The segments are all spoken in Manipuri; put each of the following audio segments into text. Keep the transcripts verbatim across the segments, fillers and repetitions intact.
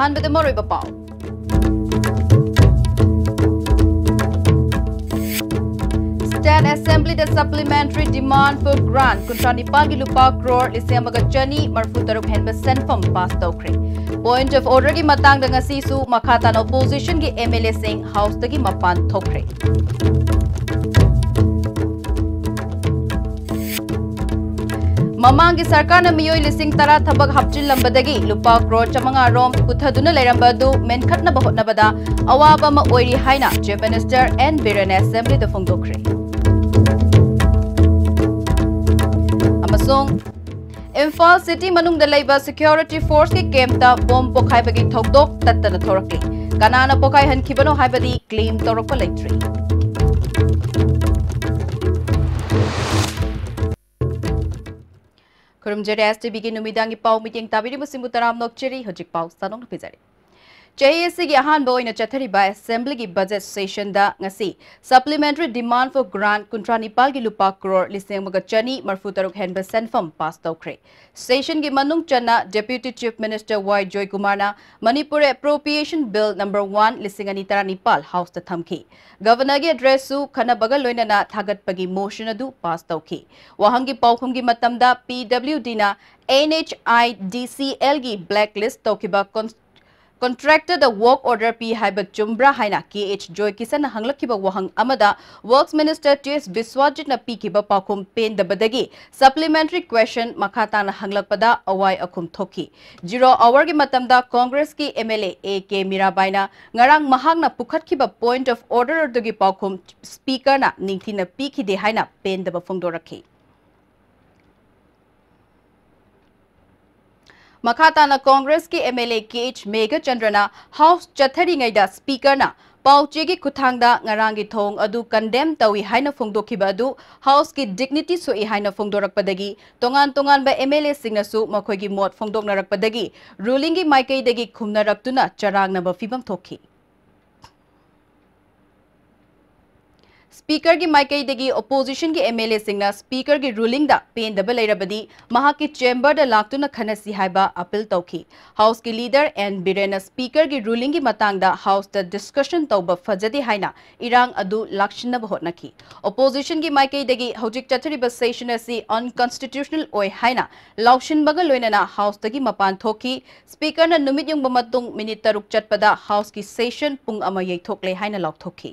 ꯑꯍꯥꯟꯕꯗ ꯃꯔꯨꯑꯣꯏꯕ ꯄꯥꯎ꯫ State Assembly the supplementary demand for grant ꯀꯨꯟꯊ꯭ꯔꯥ ꯅꯤꯄꯥꯜꯒꯤ ꯂꯨꯄꯥ ꯀ꯭ꯔꯣꯔ ꯂꯤꯁꯤꯡ ꯑꯃꯒ ꯆꯅꯤ ꯃꯔꯤꯐꯨ ꯇꯔꯨꯛ ꯍꯦꯟꯕ ꯁꯦꯟꯐꯝ ꯄꯥꯁ ꯇꯧꯈ꯭ꯔꯦ꯫ Point of order ꯒꯤ ꯃꯇꯥꯡꯗ ꯉꯁꯤꯁꯨ ꯃꯈꯥ ꯇꯥꯅ opposition ꯒꯤ M L A ꯁꯤꯡ House ꯇꯒꯤ ꯃꯄꯥꯟ ꯊꯣꯛꯈ꯭ꯔꯦ꯫ ꯃꯃꯥꯡꯒꯤ ꯁꯔꯀꯥꯔꯅ ꯃꯤꯑꯣꯏ ꯂꯤꯁꯤꯡ ꯇꯔꯥ ꯊꯕꯛ ꯍꯥꯞꯆꯤꯜꯂꯝꯕꯗꯒꯤ ꯂꯨꯄꯥ ꯀ꯭ꯔꯣꯔ ꯆꯥꯃꯉꯥ ꯔꯣꯝ ꯄꯨꯊꯗꯨꯅ ꯂꯩꯔꯝꯕ ꯑꯗꯨ ꯃꯦꯟꯈꯠꯅꯕ ꯍꯣꯠꯅꯕꯗ ꯑꯋꯥꯕ ꯑꯃ ꯑꯣꯏꯔꯤ ꯍꯥꯏꯅ Chief Minister N ꯕꯤꯔꯦꯟꯅ Assembly ꯗ ꯐꯣꯡꯗꯣꯛꯈ꯭ꯔꯦ꯫ ꯑꯃꯁꯨꯡ ꯏꯝꯐꯥꯜ city ꯃꯅꯨꯡꯗ ꯂꯩꯕ security force ꯀꯤ camp ꯇ bomb ꯄꯣꯈꯥꯏꯕꯒꯤ ꯊꯧꯗꯣꯛ ꯇꯠꯇꯅ ꯊꯣꯔꯛꯂꯤ꯫ ꯀꯅꯥꯅ ꯄꯣꯈꯥꯏꯍꯟꯈꯤꯕꯅꯣ ꯍꯥꯏꯕꯗꯤ claim ꯇꯧꯔꯛꯄ ꯂꯩꯇ꯭ꯔꯤ꯫ ꯈꯨꯔꯨꯝꯖꯔꯤ, S T V ꯒꯤ ꯅꯨꯃꯤꯗꯥꯡꯒꯤ ꯄꯥꯎ ꯃꯤꯠꯌꯦꯡ ꯇꯥꯕꯤꯔꯤꯕꯁꯤꯡꯕꯨ ꯇꯔꯥꯝꯅ ꯑꯣꯛꯆꯔꯤ꯫ ꯍꯧꯖꯤꯛ ꯄꯥꯎ ꯁꯥꯗꯣꯛꯅ ꯄꯤꯖꯔꯤ꯫ ꯆꯍꯤ ꯑꯁꯤꯒꯤ ꯑꯍꯥꯟꯕ ꯑꯣꯏꯅ ꯆꯠꯊꯔꯤꯕ Assembly ꯒꯤ budget session ꯗ ꯉꯁꯤ supplementary demand for grant ꯀꯨꯟꯊ꯭ꯔꯥ ꯅꯤꯄꯥꯜꯒꯤ ꯂꯨꯄꯥ ꯀ꯭ꯔꯣꯔ ꯂꯤꯁꯤꯡ ꯑꯃꯒ ꯆꯅꯤ ꯃꯔꯤꯐꯨ ꯇꯔꯨꯛ ꯍꯦꯟꯕ ꯁꯦꯟꯐꯝ ꯄꯥꯁ ꯇꯧꯈ꯭ꯔꯦ꯫ Session ꯒꯤ ꯃꯅꯨꯡ ꯆꯟꯅ Deputy Chief Minister ꯋꯥꯏ ꯖꯣꯏꯀꯨꯃꯥꯔꯅ Manipur Appropriation Bill number one ꯂꯤꯁꯤꯡ ꯑꯅꯤ ꯇꯔꯥꯅꯤꯄꯥꯜ House ꯇ ꯊꯝꯈꯤ꯫ Governor ꯒꯤ address ꯁꯨ ꯈꯟꯅꯕꯒ ꯂꯣꯏꯅꯅ ꯊꯥꯒꯠꯄꯒꯤ motion ꯑꯗꯨ ꯄꯥꯁ ꯇꯧꯈꯤ꯫ ꯋꯥꯍꯪꯒꯤ ꯄꯥꯎꯈꯨꯝꯒꯤ ꯃꯇꯝꯗ P W D ꯅ N H I D C L ꯒꯤ blacklist ꯇꯧꯈꯤꯕ con- contractor ꯗ work order ꯄꯤ ꯍꯥꯏꯕ ꯆꯨꯝꯕ꯭ꯔꯥ ꯍꯥꯏꯅ K H ꯖꯣꯏꯀꯤꯁꯟꯅ ꯍꯪꯂꯛꯈꯤꯕ ꯋꯥꯍꯪ ꯑꯃꯗ Works Minister T S ꯕꯤꯁ꯭ꯋꯥꯖꯤꯠꯅ ꯄꯤꯈꯤꯕ ꯄꯥꯎꯈꯨꯝ ꯄꯦꯟꯗꯕꯗꯒꯤ supplementary question ꯃꯈꯥ ꯇꯥꯅ ꯍꯪꯂꯛꯄꯗ ꯑꯋꯥꯏ ꯑꯈꯨꯝ ꯊꯣꯛꯈꯤ꯫ Zero hour ꯒꯤ ꯃꯇꯝꯗ Congress ꯀꯤ M L A A K ꯃꯤꯔꯥꯕꯥꯏꯅ ꯉꯔꯥꯡ ꯃꯍꯥꯛꯅ ꯄꯨꯈꯠꯈꯤꯕ point of order ꯑꯗꯨꯒꯤ ꯄꯥꯎꯈꯨꯝ Speaker ꯅ ꯅꯤꯡꯊꯤꯅ ꯄꯤꯈꯤꯗꯦ ꯍꯥꯏꯅ ꯄꯦꯟꯗꯕ ꯐꯣꯡꯗꯣꯔꯛꯈꯤ꯫ ꯃꯈꯥ ꯇꯥꯅ Congress ꯀꯤ M L A K H ꯃꯦꯘꯆꯟꯗ꯭ꯔꯅ House ꯆꯠꯊꯔꯤꯉꯩꯗ Speaker ꯅ ꯄꯥꯎꯆꯦꯒꯤ ꯈꯨꯠꯊꯥꯡꯗ ꯉꯔꯥꯡꯒꯤ ꯊꯧꯑꯣꯡ ꯑꯗꯨ condemn ꯇꯧꯏ ꯍꯥꯏꯅ ꯐꯣꯡꯗꯣꯛꯈꯤꯕ ꯑꯗꯨ House ꯀꯤ dignity ꯁꯣꯛꯏ ꯍꯥꯏꯅ ꯐꯣꯡꯗꯣꯔꯛꯄꯗꯒꯤ ꯇꯣꯉꯥꯟ ꯇꯣꯉꯥꯟꯕ M L A ꯁꯤꯡꯅꯁꯨ ꯃꯈꯣꯏꯒꯤ ꯃꯣꯠ ꯐꯣꯡꯗꯣꯛꯅꯔꯛꯄꯗꯒꯤ ruling ꯒꯤ ꯃꯥꯏꯀꯩꯗꯒꯤ ꯈꯨꯝꯅꯔꯛꯇꯨꯅ ꯆꯔꯥꯡꯅꯕ ꯐꯤꯚꯝ ꯊꯣꯛꯈꯤ꯫ Speakerꯒꯤ ꯃꯥꯏꯀꯩꯗꯒꯤ oppositionꯒꯤ MLAꯁꯤꯡꯅ Speakerꯒꯤ rulingꯗ ꯄꯦꯟꯗꯕ ꯂꯩꯔꯕꯗꯤ ꯃꯍꯥꯛꯀꯤ chamberꯗ ꯂꯥꯛꯇꯨꯅ ꯈꯟꯅꯁꯤ ꯍꯥꯏꯕ appeal ꯇꯧꯈꯤ꯫ Houseꯀꯤ leader N ꯕꯤꯔꯦꯟꯅ Speakerꯒꯤ rulingꯒꯤ ꯃꯇꯥꯡꯗ Houseꯇ discussion ꯇꯧꯕ ꯐꯖꯗꯦ ꯍꯥꯏꯅ ꯏꯔꯥꯡ ꯑꯗꯨ ꯂꯥꯛꯁꯤꯟꯅꯕ ꯍꯣꯠꯅꯈꯤ꯫ Oppositionꯒꯤ ꯃꯥꯏꯀꯩꯗꯒꯤ ꯍꯧꯖꯤꯛ ꯆꯠꯊꯔꯤꯕ session ꯑꯁꯤ unconstitutional ꯑꯣꯏ ꯍꯥꯏꯅ ꯂꯥꯎꯁꯤꯟꯕꯒ ꯂꯣꯏꯅꯅ Houseꯇꯒꯤ ꯃꯄꯥꯟ ꯊꯣꯛꯈꯤ꯫ Speakerꯅ ꯅꯨꯃꯤꯠ ꯌꯨꯡꯕ ꯃꯇꯨꯡ minute ꯇꯔꯨꯛ ꯆꯠꯄꯗ Houseꯀꯤ session ꯄꯨꯡ ꯑꯃ ꯌꯩꯊꯣꯛꯂꯦ ꯍꯥꯏꯅ ꯂꯥꯎꯊꯣꯛꯈꯤ꯫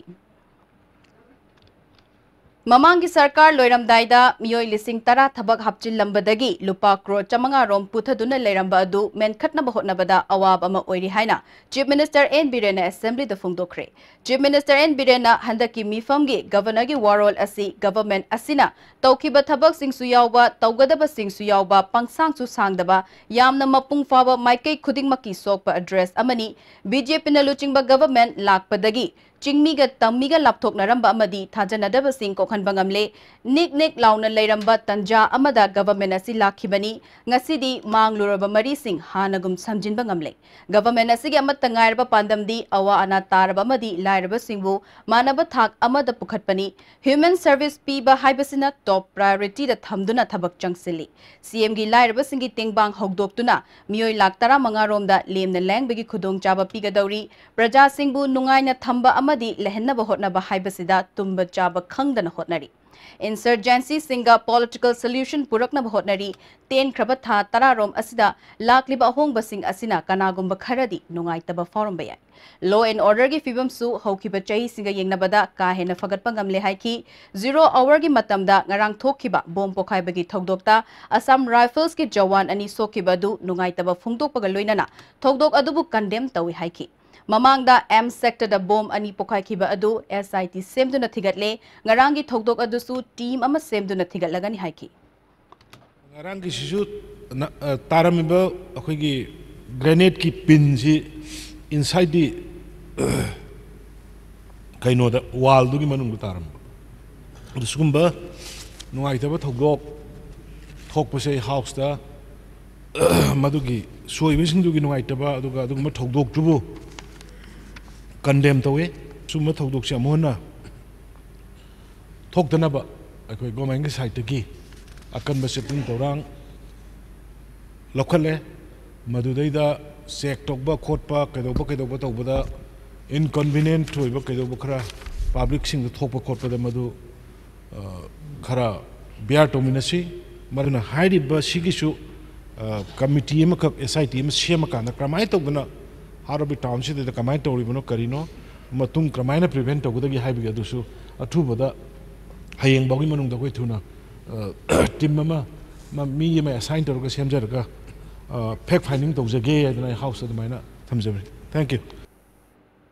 ꯃꯃꯥꯡꯒꯤ ꯁꯔꯀꯥꯔ ꯂꯣꯏꯔꯝꯗꯥꯏꯗ ꯃꯤꯑꯣꯏ ꯂꯤꯁꯤꯡ ꯇꯔꯥ ꯊꯕꯛ ꯍꯥꯞꯆꯤꯜꯂꯝꯕꯗꯒꯤ ꯂꯨꯄꯥ ꯀ꯭ꯔꯣꯔ ꯆꯥꯃꯉꯥ ꯔꯣꯝ ꯄꯨꯊꯗꯨꯅ ꯂꯩꯔꯝꯕ ꯑꯗꯨ ꯃꯦꯟꯈꯠꯅꯕ ꯍꯣꯠꯅꯕꯗ ꯑꯋꯥꯕ ꯑꯃ ꯑꯣꯏꯔꯤ ꯍꯥꯏꯅ Chief Minister N ꯕꯤꯔꯦꯟꯅ Assemblyꯗ ꯐꯣꯡꯗꯣꯛꯈ꯭ꯔꯦ꯫ Chief Minister N ꯕꯤꯔꯦꯟꯅ ꯍꯟꯗꯛꯀꯤ ꯃꯤꯐꯝꯒꯤ Governorꯒꯤ ꯋꯥꯔꯣꯜ ꯑꯁꯤ government ꯑꯁꯤꯅ ꯇꯧꯈꯤꯕ ꯊꯕꯛꯁꯤꯡꯁꯨ ꯌꯥꯎꯕ, ꯇꯧꯒꯗꯕꯁꯤꯡꯁꯨ ꯌꯥꯎꯕ, ꯄꯪꯁꯥꯡꯁꯨ ꯁꯥꯡꯗꯕ, ꯌꯥꯝꯅ ꯃꯄꯨꯡ ꯐꯥꯕ ꯃꯥꯏꯀꯩ ꯈꯨꯗꯤꯡꯃꯛꯀꯤ ꯁꯣꯛꯄ address ꯑꯃꯅꯤ꯫ BJPꯅ ꯂꯨꯆꯤꯡꯕ government ꯂꯥꯛꯄꯗꯒꯤ ꯆꯤꯡꯃꯤꯒ ꯇꯝꯃꯤꯒ ꯂꯥꯞꯊꯣꯛꯅꯔꯝꯕ ꯑꯃꯗꯤ ꯊꯥꯖꯅꯗꯕꯁꯤꯡ ꯀꯣꯛꯍꯟꯕ ꯉꯝꯂꯦ꯫ ꯅꯤꯛ ꯅꯤꯛ ꯂꯥꯎꯅ ꯂꯩꯔꯝꯕ ꯇꯟꯖꯥ ꯑꯃꯗ government ꯑꯁꯤ ꯂꯥꯛꯈꯤꯕꯅꯤ꯫ ꯉꯁꯤꯗꯤ ꯃꯥꯡꯂꯨꯔꯕ ꯃꯔꯤꯁꯤꯡ ꯍꯥꯟꯅꯒꯨꯝ ꯁꯝꯖꯤꯟꯕ ꯉꯝꯂꯦ꯫ Government ꯑꯁꯤꯒꯤ ꯑꯃꯠꯇ ꯉꯥꯏꯔꯕ ꯄꯥꯟꯗꯝꯗꯤ ꯑꯋꯥ ꯑꯅꯥ ꯇꯥꯔꯕ ꯑꯃꯗꯤ ꯂꯥꯏꯔꯕꯁꯤꯡꯕꯨ ꯃꯥꯟꯅꯕ ꯊꯥꯛ ꯑꯃꯗ ꯄꯨꯈꯠꯄꯅꯤ꯫ Human service ꯄꯤꯕ ꯍꯥꯏꯕꯁꯤꯅ top priorityꯗ ꯊꯝꯗꯨꯅ ꯊꯕꯛ ꯆꯪꯁꯤꯜꯂꯤ꯫ CMꯒꯤ ꯂꯥꯏꯔꯕꯁꯤꯡꯒꯤ ꯇꯦꯡꯕꯥꯡ ꯍꯧꯗꯣꯛꯇꯨꯅ ꯃꯤꯑꯣꯏ ꯂꯥꯈ ꯇꯔꯥꯃꯉꯥ ꯔꯣꯝꯗ ꯂꯦꯝꯅ ꯂꯥꯌꯦꯡꯕꯒꯤ ꯈꯨꯗꯣꯡꯆꯥꯕ ꯄꯤꯒꯗꯧꯔꯤ꯫ ꯄ꯭ꯔꯖꯥꯁꯤꯡꯕꯨ ꯅꯨꯡꯉꯥꯏꯅ ꯊꯝꯕ ꯑꯃꯗꯤ ꯂꯩꯍꯟꯅꯕ ꯍꯣꯠꯅꯕ ꯍꯥꯏꯕꯁꯤꯗ ꯇꯨꯝꯕ ꯆꯥꯕ ꯈꯪꯗꯅ ꯍꯣꯠꯅꯔꯤ꯫ Insurgencyꯁꯤꯡꯒ political solution ꯄꯨꯔꯛꯅꯕ ꯍꯣꯠꯅꯔꯤ꯫ ꯇꯦꯟꯈ꯭ꯔꯕ ꯊꯥ ꯇꯔꯥ ꯔꯣꯝ ꯑꯁꯤꯗ ꯂꯥꯛꯂꯤꯕ ꯑꯍꯣꯡꯕꯁꯤꯡ ꯑꯁꯤꯅ ꯀꯅꯥꯒꯨꯝꯕ ꯈꯔꯗꯤ ꯅꯨꯡꯉꯥꯏꯇꯕ ꯐꯥꯎꯔꯝꯕ ꯌꯥꯏ꯫ Law and orderꯒꯤ ꯐꯤꯕꯝꯁꯨ ꯍꯧꯈꯤꯕ ꯆꯍꯤꯁꯤꯡꯒ ꯌꯦꯡꯅꯕꯗ ꯀꯥ ꯍꯦꯟꯅ ꯐꯒꯠꯄ ꯉꯝꯂꯦ ꯍꯥꯏꯈꯤ꯫ Zero hourꯒꯤ ꯃꯇꯝꯗ ꯉꯔꯥꯡ ꯊꯣꯛꯈꯤꯕ bomb ꯄꯣꯈꯥꯏꯕꯒꯤ ꯊꯧꯗꯣꯛꯇ Assam Riflesꯀꯤ ꯖꯋꯥꯟ ꯑꯅꯤ ꯁꯣꯛꯈꯤꯕ ꯑꯗꯨ ꯅꯨꯡꯉꯥꯏꯇꯕ ꯐꯣꯡꯗꯣꯛꯄꯒ ꯂꯣꯏꯅꯅ ꯊꯧꯗꯣꯛ ꯑꯗꯨꯕꯨ condemn ꯇꯧꯏ ꯍꯥꯏꯈꯤ꯫ ꯃꯃꯥꯡꯗ M sectorꯗ bomb ꯑꯅꯤ ꯄꯣꯈꯥꯏꯈꯤꯕ ꯑꯗꯨ SIT ꯁꯦꯝꯗꯨꯅ ꯊꯤꯒꯠꯂꯦ꯫ ꯉꯔꯥꯡꯒꯤ ꯊꯧꯗꯣꯛ ꯑꯗꯨꯁꯨ team ꯑꯃ ꯁꯦꯝꯗꯨꯅ ꯊꯤꯒꯠꯂꯒꯅꯤ ꯍꯥꯏꯈꯤ꯫ ꯉꯔꯥꯡꯒꯤꯁꯤꯁꯨ ꯅ-, ꯑ, ꯇꯥꯔꯝꯃꯤꯕ ꯑꯩꯈꯣꯏꯒꯤ grenadeꯀꯤ pinꯁꯤ insideꯗꯤ, ꯀꯩꯅꯣꯗ, wallꯗꯨꯒꯤ ꯃꯅꯨꯡꯗ ꯇꯥꯔꯝꯕ꯫ ꯑꯗꯨ ꯁꯤꯒꯨꯝꯕ ꯅꯨꯡꯉꯥꯏꯇꯕ ꯊꯧꯗꯣꯛ ꯊꯣꯛꯄꯁꯦ ꯑꯩ Houseꯇ ꯃꯗꯨꯒꯤ ꯁꯣꯏꯕꯁꯤꯡꯗꯨꯒꯤ ꯅꯨꯡꯉꯥꯏꯇꯕ, ꯑꯗꯨꯒ ꯑꯗꯨꯒꯨꯝꯕ ꯊꯧꯗꯣꯛꯇꯨꯕꯨ condemn ꯇꯧꯏ꯫ ꯁꯨꯝꯕ ꯊꯧꯗꯣꯛꯁꯦ ꯑꯃꯨꯛ ꯍꯟꯅ ꯊꯣꯛꯇꯅꯕ ꯑꯩꯈꯣꯏ ꯒꯣꯔꯃꯦꯟꯒꯤ ꯁꯥꯏꯠꯇꯒꯤ ꯑꯀꯟꯕ ꯆꯦꯛꯁꯤꯟ ꯊꯧꯔꯥꯡ ꯂꯧꯈꯠꯂꯦ꯫ ꯃꯗꯨꯗꯩꯗ ꯆꯦꯛ ꯇꯧꯕ ꯈꯣꯠꯄ, ꯀꯩꯗꯧꯕ ꯀꯩꯗꯧꯕ ꯇꯧꯕꯗ ꯏꯟꯀꯟꯚꯤꯅꯤꯌꯦꯟꯠ ꯑꯣꯏꯕ ꯀꯩꯗꯧꯕ ꯈꯔ ꯄꯕ꯭ꯂꯤꯛꯁꯤꯡꯗ ꯊꯣꯛꯄ ꯈꯣꯠꯄꯗ ꯃꯗꯨ, ꯑ, ꯈꯔ ꯕꯤꯌꯥꯔ ꯇꯧꯃꯤꯟꯅꯁꯤ꯫ ꯃꯗꯨꯅ ꯍꯥꯏꯔꯤꯕ ꯁꯤꯒꯤꯁꯨ, ꯑ, ꯀꯃꯤꯇꯤ ꯑꯃꯈꯛ, ꯑꯦꯁ ꯑꯥꯏ ꯇꯤ ꯑꯃ ꯁꯦꯝꯃꯀꯥꯟꯗ ꯀꯔꯝꯍꯥꯏꯅ ꯇꯧꯗꯅ ꯍꯥꯔꯕꯔ ꯇꯥꯎꯟꯁꯤꯗ ꯀꯃꯥꯏꯅ ꯇꯧꯔꯤꯕꯅꯣ, ꯀꯔꯤꯅꯣ, ꯃꯇꯨꯡ ꯀꯔꯝꯍꯥꯏꯅ ꯄ꯭ꯔꯤꯚꯦꯟꯠ ꯇꯧꯒꯗꯒꯦ ꯍꯥꯏꯕꯒꯤ ꯑꯗꯨꯁꯨ ꯑꯊꯨꯕꯗ ꯍꯌꯦꯡ ꯐꯥꯎꯒꯤ ꯃꯅꯨꯡꯗ ꯑꯩꯈꯣꯏ ꯊꯨꯅ, ꯑ, ꯇꯤꯝ ꯑꯃ, ꯃ-, ꯃꯤ ꯑꯃ ꯑꯦꯁꯥꯏꯟ ꯇꯧꯔꯒ ꯁꯦꯝꯖꯔꯒ, ꯑ, ꯐꯦꯛ ꯐꯥꯏꯟꯗꯤꯡ ꯇꯧꯖꯒꯦ ꯍꯥꯏꯗꯅ ꯑꯩ ꯍꯥꯎꯁꯇ ꯑꯗꯨꯃꯥꯏꯅ ꯊꯝꯖꯕꯅꯤ꯫ Thank you꯫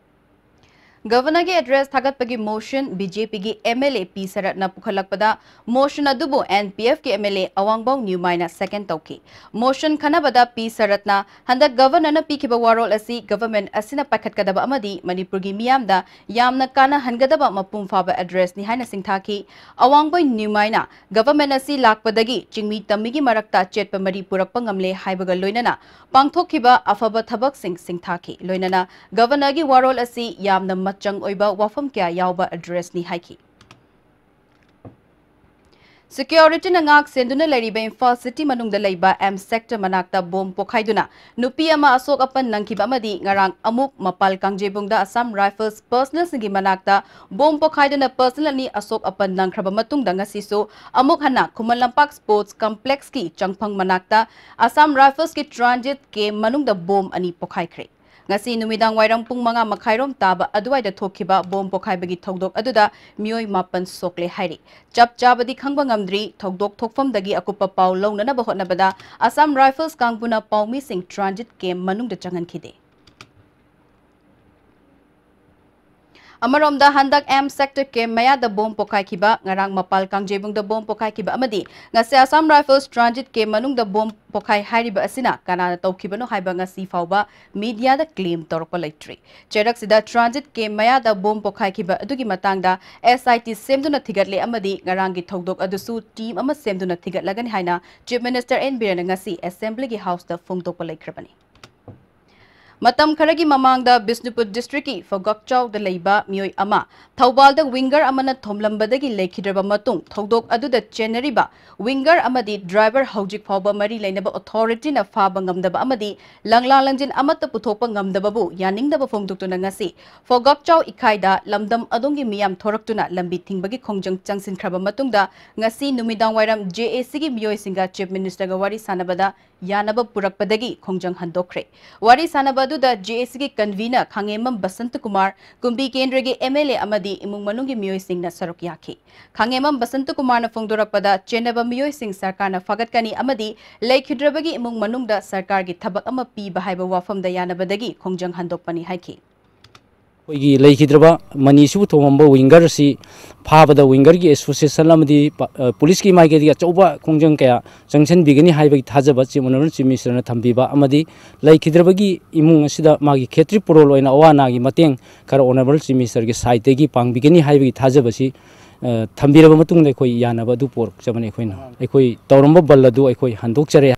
ꯒꯚꯔꯅꯔꯒꯤ ꯑꯦꯗ꯭ꯔꯦꯁ ꯊꯥꯒꯠꯄꯒꯤ ꯃꯣꯁꯟ ꯕꯤ ꯖꯦ ꯄꯤꯒꯤ ꯑꯦꯝ ꯑꯦꯜ ꯑꯦ ꯄꯤ ꯁꯔꯠꯅ ꯄꯨꯈꯠꯂꯛꯄꯗ ꯃꯣꯁꯟ ꯑꯗꯨꯕꯨ ꯑꯦꯟ ꯄꯤ ꯑꯦꯐꯀꯤ ꯑꯦꯝ ꯑꯦꯜ ꯑꯦ ꯑꯋꯥꯡꯕꯥꯎ ꯅ꯭ꯌꯨꯃꯥꯏꯅ ꯁꯦꯀꯦꯟ ꯇꯧꯈꯤ꯫ ꯃꯣꯁꯟ ꯈꯟꯅꯕꯗ ꯄꯤ ꯁꯔꯠꯅ ꯍꯟꯗꯛ ꯒꯚꯔꯅꯔꯅ ꯄꯤꯈꯤꯕ ꯋꯥꯔꯣꯜ ꯑꯁꯤ ꯒꯚꯔꯟꯃꯦꯟꯠ ꯑꯁꯤꯅ ꯄꯥꯏꯈꯠꯀꯗꯕ ꯑꯃꯗꯤ ꯃꯅꯤꯄꯨꯔꯒꯤ ꯃꯤꯌꯥꯝꯗ ꯌꯥꯝꯅ ꯀꯥꯟꯅꯍꯟꯒꯗꯕ ꯃꯄꯨꯡ ꯐꯥꯕ ꯑꯦꯗ꯭ꯔꯦꯁꯅꯤ ꯍꯥꯏꯅ ꯁꯤꯡꯊꯥꯈꯤ꯫ ꯑꯋꯥꯡꯕꯣꯏ ꯅ꯭ꯌꯨꯃꯥꯏꯅ ꯒꯚꯔꯟꯃꯦꯟꯠ ꯑꯁꯤ ꯂꯥꯛꯄꯗꯒꯤ ꯆꯤꯡꯃꯤ ꯇꯝꯃꯤꯒꯤ ꯃꯔꯛꯇ ꯑꯆꯦꯠꯄ ꯃꯔꯤ ꯄꯨꯔꯛꯄ ꯉꯝꯂꯦ ꯍꯥꯏꯕꯒ ꯂꯣꯏꯅꯅ ꯄꯥꯡꯊꯣꯛꯈꯤꯕ ꯑꯐꯕ ꯊꯕꯛꯁꯤꯡ ꯁꯤꯡꯊꯥꯈꯤ꯫ ꯂꯣꯏꯅꯅ ꯒꯚꯔꯅꯔꯒꯤ ꯋꯥꯔꯣꯜ ꯑꯁꯤ ꯌꯥꯝꯅ ꯃꯆꯪ ꯑꯣꯏꯕ ꯋꯥꯐꯝ ꯀꯌꯥ ꯌꯥꯎꯕ ꯑꯦꯗ꯭ꯔꯦꯁꯅꯤ ꯍꯥꯏꯈꯤ꯫ ꯁꯦꯀ꯭ꯌꯨꯔꯤꯇꯤꯅ ꯉꯥꯛ ꯁꯦꯟꯗꯨꯅ ꯂꯩꯔꯤꯕ ꯏꯝꯐꯥꯜ ꯁꯤꯇꯤ ꯃꯅꯨꯡꯗ ꯂꯩꯕ ꯑꯦꯝ ꯁꯦꯛꯇꯔ ꯃꯅꯥꯛꯇ ꯕꯣꯝ ꯄꯣꯈꯥꯏꯗꯨꯅ ꯅꯨꯄꯤ ꯑꯃ ꯑꯁꯣꯛ ꯑꯄꯟ ꯅꯪꯈꯤꯕ ꯑꯃꯗꯤ ꯉꯔꯥꯡ ꯑꯃꯨꯛ ꯃꯄꯥꯜ ꯀꯥꯡꯖꯩꯕꯨꯡꯗ ꯑꯁꯥꯝ ꯔꯥꯏꯐꯜꯁ ꯄꯔꯁꯅꯦꯜꯁꯤꯡꯒꯤ ꯃꯅꯥꯛꯇ ꯕꯣꯝ ꯄꯣꯈꯥꯏꯗꯨꯅ ꯄꯔꯁꯅꯦꯜ ꯑꯅꯤ ꯑꯁꯣꯛ ꯑꯄꯟ ꯅꯪꯈ꯭ꯔꯕ ꯃꯇꯨꯡꯗ ꯉꯁꯤꯁꯨ ꯑꯃꯨꯛ ꯍꯟꯅ ꯈꯨꯃꯟ ꯂꯝꯄꯥꯛ ꯁ꯭ꯄꯣꯔꯠꯁ ꯀꯝꯄ꯭ꯂꯦꯛꯁꯀꯤ ꯆꯪꯐꯝ ꯃꯅꯥꯛꯇ ꯑꯁꯥꯝ ꯔꯥꯏꯐꯜꯁꯀꯤ ꯇ꯭ꯔꯥꯟꯖꯤꯠ ꯀꯦꯝ ꯃꯅꯨꯡꯗ ꯕꯣꯝ ꯑꯅꯤ ꯄꯣꯈꯥꯏꯈ꯭ꯔꯦ꯫ ꯉꯁꯤ ꯅꯨꯃꯤꯗꯥꯡ ꯋꯥꯏꯔꯝ ꯄꯨꯡ ꯃꯉꯥ ꯃꯈꯥꯏꯔꯣꯝ ꯇꯥꯕ ꯑꯗꯨꯋꯥꯏꯗ ꯊꯣꯛꯈꯤꯕ ꯕꯣꯝ ꯄꯣꯈꯥꯏꯕꯒꯤ ꯊꯧꯗꯣꯛ ꯑꯗꯨꯗ ꯃꯤꯑꯣꯏ ꯃꯥꯄꯟ ꯁꯣꯛꯂꯦ ꯍꯥꯏꯔꯤ꯫ ꯆꯞ ꯆꯥꯕꯗꯤ ꯈꯪꯕ ꯉꯝꯗ꯭ꯔꯤ꯫ ꯊꯧꯗꯣꯛ ꯊꯣꯛꯐꯝꯗꯒꯤ ꯑꯀꯨꯞꯄ ꯄꯥꯎ ꯂꯧꯅꯅꯕ ꯍꯣꯠꯅꯕꯗ ꯑꯁꯥꯝ ꯔꯥꯏꯐꯜꯁ ꯀꯥꯡꯕꯨꯅ ꯄꯥꯎꯃꯤꯁꯤꯡ ꯇ꯭ꯔꯥꯟꯖꯤꯠ ꯀꯦꯝ ꯃꯅꯨꯡꯗ ꯆꯪꯍꯟꯈꯤꯗꯦ꯫ ꯑꯃꯔꯣꯝꯗ ꯍꯟꯗꯛ ꯑꯦꯝ ꯁꯦꯛꯇꯔ ꯀꯦꯝ ꯃꯌꯥꯗ ꯕꯣꯝ ꯄꯣꯈꯥꯏꯈꯤꯕ, ꯉꯔꯥꯡ ꯃꯄꯥꯜ ꯀꯥꯡꯖꯩꯕꯨꯡꯗ ꯕꯣꯝ ꯄꯣꯈꯥꯏꯈꯤꯕ ꯑꯃꯗꯤ ꯉꯁꯤ ꯑꯁꯥꯝ ꯔꯥꯏꯐꯜꯁ ꯇ꯭ꯔꯥꯟꯖꯤꯠ ꯀꯦꯝ ꯃꯅꯨꯡꯗ ꯕꯣꯝ ꯄꯣꯈꯥꯏ ꯍꯥꯏꯔꯤꯕ ꯑꯁꯤꯅ ꯀꯅꯥꯅ ꯇꯧꯈꯤꯕꯅꯣ ꯍꯥꯏꯕ ꯉꯁꯤ ꯐꯥꯎꯕ ꯃꯤꯗꯤꯌꯥꯗ ꯀ꯭ꯂꯦꯝ ꯇꯧꯔꯛꯄ ꯂꯩꯇ꯭ꯔꯤ꯫ ꯆꯩꯔꯛꯁꯤꯗ ꯇ꯭ꯔꯥꯟꯖꯤꯠ ꯀꯦꯝ ꯃꯌꯥꯗ ꯕꯣꯝ ꯄꯣꯈꯥꯏꯈꯤꯕ ꯑꯗꯨꯒꯤ ꯃꯇꯥꯡꯗ ꯑꯦꯁ ꯑꯥꯏ ꯇꯤ ꯁꯦꯝꯗꯨꯅ ꯊꯤꯒꯠꯂꯦ ꯑꯃꯗꯤ ꯉꯔꯥꯡꯒꯤ ꯊꯧꯗꯣꯛ ꯑꯗꯨꯁꯨ ꯇꯤꯝ ꯑꯃ ꯁꯦꯝꯗꯨꯅ ꯊꯤꯒꯠꯂꯒꯅꯤ ꯍꯥꯏꯅ ꯆꯤꯐ ꯃꯤꯅꯤꯁꯇꯔ ꯑꯦꯟ ꯕꯤꯔꯦꯟꯅ ꯉꯁꯤ ꯑꯦꯁꯦꯝꯕ꯭ꯂꯤꯒꯤ ꯍꯥꯎꯁꯇ ꯐꯣꯡꯗꯣꯛꯄ ꯂꯩꯈ꯭ꯔꯕꯅꯤ꯫ ꯃꯇꯝ ꯈꯔꯒꯤ ꯃꯃꯥꯡꯗ ꯕꯤꯁꯅꯨꯄꯨꯔ ꯗꯤꯁꯇ꯭ꯔꯤꯛꯀꯤ ꯐꯒꯛꯆꯥꯎꯗ ꯂꯩꯕ ꯃꯤꯑꯣꯏ ꯑꯃ ꯊꯧꯕꯥꯜꯗ ꯋꯤꯡꯒꯔ ꯑꯃꯅ ꯊꯣꯝꯂꯝꯕꯗꯒꯤ ꯂꯩꯈꯤꯗ꯭ꯔꯕ ꯃꯇꯨꯡ, ꯊꯧꯗꯣꯛ ꯑꯗꯨꯗ ꯆꯦꯟꯅꯔꯤꯕ ꯋꯤꯡꯒꯔ ꯑꯃꯗꯤ ꯗ꯭ꯔꯥꯏꯚꯔ ꯍꯧꯖꯤꯛ ꯐꯥꯎꯕ ꯃꯔꯤ ꯂꯩꯅꯕ ꯑꯣꯊꯣꯔꯤꯇꯤꯅ ꯐꯥꯕ ꯉꯝꯗꯕ ꯑꯃꯗꯤ ꯂꯪꯂꯥ ꯂꯪꯖꯤꯟ ꯑꯃꯠꯇ ꯄꯨꯊꯣꯛꯄ ꯉꯝꯗꯕꯕꯨ ꯌꯥꯅꯤꯡꯗꯕ ꯐꯣꯡꯗꯣꯛꯇꯨꯅ ꯉꯁꯤ ꯐꯒꯛꯆꯥꯎ ꯏꯀꯥꯏꯗ ꯂꯝꯗꯝ ꯑꯗꯣꯝꯒꯤ ꯃꯤꯌꯥꯝ ꯊꯣꯔꯛꯇꯨꯅ ꯂꯝꯕꯤ ꯊꯤꯡꯕꯒꯤ ꯈꯣꯡꯖꯪ ꯆꯪꯁꯤꯟꯈ꯭ꯔꯕ ꯃꯇꯨꯡꯗ, ꯉꯁꯤ ꯅꯨꯃꯤꯗꯥꯡ ꯋꯥꯏꯔꯝ ꯖꯦ ꯑꯦ ꯁꯤꯒꯤ ꯃꯤꯑꯣꯏꯁꯤꯡꯒ ꯆꯤꯐ ꯃꯤꯅꯤꯁꯇꯔꯒ ꯋꯥꯔꯤ ꯁꯥꯟꯅꯕꯗ ꯌꯥꯅꯕ ꯄꯨꯔꯛꯄꯗꯒꯤ ꯈꯣꯡꯖꯪ ꯍꯟꯗꯣꯛꯈ꯭ꯔꯦ꯫ ꯋꯥꯔꯤ ꯁꯥꯟꯅꯕ ꯑꯗꯨꯗ ꯖꯦ ꯑꯦ ꯁꯤꯒꯤ ꯀꯟꯚꯤꯅꯔ ꯈꯥꯉꯦꯝꯕꯝ ꯕꯁꯟꯇ ꯀꯨꯃꯥꯔ, ꯀꯨꯝꯕꯤ ꯀꯦꯟꯗ꯭ꯔꯒꯤ ꯑꯦꯝ ꯑꯦꯜ ꯑꯦ ꯑꯃꯗꯤ ꯏꯃꯨꯡ ꯃꯅꯨꯡꯒꯤ ꯃꯤꯑꯣꯏꯁꯤꯡꯅ ꯁꯔꯨꯛ ꯌꯥꯈꯤ꯫ ꯈꯥꯉꯦꯝꯕꯝ ꯕꯁꯟꯇ ꯀꯨꯃꯥꯔꯅ ꯐꯣꯡꯗꯣꯔꯛꯄꯗ, ꯆꯦꯟꯅꯕ ꯃꯤꯑꯣꯏꯁꯤꯡ ꯁꯔꯀꯥꯔꯅ ꯐꯥꯒꯠꯀꯅꯤ ꯑꯃꯗꯤ ꯂꯩꯈꯤꯗ꯭ꯔꯕꯒꯤ ꯏꯃꯨꯡ ꯃꯅꯨꯡꯗ ꯁꯔꯀꯥꯔꯒꯤ ꯊꯕꯛ ꯑꯃ ꯄꯤꯕ ꯍꯥꯏꯕ ꯋꯥꯐꯝꯗ ꯌꯥꯅꯕꯗꯒꯤ ꯈꯣꯡꯖꯪ ꯍꯟꯗꯣꯛꯄꯅꯤ ꯍꯥꯏꯈꯤ꯫ ꯑꯩꯈꯣꯏꯒꯤ ꯂꯩꯈꯤꯗ꯭ꯔꯕ ꯃꯅꯤꯁꯤꯕꯨ ꯊꯣꯝꯃꯝꯕ ꯋꯤꯡꯒꯔ ꯑꯁꯤ ꯐꯥꯕꯗ ꯋꯤꯡꯒꯔꯒꯤ ꯑꯦꯁꯣꯁꯤꯌꯦꯁꯟ ꯑꯃꯗꯤ ꯄ-, ꯑ, ꯄꯨꯂꯤꯁꯀꯤ ꯃꯥꯏꯀꯩꯗꯒꯤ ꯑꯆꯧꯕ ꯈꯣꯡꯖꯪ ꯀꯌꯥ ꯆꯪꯁꯤꯟꯕꯤꯒꯅꯤ ꯍꯥꯏꯕꯒꯤ ꯊꯥꯖꯕ ꯆꯤꯐ ꯑꯣꯅꯔꯦꯕꯜ ꯆꯤꯐ ꯃꯤꯅꯤꯁꯇꯔꯅ ꯊꯝꯕꯤꯕ ꯑꯃꯗꯤ ꯂꯩꯈꯤꯗ꯭ꯔꯕꯒꯤ ꯏꯃꯨꯡ ꯑꯁꯤꯗ ꯃꯥꯒꯤ ꯈꯦꯇ꯭ꯔꯤ ꯄꯨꯔꯣꯜ ꯑꯣꯏꯅ ꯑꯋꯥ ꯑꯅꯥꯒꯤ ꯃꯇꯦꯡ ꯈꯔ ꯑꯣꯅꯔꯦꯕꯜ ꯆꯤꯐ ꯃꯤꯅꯤꯁꯇꯔꯒꯤ ꯁꯥꯏꯠꯇꯒꯤ ꯄꯥꯡꯕꯤꯒꯅꯤ ꯍꯥꯏꯕꯒꯤ ꯊꯥꯖꯕꯁꯤ, ꯑ, ꯊꯝꯕꯤꯔꯕ ꯃꯇꯨꯡꯗ ꯑꯩꯈꯣꯏ ꯌꯥꯅꯕ ꯑꯗꯨ ꯄꯨꯔꯛꯆꯕꯅꯤ꯫ ꯑꯩꯈꯣꯏꯅ, ꯑꯩꯈꯣꯏ ꯇꯧꯔꯝꯕ ꯕꯜ ꯑꯗꯨ ꯑꯩꯈꯣꯏ ꯍꯟꯗꯣꯛꯆꯔꯦ꯫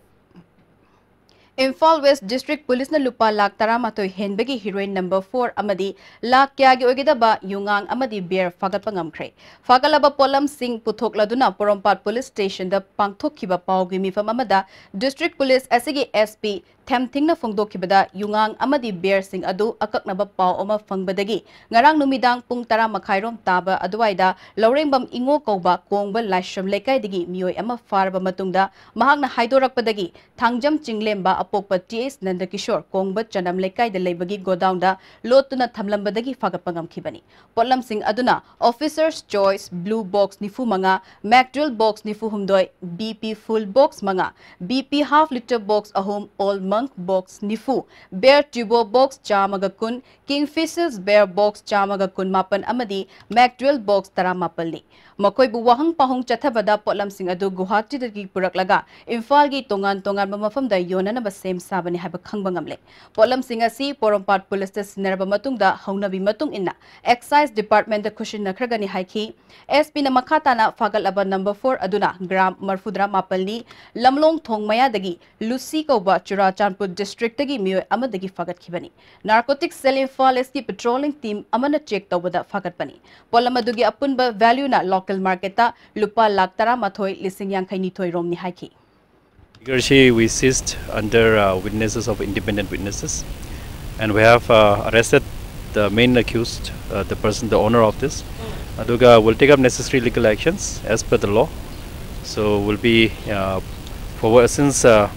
ꯏꯝꯐꯥꯜ ꯋꯦꯁ ꯗꯤꯁꯇ꯭ꯔꯤꯛ ꯄꯨꯂꯤꯁꯅ ꯂꯨꯄꯥ ꯂꯥꯈ ꯇꯔꯥꯃꯥꯊꯣꯏ ꯍꯦꯟꯕꯒꯤ ꯍꯤꯔꯣꯏꯟ ꯅꯝꯕꯔ ꯐꯣꯔ ꯑꯃꯗꯤ ꯂꯥꯈ ꯀꯌꯥꯒꯤ ꯑꯣꯏꯒꯗꯕ ꯌꯨꯉꯥꯡ ꯑꯃꯗꯤ ꯕꯤꯌꯔ ꯐꯥꯒꯠꯄ ꯉꯝꯈ꯭ꯔꯦ꯫ ꯐꯥꯒꯠꯂꯕ ꯄꯣꯠꯂꯝꯁꯤꯡ ꯄꯨꯊꯣꯛꯂꯗꯨꯅ ꯄꯣꯔꯣꯝꯄꯥꯠ ꯄꯨꯂꯤꯁ ꯁ꯭ꯇꯦꯁꯟꯗ ꯄꯥꯡꯊꯣꯛꯈꯤꯕ ꯄꯥꯎꯒꯤ ꯃꯤꯐꯝ ꯑꯃꯗ ꯗꯤꯁꯇ꯭ꯔꯤꯛ ꯄꯨꯂꯤꯁ ꯑꯁꯤꯒꯤ ꯑꯦꯁ ꯄꯤ ꯊꯦꯝꯊꯤꯡꯅ ꯐꯣꯡꯗꯣꯛꯈꯤꯕꯗ, ꯌꯨꯉꯥꯡ ꯑꯃꯗꯤ ꯕꯤꯌꯔꯁꯤꯡ ꯑꯗꯨ ꯑꯀꯛꯅꯕ ꯄꯥꯎ ꯑꯃ ꯐꯪꯕꯗꯒꯤ ꯉꯔꯥꯡ ꯅꯨꯃꯤꯗꯥꯡ ꯄꯨꯡ ꯇꯔꯥ ꯃꯈꯥꯏꯔꯣꯝ ꯇꯥꯕ ꯑꯗꯨꯋꯥꯏꯗ ꯂꯧꯔꯦꯝꯕꯝ ꯏꯉꯣ ꯀꯧꯕ ꯀꯣꯡꯕ ꯂꯥꯏꯁ꯭ꯔꯝ ꯂꯩꯀꯥꯏꯗꯒꯤ ꯃꯤꯑꯣꯏ ꯑꯃ ꯐꯥꯔꯕ ꯃꯇꯨꯡꯗ, ꯃꯍꯥꯛꯅ ꯍꯥꯏꯗꯣꯔꯛꯄꯗꯒꯤ ꯊꯥꯡꯖꯝ ꯆꯤꯡꯂꯦꯝꯕ ꯑꯄꯣꯛꯄ ꯇꯤ ꯑꯦꯁ ꯅꯟꯗꯀꯤꯁꯣꯔ ꯀꯣꯡꯕ ꯆꯅꯝ ꯂꯩꯀꯥꯏꯗ ꯂꯩꯕꯒꯤ ꯒꯣꯗꯥꯎꯟꯗ ꯂꯣꯠꯇꯨꯅ ꯊꯝꯂꯝꯕꯗꯒꯤ ꯐꯥꯒꯠꯄ ꯉꯝꯈꯤꯕꯅꯤ꯫ ꯄꯣꯠꯂꯝꯁꯤꯡ ꯑꯗꯨꯅ Officer's Choice Blue Box ꯅꯤꯐꯨ ꯃꯉꯥ, Magdrel Box ꯅꯤꯐꯨ ꯍꯨꯝꯗꯣꯏ, ꯕꯤ ꯄꯤ Full Box ꯃꯉꯥ, B P Half Litre Box ꯑꯍꯨꯝ, All Monk Box ꯅꯤꯐꯨ, Bear Turbo Box ꯆꯥꯝꯃꯒ ꯀꯨꯟ, Kingfisher's Bear Box ꯆꯥꯝꯃꯒ ꯀꯨꯟꯃꯥꯄꯟ ꯑꯃꯗꯤ Magdrel Box ꯇꯔꯥꯃꯥꯄꯜꯅꯤ꯫ ꯃꯈꯣꯏꯕꯨ ꯋꯥꯍꯪ ꯄꯥꯎꯍꯪ ꯆꯠꯊꯕꯗ ꯄꯣꯠꯂꯝꯁꯤꯡ ꯑꯗꯨ ꯒꯨꯋꯥꯍꯥꯇꯤꯗꯒꯤ ꯄꯨꯔꯛꯂꯒ ꯏꯝꯐꯥꯜꯒꯤ ꯇꯣꯉꯥꯟ ꯇꯣꯉꯥꯟꯕ ꯃꯐꯝꯗ ꯌꯣꯟꯅꯅꯕ ꯁꯦꯝ ꯁꯥꯕꯅꯤ ꯍꯥꯏꯕ ꯈꯪꯕ ꯉꯝꯂꯦ꯫ ꯄꯣꯠꯂꯝꯁꯤꯡ ꯑꯁꯤ ꯄꯣꯔꯣꯝꯄꯥꯠ ꯄꯨꯂꯤꯁꯇ ꯁꯤꯟꯅꯔꯕ ꯃꯇꯨꯡꯗ ꯍꯧꯅꯕꯤ ꯃꯇꯨꯡ ꯏꯟꯅ ꯑꯦꯛꯁꯥꯏꯖ ꯗꯤꯄꯥꯔꯠꯃꯦꯟꯇ ꯈꯨꯠꯁꯤꯟꯅꯈ꯭ꯔꯒꯅꯤ ꯍꯥꯏꯈꯤ꯫ ꯑꯦꯁ ꯄꯤꯅ ꯃꯈꯥ ꯇꯥꯅ ꯐꯥꯒꯠꯂꯕ ꯅꯝꯕꯔ ꯐꯣꯔ ꯑꯗꯨꯅ ꯒ꯭ꯔꯥꯝ ꯃꯔꯐꯨꯇꯔꯥ ꯃꯥꯄꯜꯅꯤ, ꯂꯝꯂꯣꯡ ꯊꯣꯡ ꯃꯌꯥꯗꯒꯤ ꯂꯨꯁꯤ ꯀꯧꯕ ꯆꯨꯔꯥꯆꯥꯟꯄꯨꯔ ꯆꯨꯔꯆꯥꯟꯄꯨꯔ ꯗꯤꯁꯇ꯭ꯔꯤꯛꯇꯒꯤ ꯃꯤꯑꯣꯏ ꯑꯃꯗꯒꯤ ꯐꯥꯒꯠꯈꯤꯕꯅꯤ꯫ ꯅꯥꯔꯀꯣꯇꯤꯛ ꯁꯦꯜ ꯏꯝꯐꯥꯜ ꯏꯁꯀꯤ ꯄꯦꯇ꯭ꯔꯣꯂꯤꯡ ꯇꯤꯝ ꯑꯃꯅ ꯆꯦꯛ ꯇꯧꯕꯗ ꯐꯥꯒꯠꯄꯅꯤ꯫ ꯄꯣꯠꯂꯝ ꯑꯗꯨꯒꯤ ꯑꯄꯨꯟꯕ ꯚꯦꯂ꯭ꯌꯨꯅ ꯂꯣꯀꯦꯜ ꯃꯥꯔꯀꯦꯠꯇ ꯂꯨꯄꯥ ꯂꯥꯈ ꯇꯔꯥꯃꯥꯊꯣꯏ ꯂꯤꯁꯤꯡ ꯌꯥꯡꯈꯩꯅꯤꯊꯣꯏ ꯔꯣꯝꯅꯤ ꯍꯥꯏꯈꯤ꯫ Figure she we seized under uh, witnesses of independent witnesses, and we have uh, arrested the main accused, uh, the person, the owner of this. Aduga will take up necessary legal actions as per the law. So we'll be uh, forward since uh,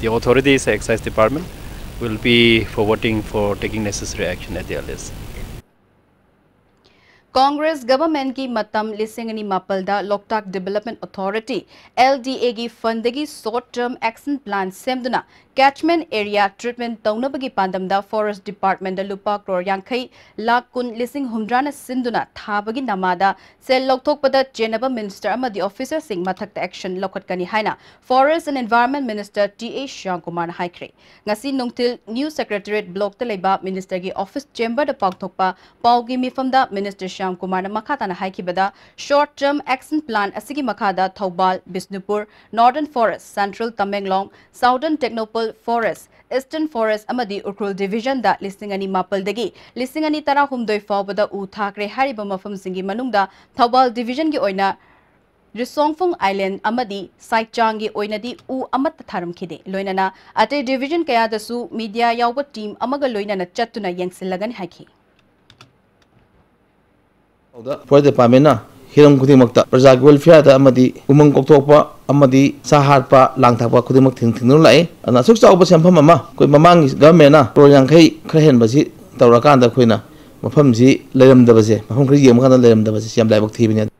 the authority is the excise department. We'll be forwarding for taking necessary action at the earliest. Congress ꯒꯚꯔꯟꯃꯦꯟꯠꯀꯤ ꯃꯇꯝ ꯂꯤꯁꯤꯡ ꯑꯅꯤ ꯃꯥꯄꯜꯗ ꯂꯣꯛꯇꯥꯛ ꯗꯤꯕꯦꯂꯞꯃꯦꯟꯠ ꯑꯣꯊꯣꯔꯤꯇꯤ, ꯑꯦꯜ ꯗꯤ ꯑꯦꯒꯤ ꯐꯟꯗꯒꯤ ꯁꯣꯔꯠ ꯇꯔꯝ ꯑꯦꯛꯁꯟ ꯄ꯭ꯂꯥꯟ ꯁꯦꯝꯗꯨꯅ ꯀꯦꯠꯆꯃꯦꯟꯠ ꯑꯦꯔꯤꯌꯥ ꯇ꯭ꯔꯤꯠꯃꯦꯟꯠ ꯇꯧꯅꯕꯒꯤ ꯄꯥꯟꯗꯝꯗ ꯐꯣꯔꯦꯁꯠ ꯗꯤꯄꯥꯔꯠꯃꯦꯟꯠꯗ ꯂꯨꯄꯥ ꯀ꯭ꯔꯣꯔ ꯌꯥꯡꯈꯩ ꯂꯥꯈ ꯀꯨꯟ ꯂꯤꯁꯤꯡ ꯍꯨꯝꯗ꯭ꯔꯥꯅ ꯁꯤꯟꯗꯨꯅ ꯊꯥꯕꯒꯤ ꯅꯃꯥꯗ ꯁꯦꯜ ꯂꯧꯊꯣꯛꯄꯗ ꯆꯦꯟꯅꯕ ꯃꯤꯅꯤꯁꯇꯔ ꯑꯃꯗꯤ ꯑꯣꯐꯤꯁꯔꯁꯤꯡ ꯃꯊꯛꯇ ꯑꯦꯛꯁꯟ ꯂꯧꯈꯠꯀꯅꯤ ꯍꯥꯏꯅ forest and environment minister T A ꯁ꯭ꯌꯥꯝꯀꯨꯃꯥꯔꯅ ꯍꯥꯏꯈ꯭ꯔꯦ꯫ ꯉꯁꯤ ꯅꯨꯡꯊꯤꯜ ꯅ꯭ꯌꯨ ꯁꯦꯀ꯭ꯔꯦꯇꯔꯤꯌꯦꯠ ꯕ꯭ꯂꯣꯛꯇ ꯂꯩꯕ ꯃꯤꯅꯤꯁꯇꯔꯒꯤ ꯑꯣꯐꯤꯁ ꯆꯦꯝꯕꯔꯗ ꯄꯥꯡꯊꯣꯛꯄ ꯄꯥꯎꯒꯤ ꯃꯤꯐꯝꯗ ꯃꯤꯅꯤꯁꯇꯔ ꯁ꯭ꯌꯥꯝꯀꯨꯃꯥꯔꯅ ꯃꯈꯥ ꯇꯥꯅ ꯍꯥꯏꯈꯤꯕꯗ, ꯁꯣꯔꯠ ꯇꯔꯝ ꯑꯦꯛꯁꯟ ꯄ꯭ꯂꯥꯟ ꯑꯁꯤꯒꯤ ꯃꯈꯥꯗ Thoubal, Bishnupur, northern forest, central Tamenglong, southern Tengnoupal forest, eastern forest ꯑꯃꯗꯤ ꯎꯈ꯭ꯔꯨꯜ ꯗꯤꯚꯤꯖꯟꯗ ꯂꯤꯁꯤꯡ ꯑꯅꯤ ꯃꯥꯄꯜꯗꯒꯤ ꯂꯤꯁꯤꯡ ꯑꯅꯤ ꯇꯔꯥꯍꯨꯝꯗꯣꯏ ꯐꯥꯎꯕꯗ ꯎ ꯊꯥꯈ꯭ꯔꯦ ꯍꯥꯏꯔꯤꯕ ꯃꯐꯝꯁꯤꯡꯒꯤ ꯃꯅꯨꯡꯗ ꯊꯧꯕꯥꯜ ꯗꯤꯚꯤꯖꯟꯒꯤ ꯑꯣꯏꯅ ꯔꯤꯁꯣꯡꯐꯨꯡ ꯑꯥꯏꯂꯦꯟ ꯑꯃꯗꯤ ꯁꯥꯏꯆꯥꯡꯒꯤ ꯑꯣꯏꯅꯗꯤ ꯎ ꯑꯃꯠꯇ ꯊꯥꯔꯝꯈꯤꯗꯦ꯫ ꯂꯣꯏꯅꯅ ꯑꯇꯩ ꯗꯤꯚꯤꯖꯟ ꯀꯌꯥꯗꯁꯨ ꯃꯤꯗꯤꯌꯥ ꯌꯥꯎꯕ ꯇꯤꯝ ꯑꯃꯒ ꯂꯣꯏꯅꯅ ꯆꯠꯇꯨꯅ ꯌꯦꯡꯁꯤꯜꯂꯒꯅꯤ ꯍꯥꯏꯈꯤ꯫ ꯐꯣꯔꯦꯁꯠ ꯗꯤꯄꯥꯔꯠꯃꯦꯟꯠꯅ ꯍꯤꯔꯝ ꯈꯨꯗꯤꯡꯃꯛꯇ ꯄ꯭ꯔꯖꯥꯒꯤ ꯋꯦꯜꯐꯤꯌꯔꯗ ꯑꯃꯗꯤ ꯎꯃꯪ ꯀꯣꯛꯊꯣꯛꯄ ꯑꯃꯗꯤ ꯁꯥ ꯍꯥꯠꯄ, ꯂꯥꯡ ꯊꯥꯛꯄ ꯈꯨꯗꯤꯡꯃꯛ ꯊꯤꯡ-, ꯊꯤꯡꯗꯨꯅ ꯂꯥꯛꯏ꯫ ꯑꯗꯨꯅ ꯑꯁꯨꯛ ꯆꯥꯎꯕ ꯁꯦꯟꯐꯝ ꯑꯃ ꯑꯩꯈꯣꯏ ꯃꯃꯥꯡꯒꯤ ꯒꯚꯔꯟꯃꯦꯟꯠꯅ ꯀ꯭ꯔꯣꯔ ꯌꯥꯡꯈꯩ ꯈꯔ ꯍꯦꯟꯕꯁꯤ ꯇꯧꯔꯀꯥꯟꯗ ꯑꯩꯈꯣꯏꯅ ꯃꯐꯝꯁꯤ ꯂꯩꯔꯝꯗꯕꯁꯦ, ꯃꯐꯝ ꯈꯔ ꯌꯦꯡꯕ ꯀꯥꯟꯗ ꯂꯩꯔꯝꯗꯕꯁꯦ ꯁꯤ ꯌꯥꯝ ꯂꯥꯏꯕꯛ ꯊꯤꯕꯅꯤ꯫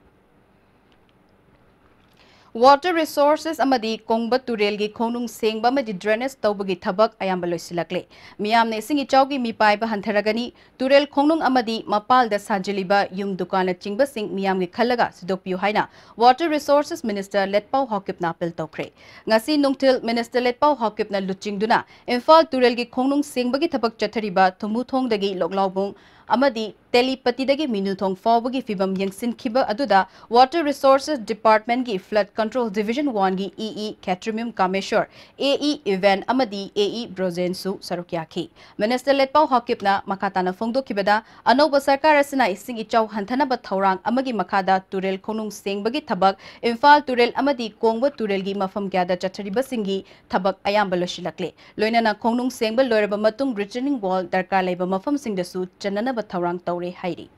ꯋꯥꯇꯔ ꯔꯤꯁꯣꯔꯁꯦꯁ ꯑꯃꯗꯤ ꯀꯣꯡꯕ ꯇꯨꯔꯦꯜꯒꯤ ꯈꯣꯡꯅꯨꯡ ꯁꯦꯡꯕ ꯑꯃꯗꯤ ꯗ꯭ꯔꯦꯅꯦꯖ ꯇꯧꯕꯒꯤ ꯊꯕꯛ ꯑꯌꯥꯝꯕ ꯂꯣꯏꯁꯤꯜꯂꯛꯂꯦ꯫ ꯃꯤꯌꯥꯝꯅ ꯏꯁꯤꯡ ꯏꯆꯥꯎꯒꯤ ꯃꯤꯄꯥꯏꯕ ꯍꯟꯊꯔꯒꯅꯤ꯫ ꯇꯨꯔꯦꯜ ꯈꯣꯡꯅꯨꯡ ꯑꯃꯗꯤ ꯃꯄꯥꯜꯗ ꯁꯥꯖꯤꯜꯂꯤꯕ ꯌꯨꯝ ꯗꯨꯀꯥꯟꯅꯆꯤꯡꯕꯁꯤꯡ ꯃꯤꯌꯥꯝꯒꯤ ꯈꯜꯂꯒ ꯁꯤꯗꯣꯛꯄꯤꯌꯨ ꯍꯥꯏꯅ ꯋꯥꯇꯔ ꯔꯤꯁꯣꯔꯁꯦꯁ ꯃꯤꯅꯤꯁꯇꯔ ꯂꯦꯠꯄꯥꯎ ꯍꯥꯎꯀꯤꯞꯅ ꯑꯥꯄꯤꯜ ꯇꯧꯈ꯭ꯔꯦ꯫ ꯉꯁꯤ ꯅꯨꯡꯊꯤꯜ ꯃꯤꯅꯤꯁꯇꯔ ꯂꯦꯠꯄꯥꯎ ꯍꯥꯎꯀꯤꯞꯅ ꯂꯨꯆꯤꯡꯗꯨꯅ ꯏꯝꯐꯥꯜ ꯇꯨꯔꯦꯜꯒꯤ ꯈꯣꯡꯅꯨꯡ ꯁꯦꯡꯕꯒꯤ ꯊꯕꯛ ꯆꯠꯊꯔꯤꯕ ꯊꯨꯝꯃꯨꯊꯣꯡꯗꯒꯤ ꯂꯣꯛꯂꯥꯎꯕꯨꯡ ꯑꯃꯗꯤ ꯇꯦꯂꯤꯄꯇꯤꯗꯒꯤ ꯃꯤꯅꯨꯊꯣꯡ ꯐꯥꯎꯕꯒꯤ ꯐꯤꯕꯝ ꯌꯦꯡꯁꯤꯟꯈꯤꯕ ꯑꯗꯨꯗ Water Resources Departmentꯀꯤ Flood Control Division Oneꯒꯤ EE ꯈꯦꯇ꯭ꯔꯤꯃꯌꯨꯝ ꯀꯥꯃꯦꯁꯣꯔ, AE Event ꯑꯃꯗꯤ AE ꯕ꯭ꯔꯣꯖꯦꯟꯁꯨ ꯁꯔꯨꯛ ꯌꯥꯈꯤ꯫ ꯃꯤꯅꯤꯁꯇꯔ ꯂꯦꯠꯄꯥꯎ ꯍꯥꯀꯤꯞꯅ ꯃꯈꯥ ꯇꯥꯅ ꯐꯣꯡꯗꯣꯛꯈꯤꯕꯗ, ꯑꯅꯧꯕ ꯁꯔꯀꯥꯔ ꯑꯁꯤꯅ ꯏꯁꯤꯡ ꯏꯆꯥꯎ ꯍꯟꯊꯅꯕ ꯊꯧꯔꯥꯡ ꯑꯃꯒꯤ ꯃꯈꯥꯗ ꯇꯨꯔꯦꯜ ꯈꯣꯡꯅꯨꯡ ꯁꯦꯡꯕꯒꯤ ꯊꯕꯛ ꯏꯝꯐꯥꯜ ꯇꯨꯔꯦꯜ ꯑꯃꯗꯤ ꯀꯣꯡꯕ ꯇꯨꯔꯦꯜꯒꯤ ꯃꯐꯝ ꯀꯌꯥꯗ ꯆꯠꯊꯔꯤꯕꯁꯤꯡꯒꯤ ꯊꯕꯛ ꯑꯌꯥꯝꯕ ꯂꯣꯏꯁꯤꯜꯂꯛꯂꯦ꯫ ꯂꯣꯏꯅꯅ ꯈꯣꯡꯅꯨꯡ ꯁꯦꯡꯕ ꯂꯣꯏꯔꯕ ꯃꯇꯨꯡ retaining wall ꯗꯔꯀꯥꯔ ꯂꯩꯕ ꯃꯐꯝꯁꯤꯡꯗꯁꯨ ꯆꯟꯅꯅꯕ ꯊꯧꯔꯥꯡ ꯇꯧꯔꯦ ꯍꯥꯏꯔꯤ꯫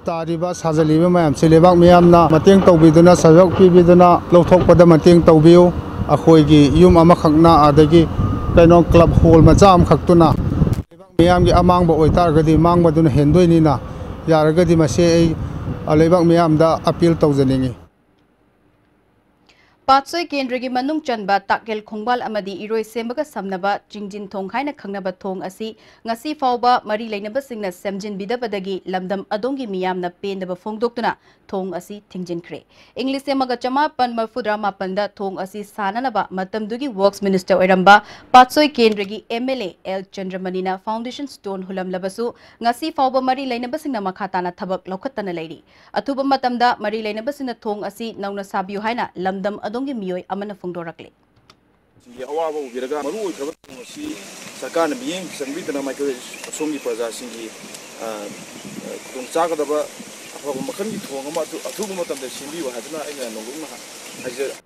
ꯇꯥꯔꯤꯕ, ꯁꯥꯖꯜꯂꯤꯕ ꯃꯌꯥꯝꯁꯤ ꯂꯩꯕꯥꯛ ꯃꯤꯌꯥꯝꯅ ꯃꯇꯦꯡ ꯇꯧꯕꯤꯗꯨꯅ, ꯁꯍꯌꯣꯒ ꯄꯤꯕꯤꯗꯨꯅ ꯂꯧꯊꯣꯛꯄꯗ ꯃꯇꯦꯡ ꯇꯧꯕꯤꯌꯨ꯫ ꯑꯩꯈꯣꯏꯒꯤ ꯌꯨꯝ ꯑꯃꯈꯛꯅ, ꯑꯗꯒꯤ ꯀꯩꯅꯣ, club hall ꯃꯆꯥ ꯑꯃꯈꯛꯇꯨꯅ ꯂꯩꯕꯥꯛ ꯃꯤꯌꯥꯝꯒꯤ ꯑꯃꯥꯡꯕ ꯑꯣꯏꯇꯥꯔꯒꯗꯤ ꯃꯥꯡꯕꯗꯨꯅ ꯍꯦꯟꯗꯣꯏꯅꯤꯅ, ꯌꯥꯔꯒꯗꯤ ꯃꯁꯤ ꯑꯩ, ꯑ, ꯂꯩꯕꯥꯛ ꯃꯤꯌꯥꯝꯗ appeal ꯇꯧꯖꯅꯤꯡꯏ꯫ ꯄꯥꯠꯁꯣꯏ ꯀꯦꯟꯗ꯭ꯔꯒꯤ ꯃꯅꯨꯡ ꯆꯟꯕ ꯇꯥꯛꯌꯦꯜ ꯈꯣꯡꯕꯥꯜ ꯑꯃꯗꯤ ꯏꯔꯣꯏꯁꯦꯝꯕꯒ ꯁꯝꯅꯕ ꯆꯤꯡꯖꯤꯟ ꯊꯣꯡ ꯍꯥꯏꯅ ꯈꯪꯅꯕ ꯊꯣꯡ ꯑꯁꯤ ꯉꯁꯤ ꯐꯥꯎꯕ ꯃꯔꯤ ꯂꯩꯅꯕꯁꯤꯡꯅ ꯁꯦꯝꯖꯤꯟꯕꯤꯗꯕꯗꯒꯤ ꯂꯝꯗꯝ ꯑꯗꯣꯝꯒꯤ ꯃꯤꯌꯥꯝꯅ ꯄꯦꯟꯗꯕ ꯐꯣꯡꯗꯣꯛꯇꯨꯅ ꯊꯣꯡ ꯑꯁꯤ ꯊꯤꯡꯖꯤꯟꯈ꯭ꯔꯦ꯫ ꯏꯪ ꯂꯤꯁꯤꯡ ꯑꯃꯒ ꯆꯃꯥꯄꯟ ꯃꯔꯤꯐꯨꯇꯔꯥ ꯃꯥꯄꯟꯗ ꯊꯣꯡ ꯑꯁꯤ ꯁꯥꯅꯅꯕ ꯃꯇꯝꯗꯨꯒꯤ Works Minister ꯑꯣꯏꯔꯝꯕ ꯄꯥꯠꯁꯣꯏ ꯀꯦꯟꯗ꯭ꯔꯒꯤ MLA L ꯆꯟꯗ꯭ꯔꯃꯅꯤꯅ foundation stone ꯍꯨꯜꯂꯝꯂꯕꯁꯨ ꯉꯁꯤ ꯐꯥꯎꯕ ꯃꯔꯤ ꯂꯩꯅꯕꯁꯤꯡꯅ ꯃꯈꯥ ꯇꯥꯅ ꯊꯕꯛ ꯂꯧꯈꯠꯇꯅ ꯂꯩꯔꯤ꯫ ꯑꯊꯨꯕ ꯃꯇꯝꯗ ꯃꯔꯤ ꯂꯩꯅꯕꯁꯤꯡꯅ ꯊꯣꯡ ꯑꯁꯤ ꯅꯧꯅ ꯁꯥꯕꯤꯌꯨ ꯍꯥꯏꯅ ꯂꯝꯗꯝ ꯑꯗꯣꯝꯒꯤ ꯃꯤꯑꯣꯏ ꯑꯃꯅ ꯐꯣꯡꯗꯣꯔꯛꯂꯤ꯫ ꯁꯤꯡꯒꯤ ꯑꯋꯥꯕ ꯎꯕꯤꯔꯒ ꯃꯔꯨ ꯑꯣꯏꯈ꯭ꯔꯕ ꯊꯧꯔꯝ ꯑꯁꯤ ꯁꯔꯀꯥꯔꯅ ꯃꯤꯠꯌꯦꯡ ꯆꯪꯕꯤꯗꯅ ꯃꯥꯏꯀꯩ ꯑꯁꯣꯝꯒꯤ ꯄ꯭ꯔꯖꯥꯁꯤꯡꯒꯤ, ꯑ, ꯑ, ꯈꯨꯗꯣꯡꯆꯥꯒꯗꯕ ꯑꯐꯕ ꯃꯈꯜꯒꯤ ꯊꯣꯡ ꯑꯃ ꯑꯊꯨ-, ꯑꯊꯨꯕ ꯃꯇꯝꯗ ꯁꯦꯝꯕꯤꯌꯨ ꯍꯥꯏꯗꯨꯅ ꯑꯩꯅ ꯅꯧꯂꯨꯛꯅ ꯍꯥꯏꯖ-,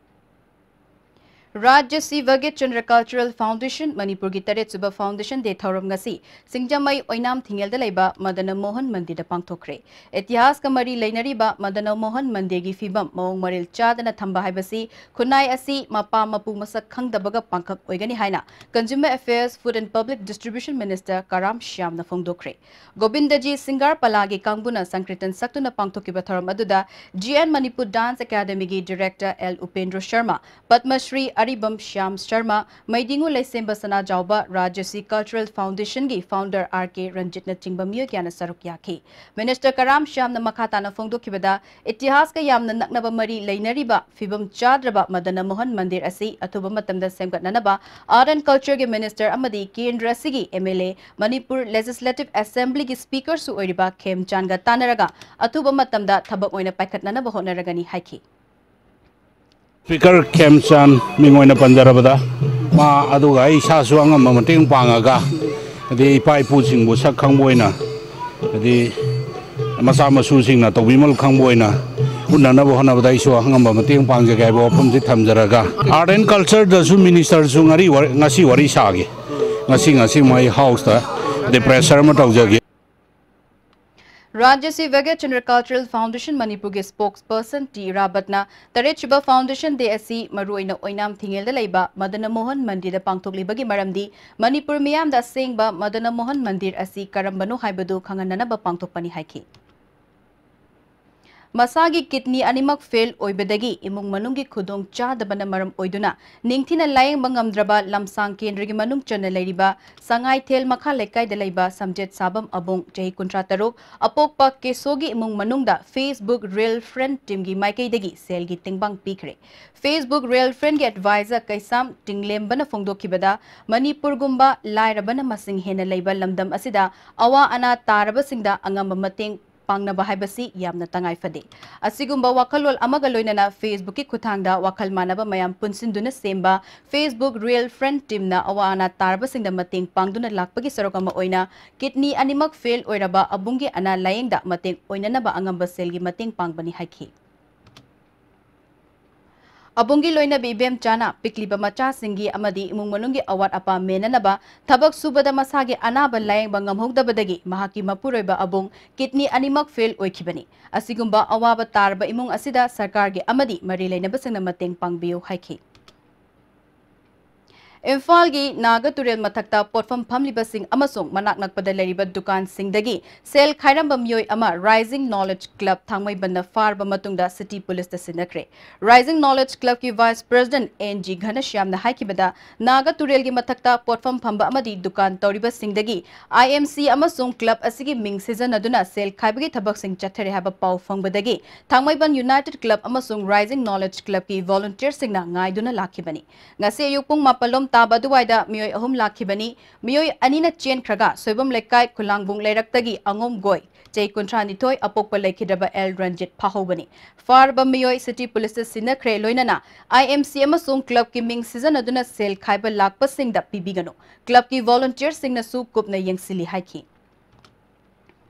ꯔꯥꯖ꯭ꯌ ꯁꯤꯚꯒꯤ ꯆꯟꯗ꯭ꯔ Cultural Foundation ꯃꯅꯤꯄꯨꯔꯒꯤ ꯇꯔꯦꯠꯁꯨꯕ Foundation Day ꯊꯧꯔꯝ ꯉꯁꯤ ꯁꯤꯡꯖꯃꯩ ꯑꯣꯏꯅꯥꯝ ꯊꯤꯡꯉꯦꯜꯗ ꯂꯩꯕ ꯃꯗꯅ ꯃꯣꯍꯟ ꯃꯟꯗꯤꯔꯗ ꯄꯥꯡꯊꯣꯛꯈ꯭ꯔꯦ꯫ ꯏꯇꯤꯍꯥꯁꯀ ꯃꯔꯤ ꯂꯩꯅꯔꯤꯕ ꯃꯗꯅ ꯃꯣꯍꯟ ꯃꯟꯗꯤꯔꯒꯤ ꯐꯤꯕꯝ ꯃꯑꯣꯡ ꯃꯔꯤꯜ ꯆꯥꯗꯅ ꯊꯝꯕ ꯍꯥꯏꯕꯁꯤ ꯈꯨꯟꯅꯥꯏ ꯑꯁꯤ ꯃꯄꯥ ꯃꯄꯨ ꯃꯁꯛ ꯈꯪꯗꯕꯒ ꯄꯥꯡꯈꯛ ꯑꯣꯏꯒꯅꯤ ꯍꯥꯏꯅ Consumer Affairs, Food and Public Distribution Minister ꯀꯔꯥꯝ ꯁ꯭ꯌꯥꯝꯅ ꯐꯣꯡꯗꯣꯛꯈ꯭ꯔꯦ꯫ ꯒꯣꯕꯤꯟꯗꯖꯤ ꯁꯤꯡꯒꯥꯔ ꯄꯂꯥꯒꯤ ꯀꯥꯡꯕꯨꯅ ꯁꯪꯀ꯭ꯔꯤꯇꯟ ꯁꯛꯇꯨꯅ ꯄꯥꯡꯊꯣꯛꯈꯤꯕ ꯊꯧꯔꯝ ꯑꯗꯨꯗ G N Manipur Dance Academyꯒꯤ Director L Upendra Sharma, Padma Shri ꯑꯔꯤꯕꯝ ꯁ꯭ꯌꯥꯝ ꯁꯔꯃ, ꯃꯩꯗꯤꯡꯉꯨ ꯂꯩꯁꯦꯝꯕ ꯁꯅꯥꯖꯥꯎꯕ, ꯔꯥꯖ꯭ꯌꯁꯤ Cultural Foundation ꯒꯤ founder R K Ranjit ꯅꯆꯤꯡꯕ ꯃꯤꯑꯣꯏ ꯀꯌꯥꯅ ꯁꯔꯨꯛ ꯌꯥꯈꯤ꯫ Minister ꯀꯔꯥꯝ ꯁ꯭ꯌꯥꯝꯅ ꯃꯈꯥ ꯇꯥꯅ ꯐꯣꯡꯗꯣꯛꯈꯤꯕꯗ, ꯏꯇꯤꯍꯥꯁꯀ ꯌꯥꯝꯅ ꯅꯛꯅꯕ ꯃꯔꯤ ꯂꯩꯅꯔꯤꯕ ꯐꯤꯕꯝ ꯆꯥꯗ꯭ꯔꯕ ꯃꯗꯅ ꯃꯣꯍꯟ ꯃꯟꯗꯤꯔ ꯑꯁꯤ ꯑꯊꯨꯕ ꯃꯇꯝꯗ ꯁꯦꯝꯒꯠꯅꯅꯕ Art and Culture ꯒꯤ Minister ꯑꯃꯗꯤ ꯀꯦꯟꯗ꯭ꯔ ꯑꯁꯤꯒꯤ M L A, Manipur Legislative Assembly ꯒꯤ Speaker ꯁꯨ ꯑꯣꯏꯔꯤꯕ ꯈꯦꯝꯆꯥꯟꯒ ꯇꯥꯟꯅꯔꯒ ꯑꯊꯨꯕ ꯃꯇꯝꯗ ꯊꯕꯛ ꯑꯣꯏꯅ ꯄꯥꯏꯈꯠꯅꯅꯕ ꯍꯣꯠꯅꯔꯒꯅꯤ ꯍꯥꯏꯈꯤ꯫ Speaker ꯈꯦꯝꯆꯥꯟ ꯃꯤꯡ ꯑꯣꯏꯅ ꯄꯟꯖꯔꯕꯗ, ꯃꯥ ꯑꯗꯨꯒ ꯑꯩ ꯏꯁꯥꯁꯨ ꯑꯉꯝꯕ ꯃꯇꯦꯡ ꯄꯥꯡꯉꯒ, ꯍꯥꯏꯗꯤ ꯏꯄꯥ ꯏꯄꯨꯁꯤꯡꯕꯨ ꯁꯛ ꯈꯪꯕ ꯑꯣꯏꯅ, ꯍꯥꯏꯗꯤ ꯃꯆꯥ ꯃꯁꯨꯁꯤꯡꯅ ꯇꯧꯕꯤꯃꯜ ꯈꯪꯕ ꯑꯣꯏꯅ ꯎꯠꯅꯅꯕ ꯍꯣꯠꯅꯕꯗ ꯑꯩꯁꯨ ꯑꯉꯝꯕ ꯃꯇꯦꯡ ꯄꯥꯡꯖꯒꯦ ꯍꯥꯏꯕ ꯋꯥꯐꯝꯁꯤ ꯊꯝꯖꯔꯒ, Art and Culture ꯗꯁꯨ Minister ꯁꯨ ꯉꯔꯤ ꯋꯥꯔꯤ-, ꯉꯁꯤ ꯋꯥꯔꯤ ꯁꯥꯒꯦ꯫ ꯉꯁꯤ, ꯉꯁꯤ ꯃꯣꯏ House ꯇ, ꯍꯥꯏꯗꯤ pressure ꯑꯃ ꯇꯧꯖꯒꯦ꯫ ꯔꯥꯖ꯭ꯌꯁꯤ ꯚꯥꯒ꯭ꯌꯆꯟꯗ꯭ꯔ Cultural Foundation ꯃꯅꯤꯄꯨꯔꯒꯤ spokesperson ꯇꯤ ꯔꯥꯕꯠꯅ ꯇꯔꯦꯠꯁꯨꯕ Foundation Day ꯑꯁꯤ ꯃꯔꯨꯑꯣꯏꯅ ꯑꯣꯏꯅꯥꯝ ꯊꯤꯡꯉꯦꯜꯗ ꯂꯩꯕ ꯃꯗꯅ ꯃꯣꯍꯟ ꯃꯟꯗꯤꯔꯗ ꯄꯥꯡꯊꯣꯛꯂꯤꯕꯒꯤ ꯃꯔꯝꯗꯤ ꯃꯅꯤꯄꯨꯔ ꯃꯤꯌꯥꯝꯗ ꯑꯁꯦꯡꯕ ꯃꯗꯅ ꯃꯣꯍꯟ ꯃꯟꯗꯤꯔ ꯑꯁꯤ ꯀꯔꯝꯕꯅꯣ ꯍꯥꯏꯕꯗꯨ ꯈꯪꯍꯟꯅꯅꯕ ꯄꯥꯡꯊꯣꯛꯄꯅꯤ ꯍꯥꯏꯈꯤ꯫ ꯃꯁꯥꯒꯤ kidney ꯑꯅꯤꯃꯛ fail ꯑꯣꯏꯕꯗꯒꯤ ꯏꯃꯨꯡ ꯃꯅꯨꯡꯒꯤ ꯈꯨꯗꯣꯡ ꯆꯥꯗꯕꯅ ꯃꯔꯝ ꯑꯣꯏꯗꯨꯅ ꯅꯤꯡꯊꯤꯅ ꯂꯥꯌꯦꯡꯕ ꯉꯝꯗ꯭ꯔꯕ ꯂꯝꯁꯥꯡ ꯀꯦꯟꯗ꯭ꯔꯒꯤ ꯃꯅꯨꯡ ꯆꯟꯅ ꯂꯩꯔꯤꯕ ꯁꯉꯥꯏꯊꯦꯜ ꯃꯈꯥ ꯂꯩꯀꯥꯏꯗ ꯂꯩꯕ ꯁꯝꯖꯦꯠ ꯁꯥꯕꯝ ꯑꯕꯨꯡ, ꯆꯍꯤ ꯀꯨꯟꯊ꯭ꯔꯥ ꯇꯔꯨꯛ, ꯑꯄꯣꯛꯄ ꯀꯦꯁꯣꯒꯤ ꯏꯃꯨꯡ ꯃꯅꯨꯡꯗ Facebook Real Friend Team ꯒꯤ ꯃꯥꯏꯀꯩꯗꯒꯤ ꯁꯦꯜꯒꯤ ꯇꯦꯡꯕꯥꯡ ꯄꯤꯈ꯭ꯔꯦ꯫ Facebook Real Friend ꯒꯤ advisor ꯀꯩꯁꯥꯝ ꯇꯤꯡꯂꯦꯝꯕꯅ ꯐꯣꯡꯗꯣꯛꯈꯤꯕꯗ, ꯃꯅꯤꯄꯨꯔꯒꯨꯝꯕ ꯂꯥꯏꯔꯕꯅ ꯃꯁꯤꯡ ꯍꯦꯟꯅ ꯂꯩꯕ ꯂꯝꯗꯝ ꯑꯁꯤꯗ ꯑꯋꯥ ꯑꯅꯥ ꯇꯥꯔꯕꯁꯤꯡꯗ ꯑꯉꯝꯕ ꯃꯇꯦꯡ ꯄꯥꯡꯅꯕ ꯍꯥꯏꯕꯁꯤ ꯌꯥꯝꯅ ꯇꯉꯥꯏ ꯐꯗꯦ꯫ ꯑꯁꯤꯒꯨꯝꯕ ꯋꯥꯈꯜꯂꯣꯟ ꯑꯃꯒ ꯂꯣꯏꯅꯅ Facebook ꯀꯤ ꯈꯨꯠꯊꯥꯡꯗ ꯋꯥꯈꯜ ꯃꯥꯟꯅꯕ ꯃꯌꯥꯝ ꯄꯨꯟꯁꯤꯟꯗꯨꯅ ꯁꯦꯝꯕ Facebook Real Friend Team ꯅ ꯑꯋꯥ ꯑꯅꯥ ꯇꯥꯔꯕꯁꯤꯡꯗ ꯃꯇꯦꯡ ꯄꯥꯡꯗꯨꯅ ꯂꯥꯛꯄꯒꯤ ꯁꯔꯨꯛ ꯑꯃ ꯑꯣꯏꯅ kidney ꯑꯅꯤꯃꯛ fail ꯑꯣꯏꯔꯕ ꯑꯕꯨꯡꯒꯤ ꯑꯅꯥ ꯂꯥꯌꯦꯡꯗ ꯃꯇꯦꯡ ꯑꯣꯏꯅꯅꯕ ꯑꯉꯝꯕ ꯁꯦꯜꯒꯤ ꯃꯇꯦꯡ ꯄꯥꯡꯕꯅꯤ ꯍꯥꯏꯈꯤ꯫ ꯑꯕꯨꯡꯒꯤ ꯂꯣꯏꯅꯕꯤ ꯏꯕꯦꯝꯆꯥꯅ ꯄꯤꯛꯂꯤꯕ ꯃꯆꯥꯁꯤꯡꯒꯤ ꯑꯃꯗꯤ ꯏꯃꯨꯡ ꯃꯅꯨꯡꯒꯤ ꯑꯋꯥꯠ ꯑꯄꯥ ꯃꯦꯟꯅꯅꯕ ꯊꯕꯛ ꯁꯨꯕꯗ ꯃꯁꯥꯒꯤ ꯑꯅꯥꯕ ꯂꯥꯌꯦꯡꯕ ꯉꯝꯍꯧꯗꯕꯗꯒꯤ ꯃꯍꯥꯛꯀꯤ ꯃꯄꯨꯔꯣꯏꯕ ꯑꯕꯨꯡ kidney ꯑꯅꯤꯃꯛ fail ꯑꯣꯏꯈꯤꯕꯅꯤ꯫ ꯑꯁꯤꯒꯨꯝꯕ ꯑꯋꯥꯕ ꯇꯥꯔꯕ ꯏꯃꯨꯡ ꯑꯁꯤꯗ ꯁꯔꯀꯥꯔꯒꯤ ꯑꯃꯗꯤ ꯃꯔꯤ ꯂꯩꯅꯕꯁꯤꯡꯅ ꯃꯇꯦꯡ ꯄꯥꯡꯕꯤꯌꯨ ꯍꯥꯏꯈꯤ꯫ ꯏꯝꯐꯥꯜꯒꯤ ꯅꯥꯒ ꯇꯨꯔꯦꯜ ꯃꯊꯛꯇ ꯄꯣꯠꯐꯝ ꯐꯝꯂꯤꯕꯁꯤꯡ ꯑꯃꯁꯨꯡ ꯃꯅꯥꯛ ꯅꯛꯄꯗ ꯂꯩꯔꯤꯕ ꯗꯨꯀꯥꯟꯁꯤꯡꯗꯒꯤ ꯁꯦꯜ ꯈꯥꯏꯔꯝꯕ ꯃꯤꯑꯣꯏ ꯑꯃ Rising Knowledge Club ꯊꯥꯡꯃꯩꯕꯟꯗ ꯐꯥꯔꯕ ꯃꯇꯨꯡꯗ ꯁꯤꯇꯤ ꯄꯨꯂꯤꯁꯇ ꯁꯤꯟꯅꯈ꯭ꯔꯦ꯫ Rising Knowledge Clubꯀꯤ Vice President N G ꯘꯅꯁ꯭ꯌꯥꯝꯅ ꯍꯥꯏꯈꯤꯕꯗ, ꯅꯥꯒ ꯇꯨꯔꯦꯜꯒꯤ ꯃꯊꯛꯇ ꯄꯣꯠꯐꯝ ꯐꯝꯕ ꯑꯃꯗꯤ ꯗꯨꯀꯥꯟ ꯇꯧꯔꯤꯕꯁꯤꯡꯗꯒꯤ I M C ꯑꯃꯁꯨꯡ club ꯑꯁꯤꯒꯤ ꯃꯤꯡ ꯁꯤꯖꯤꯟꯅꯗꯨꯅ ꯁꯦꯜ ꯈꯥꯏꯕꯒꯤ ꯊꯕꯛꯁꯤꯡ ꯆꯠꯊꯔꯦ ꯍꯥꯏꯕ ꯄꯥꯎ ꯐꯪꯕꯗꯒꯤ ꯊꯥꯡꯃꯩꯕꯟ United Club ꯑꯃꯁꯨꯡ Rising Knowledge Clubꯀꯤ volunteerꯁꯤꯡꯅ ꯉꯥꯏꯗꯨꯅ ꯂꯥꯛꯈꯤꯕꯅꯤ꯫ ꯉꯁꯤ ꯑꯌꯨꯛ ꯄꯨꯡ ꯃꯥꯄꯜ ꯂꯣꯝ ꯇꯥꯕ ꯑꯗꯨꯋꯥꯏꯗ ꯃꯤꯑꯣꯏ ꯑꯍꯨꯝ ꯂꯥꯛꯈꯤꯕꯅꯤ꯫ ꯃꯤꯑꯣꯏ ꯑꯅꯤꯅ ꯆꯦꯟꯈ꯭ꯔꯒ ꯁꯣꯏꯕꯝ ꯂꯩꯀꯥꯏ ꯈꯨꯂꯥꯡꯕꯨꯡ ꯂꯩꯔꯛꯇꯒꯤ ꯑꯉꯣꯝ ꯒꯣꯏ, ꯆꯍꯤ ꯀꯨꯟꯊ꯭ꯔꯥ ꯅꯤꯊꯣꯏ, ꯑꯄꯣꯛꯄ ꯂꯩꯈꯤꯗ꯭ꯔꯕ ꯑꯦꯜ ꯔꯟꯖꯤꯠ ꯐꯥꯍꯧꯕꯅꯤ꯫ ꯐꯥꯔꯕ ꯃꯤꯑꯣꯏ ꯁꯤꯇꯤ ꯄꯨꯂꯤꯁꯇ ꯁꯤꯟꯅꯈ꯭ꯔꯦ, ꯂꯣꯏꯅꯅ I M C ꯑꯃꯁꯨꯡ clubꯀꯤ ꯃꯤꯡ ꯁꯤꯖꯤꯟꯅꯗꯨꯅ ꯁꯦꯜ ꯈꯥꯏꯕ ꯂꯥꯛꯄꯁꯤꯡꯗ ꯄꯤꯕꯤꯒꯅꯨ꯫ Clubꯀꯤ volunteerꯁꯤꯡꯅꯁꯨ ꯀꯨꯞꯅ ꯌꯦꯡꯁꯤꯜꯂꯤ ꯍꯥꯏꯈꯤ꯫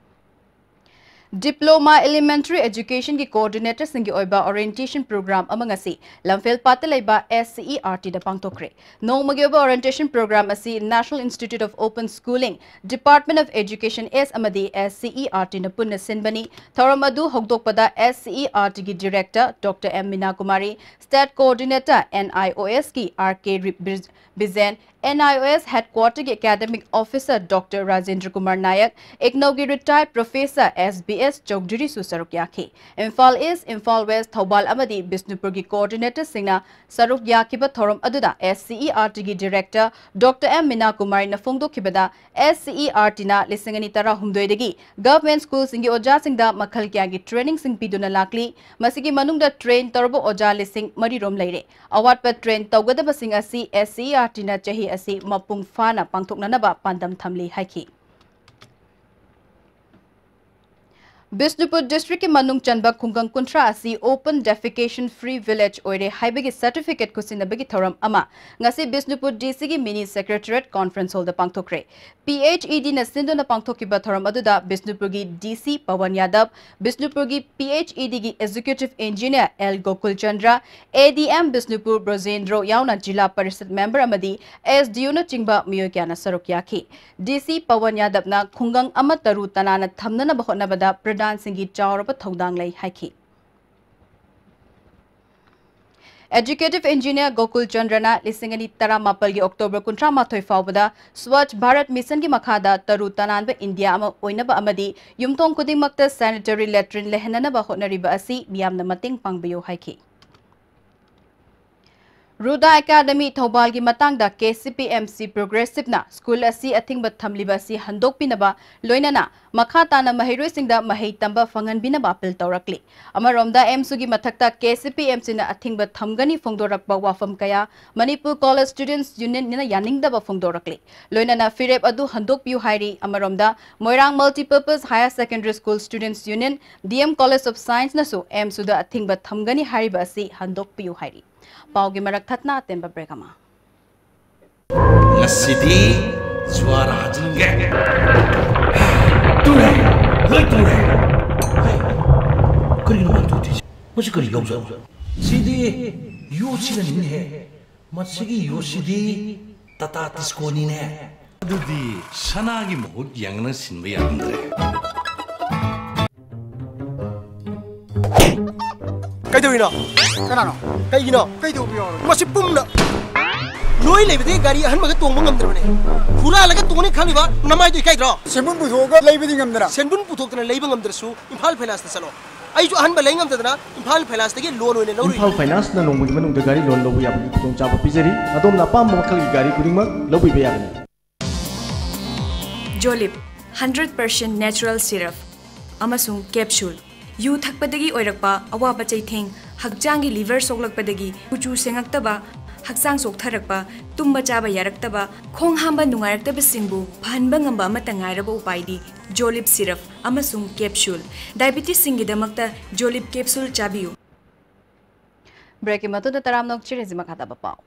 Diploma Elementary Educationꯒꯤ coordinatorꯁꯤꯡꯒꯤ ꯑꯣꯏꯕ orientation program ꯑꯃ ꯉꯁꯤ ꯂꯝꯐꯦꯜꯄꯥꯠꯇ ꯂꯩꯕ S C E R Tꯗ ꯄꯥꯡꯊꯣꯛꯈ꯭ꯔꯦ꯫ ꯅꯣꯡꯃꯒꯤ ꯑꯣꯏꯕ orientation program ꯑꯁꯤ National Institute of Open Schooling, Department of Education East ꯑꯃꯗꯤ S C E R Tꯅ ꯄꯨꯟꯅ ꯁꯤꯟꯕꯅꯤ꯫ ꯊꯧꯔꯝ ꯑꯗꯨ ꯍꯧꯗꯣꯛꯄꯗ S C E R Tꯒꯤ director Doctor M Meena Kumari, state coordinator N I O Sꯀꯤ R K ꯔꯤ-, ꯕꯤꯖ-, ꯕꯤꯖꯦꯟ, N I O S headquarterꯒꯤ academic officer Doctor Rajendra Kumar Nayak, ꯏꯒꯅꯧꯒꯤ retired professor S B S ꯆꯧꯙꯨꯔꯤꯁꯨ ꯁꯔꯨꯛ ꯌꯥꯈꯤ꯫ ꯏꯝꯐꯥꯜ East, ꯏꯝꯐꯥꯜ West, ꯊꯧꯕꯥꯜ ꯑꯃꯗꯤ ꯕꯤꯁꯅꯨꯄꯨꯔꯒꯤ coordinatorꯁꯤꯡꯅ ꯁꯔꯨꯛ ꯌꯥꯈꯤꯕ ꯊꯧꯔꯝ ꯑꯗꯨꯗ S C E R Tꯒꯤ director Doctor M ꯃꯤꯅꯥ ꯀꯨꯃꯥꯔꯤꯅ ꯐꯣꯡꯗꯣꯛꯈꯤꯕꯗ, S C E R Tꯅ ꯂꯤꯁꯤꯡ ꯑꯅꯤ ꯇꯔꯥꯍꯨꯝꯗꯣꯏꯗꯒꯤ government schoolꯁꯤꯡꯒꯤ ꯑꯣꯖꯥꯁꯤꯡꯗ ꯃꯈꯜ ꯀꯌꯥꯒꯤ trainingꯁꯤꯡ ꯄꯤꯗꯨꯅ ꯂꯥꯛꯂꯤ꯫ ꯃꯁꯤꯒꯤ ꯃꯅꯨꯡꯗ train ꯇꯧꯔꯕ ꯑꯣꯖꯥ ꯂꯤꯁꯤꯡ ꯃꯔꯤ ꯔꯣꯝ ꯂꯩꯔꯦ꯫ ꯑꯋꯥꯠꯄ train ꯇꯧꯒꯗꯕꯁꯤꯡ ꯑꯁꯤ S C E R Tꯅ ꯆꯍꯤ ꯑꯁꯤ ꯃꯄꯨꯡ ꯐꯥꯅ ꯄꯥꯡꯊꯣꯛꯅꯅꯕ ꯄꯥꯟꯗꯝ ꯊꯝꯂꯤ ꯍꯥꯏꯈꯤ꯫ ꯕꯤꯁꯅꯨꯄꯨꯔ districtꯀꯤ ꯃꯅꯨꯡ ꯆꯟꯕ ꯈꯨꯡꯒꯪ ꯀꯨꯟꯊ꯭ꯔꯥ ꯑꯁꯤ open defecation free village ꯑꯣꯏꯔꯦ ꯍꯥꯏꯕꯒꯤ certificate ꯈꯨꯠꯁꯤꯟꯅꯕꯒꯤ ꯊꯧꯔꯝ ꯑꯃ ꯉꯁꯤ Bishnupur D Cꯒꯤ mini secretariat conference hallꯗ ꯄꯥꯡꯊꯣꯛꯈ꯭ꯔꯦ꯫ P H E Dꯅ ꯁꯤꯟꯗꯨꯅ ꯄꯥꯡꯊꯣꯛꯈꯤꯕ ꯊꯧꯔꯝ ꯑꯗꯨꯗ ꯕꯤꯁꯅꯨꯄꯨꯔꯒꯤ D C ꯄꯋꯟ ꯌꯥꯗꯕ, ꯕꯤꯁꯅꯨꯄꯨꯔꯒꯤ P H E Dꯒꯤ executive engineer L Gokul Chandra, A D M Bishnupur ꯕ꯭ꯔꯣꯖꯦꯟꯗ꯭ꯔꯣ ꯌꯥꯎꯅ ꯖꯤꯂꯥ ꯄꯔꯤꯁꯗ member ꯑꯃꯗꯤ S D Oꯅꯆꯤꯡꯕ ꯃꯤꯑꯣꯏ ꯀꯌꯥꯅ ꯁꯔꯨꯛ ꯌꯥꯈꯤ꯫ D C ꯄꯋꯟ ꯌꯥꯗꯕꯅ ꯈꯨꯡꯒꯪ ꯑꯃ ꯇꯔꯨ ꯇꯅꯥꯟꯅ ꯊꯝꯅꯅꯕ ꯍꯣꯠꯅꯕꯗ ꯄ꯭ꯔꯙꯥꯟꯁꯤꯡꯒꯤ ꯆꯥꯎꯔꯕ ꯊꯧꯗꯥꯡ ꯂꯩ ꯍꯥꯏꯈꯤ꯫ Executive Engineer ꯒꯣꯀꯨꯜ ꯆꯟꯗ꯭ꯔꯅ ꯂꯤꯁꯤꯡ ꯑꯅꯤ ꯇꯔꯥꯃꯥꯄꯜꯒꯤ ꯑꯣꯛꯇꯣꯕꯔ ꯀꯨꯟꯊ꯭ꯔꯥ ꯃꯥꯊꯣꯏ ꯐꯥꯎꯕꯗ ꯁ꯭ꯋꯥꯆ ꯚꯥꯔꯠ ꯃꯤꯁꯟꯒꯤ ꯃꯈꯥꯗ ꯇꯔꯨ ꯇꯅꯥꯟꯕ ꯏꯟꯗꯤꯌꯥ ꯑꯃ ꯑꯣꯏꯅꯕ ꯑꯃꯗꯤ ꯌꯨꯝꯊꯣꯡ ꯈꯨꯗꯤꯡꯃꯛꯇ ꯁꯦꯅꯤꯇꯔꯤ ꯂꯦꯇ꯭ꯔꯤꯟ ꯂꯩꯍꯟꯅꯅꯕ ꯍꯣꯠꯅꯔꯤꯕ ꯑꯁꯤ ꯃꯤꯌꯥꯝꯅ ꯃꯇꯦꯡ ꯄꯥꯡꯕꯤꯌꯨ ꯍꯥꯏꯈꯤ꯫ ꯔꯨꯗꯥ ꯑꯦꯀꯥꯗꯃꯤ ꯊꯧꯕꯥꯜꯒꯤ ꯃꯇꯥꯡꯗ K C P M C ꯄ꯭ꯔꯣꯒ꯭ꯔꯦꯁꯤꯞꯅ school ꯑꯁꯤ ꯑꯊꯤꯡꯕ ꯊꯝꯂꯤꯕ ꯑꯁꯤ ꯍꯟꯗꯣꯛꯄꯤꯅꯕ, ꯂꯣꯏꯅꯅ ꯃꯈꯥ ꯇꯥꯅ ꯃꯍꯩꯔꯣꯏꯁꯤꯡꯗ ꯃꯍꯩ ꯇꯝꯕ ꯐꯪꯍꯟꯕꯤꯅꯕ ꯑꯄꯤꯜ ꯇꯧꯔꯛꯂꯤ꯫ ꯑꯃꯔꯣꯝꯗ ꯑꯦꯝꯁꯨꯒꯤ ꯃꯊꯛꯇ ꯀꯦ ꯁꯤ ꯄꯤ ꯑꯦꯝ ꯁꯤꯅ ꯑꯊꯤꯡꯕ ꯊꯝꯒꯅꯤ ꯐꯣꯡꯗꯣꯔꯛꯄ ꯋꯥꯐꯝ ꯀꯌꯥ ꯃꯅꯤꯄꯨꯔ ꯀꯣꯂꯦꯖ ꯁ꯭ꯇꯨꯗꯦꯟꯠꯁ ꯌꯨꯅꯤꯌꯟꯅ ꯌꯥꯅꯤꯡꯗꯕ ꯐꯣꯡꯗꯣꯔꯛꯂꯤ꯫ ꯂꯣꯏꯅꯅ ꯐꯤꯔꯦꯞ ꯑꯗꯨ ꯍꯟꯗꯣꯛꯄꯤꯌꯨ ꯍꯥꯏꯔꯤ꯫ ꯑꯃꯔꯣꯝꯗ Moirang multipurpose higher secondary school students union, D M college of ꯁꯥꯏꯟꯁꯅꯁꯨ ꯑꯦꯝꯁꯨꯗ ꯑꯊꯤꯡꯕ ꯊꯝꯒꯅꯤ ꯍꯥꯏꯔꯤꯕ ꯑꯁꯤ ꯍꯟꯗꯣꯛꯄꯤꯌꯨ ꯍꯥꯏꯔꯤ꯫ ꯄꯥꯎꯒꯤ ꯃꯔꯛ ꯊꯠꯅ ꯑꯇꯦꯟꯕ ꯕ꯭ꯔꯦꯛ ꯑꯃ꯫ ꯉꯁꯤꯗꯤ ꯖꯨꯋꯥꯔ ꯍꯥꯖꯤꯟꯒꯦ꯫ ꯇꯨꯔꯦ, ꯂꯣꯏ ꯇꯨꯔꯦ꯫ ꯍꯩ, ꯀꯔꯤꯅꯣ ꯃꯥꯅ ꯇꯧꯗꯣꯏꯁꯦ? ꯃꯁꯤ ꯀꯔꯤ ꯌꯥꯎꯖꯥꯠꯅꯣ? ꯁꯤꯗꯤ ꯌꯣꯠꯁꯤꯅꯅꯤꯅꯦꯍꯦ꯫ ꯃꯁꯤꯒꯤ ꯌꯣꯠꯁꯤꯗꯤ ꯇꯥꯇꯥ ꯇꯤꯁꯀꯣꯅꯤꯅꯦ꯫ ꯑꯗꯨꯗꯤ ꯁꯅꯥꯒꯤ ꯃꯍꯨꯠ ꯌꯦꯡꯅ ꯁꯤꯟꯕ ꯌꯥꯔꯝꯗ꯭ꯔꯦ꯫ ꯀꯩꯗꯧꯔꯤꯅꯣ? ꯀꯅꯥꯅꯣ? ꯀꯩꯒꯤꯅꯣ? ꯀꯩꯗꯧꯕ ꯌꯥꯎꯔꯒꯦ? ꯃꯁꯤ ꯄꯨꯝꯅ ꯅꯣꯏ ꯂꯩꯕꯗꯒꯤ ꯒꯥꯔꯤ ꯑꯍꯟꯕꯒ ꯇꯣꯡꯕ ꯉꯝꯗ꯭ꯔꯕꯅꯦ꯫ ꯍꯨꯔꯥꯜꯂꯒ ꯇꯣꯡꯅꯤ ꯈꯜꯂꯤꯕ ꯅꯃꯥꯏꯗꯣ ꯏꯀꯥꯏꯗ꯭ꯔꯣ? ꯁꯦꯟꯕꯨꯟ ꯄꯨꯊꯣꯛꯑꯒ ꯂꯩꯕꯗꯤ ꯉꯝꯗꯅ꯫ ꯁꯦꯟꯕꯨꯟ ꯄꯨꯊꯣꯛꯇꯅ ꯂꯩꯕ ꯉꯝꯗ꯭ꯔꯁꯨ ꯏꯝꯐꯥꯜ ꯐꯥꯏꯅꯥꯟꯁꯇ ꯆꯠꯂꯣ꯫ ꯑꯩꯁꯨ ꯑꯍꯟꯕ ꯂꯩ ꯉꯝꯗꯗꯅ ꯏꯝꯐꯥꯜ ꯐꯥꯏꯅꯥꯟꯁꯇꯒꯤ ꯂꯣꯟ ꯑꯣꯏꯅ ꯂꯧꯔꯨꯏ꯫ ꯏꯝꯐꯥꯜ ꯐꯥꯏꯅꯥꯟꯁꯅ ꯅꯣꯡꯃꯒꯤ ꯃꯅꯨꯡꯗ ꯒꯥꯔꯤ ꯂꯣꯟ ꯂꯧꯕ ꯌꯥꯕꯒꯤ ꯈꯨꯗꯣꯡꯆꯥꯕ ꯄꯤꯖꯔꯤ꯫ ꯑꯗꯣꯝꯅ ꯑꯄꯥꯝꯕ ꯃꯈꯜꯒꯤ ꯒꯥꯔꯤ ꯈꯨꯗꯤꯡꯃꯛ ꯂꯧꯕꯤꯕ ꯌꯥꯒꯅꯤ꯫ ꯖꯣꯂꯤꯞ, ꯍꯟꯗ꯭ꯔꯦꯠ ꯄꯥꯔꯁꯦꯟ ꯅꯦꯆꯔꯦꯜ ꯁꯤꯔꯞ ꯑꯃꯁꯨꯡ ꯀꯦꯞꯁꯨꯜ꯫ ꯌꯨ ꯊꯛꯄꯗꯒꯤ ꯑꯣꯏꯔꯛꯄ ꯑꯋꯥꯕ ꯆꯩꯊꯦꯡ, ꯍꯛꯆꯥꯡꯒꯤ ꯂꯤꯚꯔ ꯁꯣꯛꯂꯛꯄꯗꯒꯤ ꯀꯨꯆꯨ ꯁꯦꯡꯉꯛꯇꯕ, ꯍꯛꯆꯥꯡ ꯆꯣꯛꯊꯔꯛꯄ, ꯇꯨꯝꯕ ꯆꯥꯕ ꯌꯥꯔꯛꯇꯕ, ꯈꯣꯡ ꯍꯥꯝꯕ ꯅꯨꯡꯉꯥꯏꯔꯛꯇꯕꯁꯤꯡꯕꯨ ꯐꯍꯟꯕ ꯉꯝꯕ ꯑꯃꯠꯇ ꯉꯥꯏꯔꯕ ꯎꯄꯥꯏꯗꯤ ꯖꯣꯂꯤꯞ ꯁꯤꯔꯞ ꯑꯃꯁꯨꯡ ꯀꯦꯞꯁꯨꯜ꯫ ꯗꯥꯏꯕꯤꯇꯤꯁꯁꯤꯡꯒꯤꯗꯃꯛꯇ ꯖꯣꯂꯤꯞ ꯀꯦꯞꯁꯨꯜ ꯆꯥꯕꯤꯌꯨ꯫ ꯕ꯭ꯔꯦꯛꯀꯤ ꯃꯇꯨꯡꯗ ꯇꯔꯥꯝꯅ ꯑꯣꯛꯆꯔꯤꯁꯤ ꯃꯈꯥ ꯇꯥꯕ ꯄꯥꯎ꯫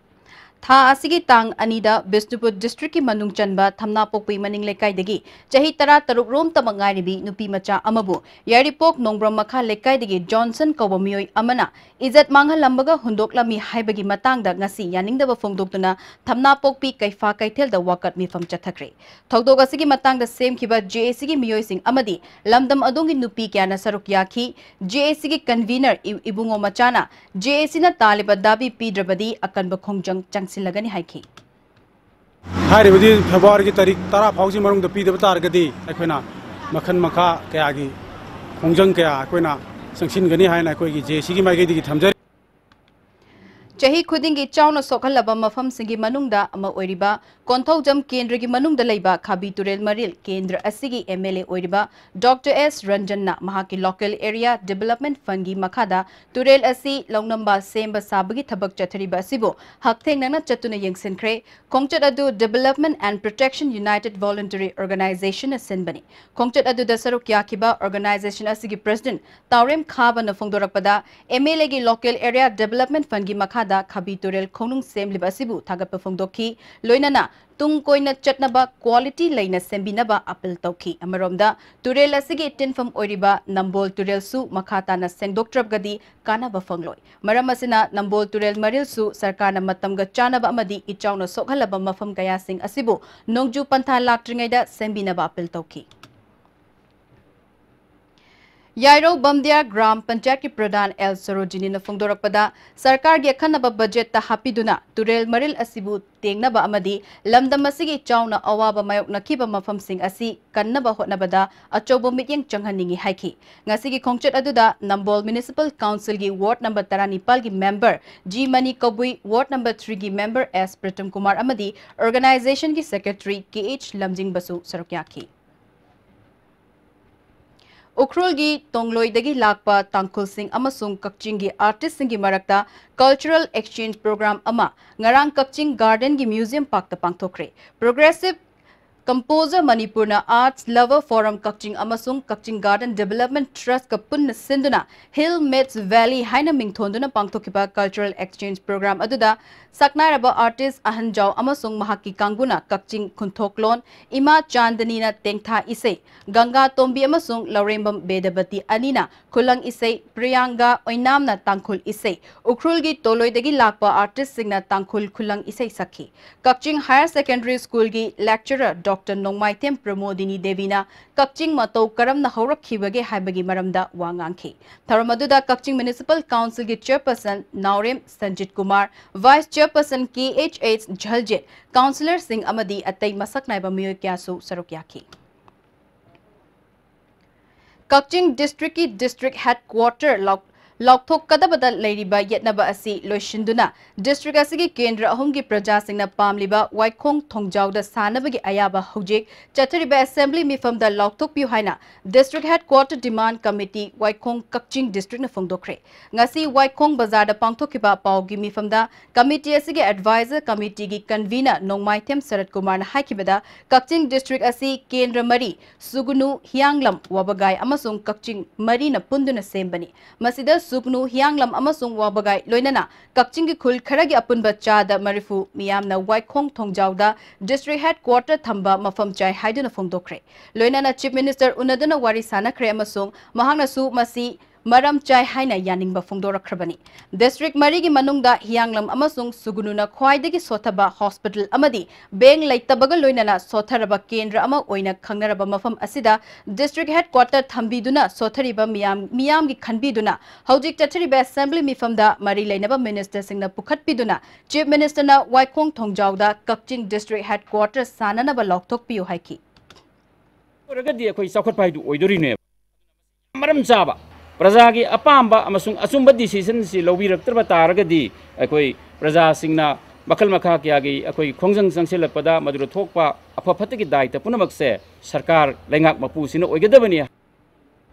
ꯊꯥ ꯑꯁꯤꯒꯤ ꯇꯥꯡ ꯑꯅꯤꯗ ꯕꯤꯁꯅꯨꯄꯨꯔ ꯗꯤꯁꯇ꯭ꯔꯤꯛꯀꯤ ꯃꯅꯨꯡ ꯆꯟꯕ ꯊꯝꯅꯥꯄꯣꯛꯄꯤ ꯃꯅꯤꯡ ꯂꯩꯀꯥꯏꯗꯒꯤ ꯆꯍꯤ ꯇꯔꯥ ꯇꯔꯨꯛ ꯔꯣꯝꯇꯃꯛ ꯉꯥꯏꯔꯤꯕꯤ ꯅꯨꯄꯤ ꯃꯆꯥ ꯑꯃꯕꯨ ꯌꯥꯏꯔꯤꯄꯣꯛ ꯅꯣꯡꯕ꯭ꯔꯣꯝ ꯃꯈꯥ ꯂꯩꯀꯥꯏꯗꯒꯤ ꯖꯣꯟꯁꯟ ꯀꯧꯕ ꯃꯤꯑꯣꯏ ꯑꯃꯅ ꯏꯖꯠ ꯃꯥꯡꯍꯜꯂꯝꯕꯒ ꯍꯨꯟꯗꯣꯛꯂꯝꯃꯤ ꯍꯥꯏꯕꯒꯤ ꯃꯇꯥꯡꯗ ꯉꯁꯤ ꯌꯥꯅꯤꯡꯗꯕ ꯐꯣꯡꯗꯣꯛꯇꯨꯅ ꯊꯝꯅꯥꯄꯣꯛꯄꯤ ꯀꯩꯐꯥ ꯀꯩꯊꯦꯜꯗ ꯋꯥꯀꯠ ꯃꯤꯐꯝ ꯆꯠꯊꯈ꯭ꯔꯦ꯫ ꯊꯧꯗꯣꯛ ꯑꯁꯤꯒꯤ ꯃꯇꯥꯡꯗ ꯁꯦꯝꯈꯤꯕ ꯖꯦ ꯑꯦ ꯁꯤꯒꯤ ꯃꯤꯑꯣꯏꯁꯤꯡ ꯑꯃꯗꯤ ꯂꯝꯗꯝ ꯑꯗꯣꯝꯒꯤ ꯅꯨꯄꯤ ꯀꯌꯥꯅ ꯁꯔꯨꯛ ꯌꯥꯈꯤ꯫ ꯖꯦ ꯑꯦ ꯁꯤꯒꯤ ꯀꯟꯚꯤꯅꯔ ꯏ-, ꯏꯕꯨꯡꯉꯣ ꯃꯆꯥꯅ ꯖꯦ ꯑꯦ ꯁꯤꯅ ꯇꯥꯜꯂꯤꯕ ꯗꯥꯕꯤ ꯄꯤꯗ꯭ꯔꯕꯗꯤ ꯑꯀꯟꯕ ꯈꯣꯡꯖꯪ ꯆꯪꯁꯤꯜꯂꯒꯅꯤ ꯍꯥꯏꯈꯤ꯫ ꯍꯥꯏꯔꯤꯕꯗꯤ ꯐꯦꯕ꯭ꯔꯨꯋꯥꯔꯤꯒꯤ ꯇꯥꯔꯤꯛ ꯇꯔꯥ ꯐꯥꯎꯁꯤ ꯃꯅꯨꯡꯗ ꯄꯤꯗꯕ ꯇꯥꯔꯒꯗꯤ ꯑꯩꯈꯣꯏꯅ ꯃꯈꯜ ꯃꯈꯥ ꯀꯌꯥꯒꯤ ꯈꯣꯡꯖꯪ ꯀꯌꯥ ꯑꯩꯈꯣꯏꯅ ꯆꯪꯁꯤꯟꯒꯅꯤ ꯍꯥꯏꯅ ꯑꯩꯈꯣꯏꯒꯤ ꯖꯦ ꯑꯦ ꯁꯤꯒꯤ ꯃꯥꯏꯀꯩꯗꯒꯤ ꯊꯝꯖꯔꯤ꯫ ꯆꯍꯤ ꯈꯨꯗꯤꯡꯒꯤ ꯆꯥꯎꯅ ꯁꯣꯛꯍꯜꯂꯕ ꯃꯐꯝꯁꯤꯡꯒꯤ ꯃꯅꯨꯡꯗ ꯑꯃ ꯑꯣꯏꯔꯤꯕ ꯀꯣꯟꯊꯧꯖꯝ ꯀꯦꯟꯗ꯭ꯔꯒꯤ ꯃꯅꯨꯡꯗ ꯂꯩꯕ ꯈꯥꯕꯤ ꯇꯨꯔꯦꯜ ꯃꯔꯤꯜ ꯀꯦꯟꯗ꯭ꯔ ꯑꯁꯤꯒꯤ ꯑꯦꯝ ꯑꯦꯜ ꯑꯦ ꯑꯣꯏꯔꯤꯕ ꯗꯣꯛꯇꯔ ꯑꯦꯁ ꯔꯟꯖꯟꯅ ꯃꯍꯥꯛꯀꯤ ꯂꯣꯀꯦꯜ ꯑꯦꯔꯤꯌꯥ ꯗꯤꯕꯦꯂꯞꯃꯦꯟꯠ ꯐꯟꯒꯤ ꯃꯈꯥꯗ ꯇꯨꯔꯦꯜ ꯑꯁꯤ ꯂꯧꯅꯝꯕ ꯁꯦꯝꯕ ꯁꯥꯕꯒꯤ ꯊꯕꯛ ꯆꯠꯊꯔꯤꯕ ꯑꯁꯤꯕꯨ ꯍꯛꯊꯦꯡꯅꯅ ꯆꯠꯇꯨꯅ ꯌꯦꯡꯁꯤꯟꯈ꯭ꯔꯦ꯫ ꯈꯣꯡꯆꯠ ꯑꯗꯨ Development and Protection United Voluntary Organizationꯅ ꯁꯤꯟꯕꯅꯤ꯫ ꯈꯣꯡꯆꯠ ꯑꯗꯨꯗ ꯁꯔꯨꯛ ꯌꯥꯈꯤꯕ organization ꯑꯁꯤꯒꯤ president ꯇꯥꯎꯔꯦꯝ ꯈꯥꯕꯅ ꯐꯣꯡꯗꯣꯔꯛꯄꯗ, ꯑꯦꯝ ꯑꯦꯜ ꯑꯦꯒꯤ ꯂꯣꯀꯦꯜ ꯑꯦꯔꯤꯌꯥ ꯗꯤꯕꯦꯂꯞꯃꯦꯟꯠ ꯐꯟꯒꯤ ꯃꯈꯥꯗ ꯈꯥꯕꯤ ꯇꯨꯔꯦꯜ ꯈꯣꯡꯅꯨꯡ ꯁꯦꯝꯂꯤꯕ ꯑꯁꯤꯕꯨ ꯊꯥꯒꯠꯄ ꯐꯣꯡꯗꯣꯛꯈꯤ꯫ ꯂꯣꯏꯅꯅ ꯇꯨꯡ ꯀꯣꯏꯅ ꯆꯠꯅꯕ quality ꯂꯩꯅ ꯁꯦꯝꯕꯤꯅꯕ ꯑꯥꯄꯤꯜ ꯇꯧꯈꯤ꯫ ꯑꯃꯔꯣꯝꯗ, ꯇꯨꯔꯦꯜ ꯑꯁꯤꯒꯤ ꯇꯤꯟꯐꯝ ꯑꯣꯏꯔꯤꯕ ꯅꯝꯕꯣꯜ ꯇꯨꯔꯦꯜꯁꯨ ꯃꯈꯥ ꯇꯥꯅ ꯁꯦꯡꯗꯣꯛꯇ꯭ꯔꯕꯒꯗꯤ ꯀꯥꯟꯅꯕ ꯐꯪꯂꯣꯏ꯫ ꯃꯔꯝ ꯑꯁꯤꯅ, ꯅꯝꯕꯣꯜ ꯇꯨꯔꯦꯜ ꯃꯔꯤꯜꯁꯨ ꯁꯔꯀꯥꯔꯅ ꯃꯇꯝꯒ ꯆꯥꯟꯅꯕ ꯑꯃꯗꯤ ꯏꯆꯥꯎꯅ ꯁꯣꯛꯍꯜꯂꯕ ꯃꯐꯝ ꯀꯌꯥꯁꯤꯡ ꯑꯁꯤꯕꯨ ꯅꯣꯡꯖꯨ ꯄꯟꯊꯥ ꯂꯥꯛꯇ꯭ꯔꯤꯉꯩꯗ ꯁꯦꯝꯕꯤꯅꯕ ꯑꯥꯄꯤꯜ ꯇꯧꯈꯤ꯫ ꯌꯥꯏꯔꯧ ꯕꯝꯗꯤꯌꯥ ꯒ꯭ꯔꯥꯝ ꯄꯟꯆꯥꯌꯠꯀꯤ ꯄ꯭ꯔꯙꯥꯟ ꯑꯦꯜ ꯁꯣꯔꯣꯖꯤꯅꯤꯅ ꯐꯣꯡꯗꯣꯔꯛꯄꯗ, ꯁꯔꯀꯥꯔꯒꯤ ꯑꯈꯟꯅꯕ ꯕꯖꯦꯠꯇ ꯍꯥꯞꯄꯤꯗꯨꯅ ꯇꯨꯔꯦꯜ ꯃꯔꯤꯜ ꯑꯁꯤꯕꯨ ꯇꯦꯡꯅꯕ ꯑꯃꯗꯤ ꯂꯝꯗꯝ ꯑꯁꯤꯒꯤ ꯆꯥꯎꯅ ꯑꯋꯥꯕ ꯃꯥꯌꯣꯛꯅꯈꯤꯕ ꯃꯐꯝꯁꯤꯡ ꯑꯁꯤ ꯀꯟꯅꯕ ꯍꯣꯠꯅꯕꯗ ꯑꯆꯧꯕ ꯃꯤꯠꯌꯦꯡ ꯆꯪꯍꯟꯅꯤꯡꯏ ꯍꯥꯏꯈꯤ꯫ ꯉꯁꯤꯒꯤ ꯈꯣꯡꯆꯠ ꯑꯗꯨꯗ ꯅꯝꯕꯣꯜ ꯃ꯭ꯌꯨꯅꯤꯁꯤꯄꯥꯜ ꯀꯥꯎꯟꯁꯤꯜꯒꯤ ꯋꯥꯔꯗ ꯅꯝꯕꯔ ꯇꯔꯥꯅꯤꯄꯥꯜꯒꯤ member G Mani Kabui, ward number ꯊ꯭ꯔꯤꯒꯤ ꯃꯦꯝꯕꯔ ꯑꯦꯁ ꯄ꯭ꯔꯤꯇꯝ ꯀꯨꯃꯥꯔ ꯑꯃꯗꯤ organizationꯒꯤ secretary ꯀꯦ ꯑꯩꯆ ꯂꯝꯖꯤꯡꯕꯁꯨ ꯁꯔꯨꯛ ꯌꯥꯈꯤ꯫ ꯎꯈ꯭ꯔꯨꯜꯒꯤ ꯇꯣꯡꯂꯣꯏꯗꯒꯤ ꯂꯥꯛꯄ ꯇꯥꯡꯈꯨꯜꯁꯤꯡ ꯑꯃꯁꯨꯡ ꯀꯛꯆꯤꯡꯒꯤ artistꯁꯤꯡꯒꯤ ꯃꯔꯛꯇ cultural exchange program ꯑꯃ ꯉꯔꯥꯡ ꯀꯛꯆꯤꯡ gardenꯒꯤ museum parkꯇ ꯄꯥꯡꯊꯣꯛꯈ꯭ꯔꯦ꯫ Progressive Composer Manipurna Arts Lover Forum ꯀꯛꯆꯤꯡ ꯑꯃꯁꯨꯡ ꯀꯛꯆꯤꯡ Garden Development Trustꯀ ꯄꯨꯟꯅ ꯁꯤꯟꯗꯨꯅ Hill Meets Valley ꯍꯥꯏꯅ ꯃꯤꯡꯊꯣꯟꯗꯨꯅ ꯄꯥꯡꯊꯣꯛꯈꯤꯕ Cultural Exchange Program ꯑꯗꯨꯗ ꯁꯛꯅꯥꯏꯔꯕ artist ꯑꯍꯟꯖꯥꯎ ꯑꯃꯁꯨꯡ ꯃꯍꯥꯛꯀꯤ ꯀꯥꯡꯕꯨꯅ ꯀꯛꯆꯤꯡ ꯈꯨꯟꯊꯣꯛꯂꯣꯟ, ꯏꯃꯥ ꯆꯥꯟꯗꯅꯤꯅ ꯇꯦꯡꯊꯥ ꯏꯁꯩ, ꯒꯪꯒꯥ ꯇꯣꯝꯕꯤ ꯑꯃꯁꯨꯡ ꯂꯧꯔꯦꯝꯕꯝ ꯕꯦꯗꯕꯇꯤ ꯑꯅꯤꯅ ꯈꯨꯂꯪ ꯏꯁꯩ, ꯄ꯭ꯔꯤꯌꯥꯡꯒꯥ ꯑꯣꯏꯅꯥꯝꯅ ꯇꯥꯡꯈꯨꯜ ꯏꯁꯩ, ꯎꯈ꯭ꯔꯨꯜꯒꯤ ꯇꯣꯂꯣꯏꯗꯒꯤ ꯂꯥꯛꯄ artistꯁꯤꯡꯅ ꯇꯥꯡꯈꯨꯜ ꯈꯨꯂꯪ ꯏꯁꯩ ꯁꯛꯈꯤ꯫ ꯀꯛꯆꯤꯡ Higher Secondary Schoolꯒꯤ lecturer Doctor ꯅꯣꯡꯃꯥꯏꯊꯦꯝ ꯄ꯭ꯔꯃꯣꯗꯤꯅꯤ ꯗꯦꯕꯤꯅ ꯀꯛꯆꯤꯡ ꯃꯇꯧ ꯀꯔꯝꯅ ꯍꯧꯔꯛꯈꯤꯕꯒꯦ ꯍꯥꯏꯕꯒꯤ ꯃꯔꯝꯗ ꯋꯥ ꯉꯥꯡꯈꯤ꯫ ꯊꯧꯔꯝ ꯑꯗꯨꯗ ꯀꯛꯆꯤꯡ Municipal Councilꯒꯤ chairperson ꯅꯥꯎꯔꯦꯝ ꯁꯟꯖꯤꯠ ꯀꯨꯃꯥꯔ, vice chairperson ꯀꯦ ꯑꯩꯆ ꯑꯩꯆ ꯖꯜꯖꯤꯠ, councillorꯁꯤꯡ ꯑꯃꯗꯤ ꯑꯇꯩ ꯃꯁꯛ ꯅꯥꯏꯕ ꯃꯤꯑꯣꯏ ꯀꯌꯥꯁꯨ ꯁꯔꯨꯛ ꯌꯥꯈꯤ꯫ ꯀꯛꯆꯤꯡ districtꯀꯤ district headquarter ꯂꯥꯎ-, ꯂꯥꯎꯊꯣꯛꯀꯗꯕꯗ ꯂꯩꯔꯤꯕ ꯌꯦꯠꯅꯕ ꯑꯁꯤ ꯂꯣꯏꯁꯤꯟꯗꯨꯅ district ꯑꯁꯤꯒꯤ ꯀꯦꯟꯗ꯭ꯔ ꯑꯍꯨꯝꯒꯤ ꯄ꯭ꯔꯖꯥꯁꯤꯡꯅ ꯄꯥꯝꯂꯤꯕ ꯋꯥꯏꯈꯣꯡ ꯊꯣꯡꯖꯥꯎꯗ ꯁꯥꯟꯅꯕꯒꯤ ꯑꯌꯥꯕ ꯍꯧꯖꯤꯛ ꯆꯠꯊꯔꯤꯕ assembly ꯃꯤꯐꯝꯗ ꯂꯥꯎꯊꯣꯛꯄꯤꯌꯨ ꯍꯥꯏꯅ district headquarter demand committee ꯋꯥꯏꯈꯣꯡ ꯀꯛꯆꯤꯡ districtꯅ ꯐꯣꯡꯗꯣꯛꯈ꯭ꯔꯦ꯫ ꯉꯁꯤ ꯋꯥꯏꯈꯣꯡ ꯕꯖꯥꯔꯗ ꯄꯥꯡꯊꯣꯛꯈꯤꯕ ꯄꯥꯎꯒꯤ ꯃꯤꯐꯝꯗ committee ꯑꯁꯤꯒꯤ advisor committeeꯒꯤ convener ꯅꯣꯡꯃꯥꯏꯊꯦꯝ ꯁꯔꯠ ꯀꯨꯃꯥꯔꯅ ꯍꯥꯏꯈꯤꯕꯗ, ꯀꯛꯆꯤꯡ district ꯑꯁꯤ ꯀꯦꯟꯗ꯭ꯔ ꯃꯔꯤ, ꯁꯨꯒꯨꯅꯨ, ꯍꯤꯌꯥꯡꯂꯝ, ꯋꯥꯕꯒꯥꯏ ꯑꯃꯁꯨꯡ ꯀꯛꯆꯤꯡ ꯃꯔꯤꯅ ꯄꯨꯟꯗꯨꯅ ꯁꯦꯝꯕꯅꯤ꯫ ꯃꯁꯤꯗ ꯁꯨꯒꯨꯅꯨ, ꯍꯤꯌꯥꯡꯂꯝ ꯑꯃꯁꯨꯡ ꯋꯥꯕꯒꯥꯏ ꯂꯣꯏꯅꯅ ꯀꯛꯆꯤꯡꯒꯤ ꯈꯨꯜ ꯈꯔꯒꯤ ꯑꯄꯨꯟꯕ ꯆꯥꯗ ꯃꯔꯤꯐꯨ ꯃꯤꯌꯥꯝꯅ ꯋꯥꯏꯈꯣꯡ ꯊꯣꯡꯖꯥꯎꯗ district headquarter ꯊꯝꯕ ꯃꯐꯝ ꯆꯥꯏ ꯍꯥꯏꯗꯨꯅ ꯐꯣꯡꯗꯣꯛꯈ꯭ꯔꯦ꯫ ꯂꯣꯏꯅꯅ Chief Minister ꯎꯅꯗꯨꯅ ꯋꯥꯔꯤ ꯁꯥꯟꯅꯈ꯭ꯔꯦ ꯑꯃꯁꯨꯡ ꯃꯍꯥꯛꯅꯁꯨ ꯃꯁꯤ ꯃꯔꯝ ꯆꯥꯏ ꯍꯥꯏꯅ ꯌꯥꯅꯤꯡꯕ ꯐꯣꯡꯗꯣꯔꯛꯈ꯭ꯔꯕꯅꯤ꯫ District ꯃꯔꯤꯒꯤ ꯃꯅꯨꯡꯗ ꯍꯤꯌꯥꯡꯂꯝ ꯑꯃꯁꯨꯡ ꯁꯨꯒꯨꯅꯨꯅ ꯈ꯭ꯋꯥꯏꯗꯒꯤ ꯁꯣꯠꯊꯕ hospital ꯑꯃꯗꯤ bank ꯂꯩꯇꯕꯒ ꯂꯣꯏꯅꯅ ꯁꯣꯠꯊꯔꯕ ꯀꯦꯟꯗ꯭ꯔ ꯑꯃ ꯑꯣꯏꯅ ꯈꯪꯅꯔꯕ ꯃꯐꯝ ꯑꯁꯤꯗ district headquarter ꯊꯝꯕꯤꯗꯨꯅ ꯁꯣꯠꯊꯔꯤꯕ ꯃꯤꯌꯥꯝ, ꯃꯤꯌꯥꯝꯒꯤ ꯈꯟꯕꯤꯗꯨꯅ ꯍꯧꯖꯤꯛ ꯆꯠꯊꯔꯤꯕ assembly ꯃꯤꯐꯝꯗ ꯃꯔꯤ ꯂꯩꯅꯕ ministerꯁꯤꯡꯅ ꯄꯨꯈꯠꯄꯤꯗꯨꯅ Chief Ministerꯅ ꯋꯥꯏꯈꯣꯡ ꯊꯣꯡꯖꯥꯎꯗ ꯀꯛꯆꯤꯡ district headquarter ꯁꯥꯟꯅꯅꯕ ꯂꯥꯎꯊꯣꯛꯄꯤꯌꯨ ꯍꯥꯏꯈꯤ꯫ ꯑꯣꯏꯔꯒꯗꯤ ꯑꯩꯈꯣꯏ ꯆꯥꯎꯈꯠꯄ ꯍꯥꯏꯗꯨ ꯑꯣꯏꯗꯣꯔꯤꯅꯦꯕ꯫ ꯃꯔꯝ ꯆꯥꯕ, ꯄ꯭ꯔꯖꯥꯒꯤ ꯑꯄꯥꯝꯕ ꯑꯃꯁꯨꯡ ꯑꯆꯨꯝꯕ decisionꯁꯤ ꯂꯧꯕꯤꯔꯛꯇ꯭ꯔꯕ ꯇꯥꯔꯒꯗꯤ ꯑꯩꯈꯣꯏ ꯄ꯭ꯔꯖꯥꯁꯤꯡꯅ ꯃꯈꯜ ꯃꯈꯥ ꯀꯌꯥꯒꯤ ꯑꯩꯈꯣꯏ ꯈꯣꯡꯖꯪ ꯆꯪꯁꯤꯜꯂꯛꯄꯗ ꯃꯗꯨꯗ ꯊꯣꯛꯄ ꯑꯐ ꯐꯠꯇꯒꯤ ꯗꯥꯏꯇ ꯄꯨꯝꯅꯃꯛꯁꯦ ꯁꯔꯀꯥꯔ ꯂꯩꯉꯥꯛ ꯃꯄꯨꯁꯤꯅ ꯑꯣꯏꯒꯗꯕꯅꯤ꯫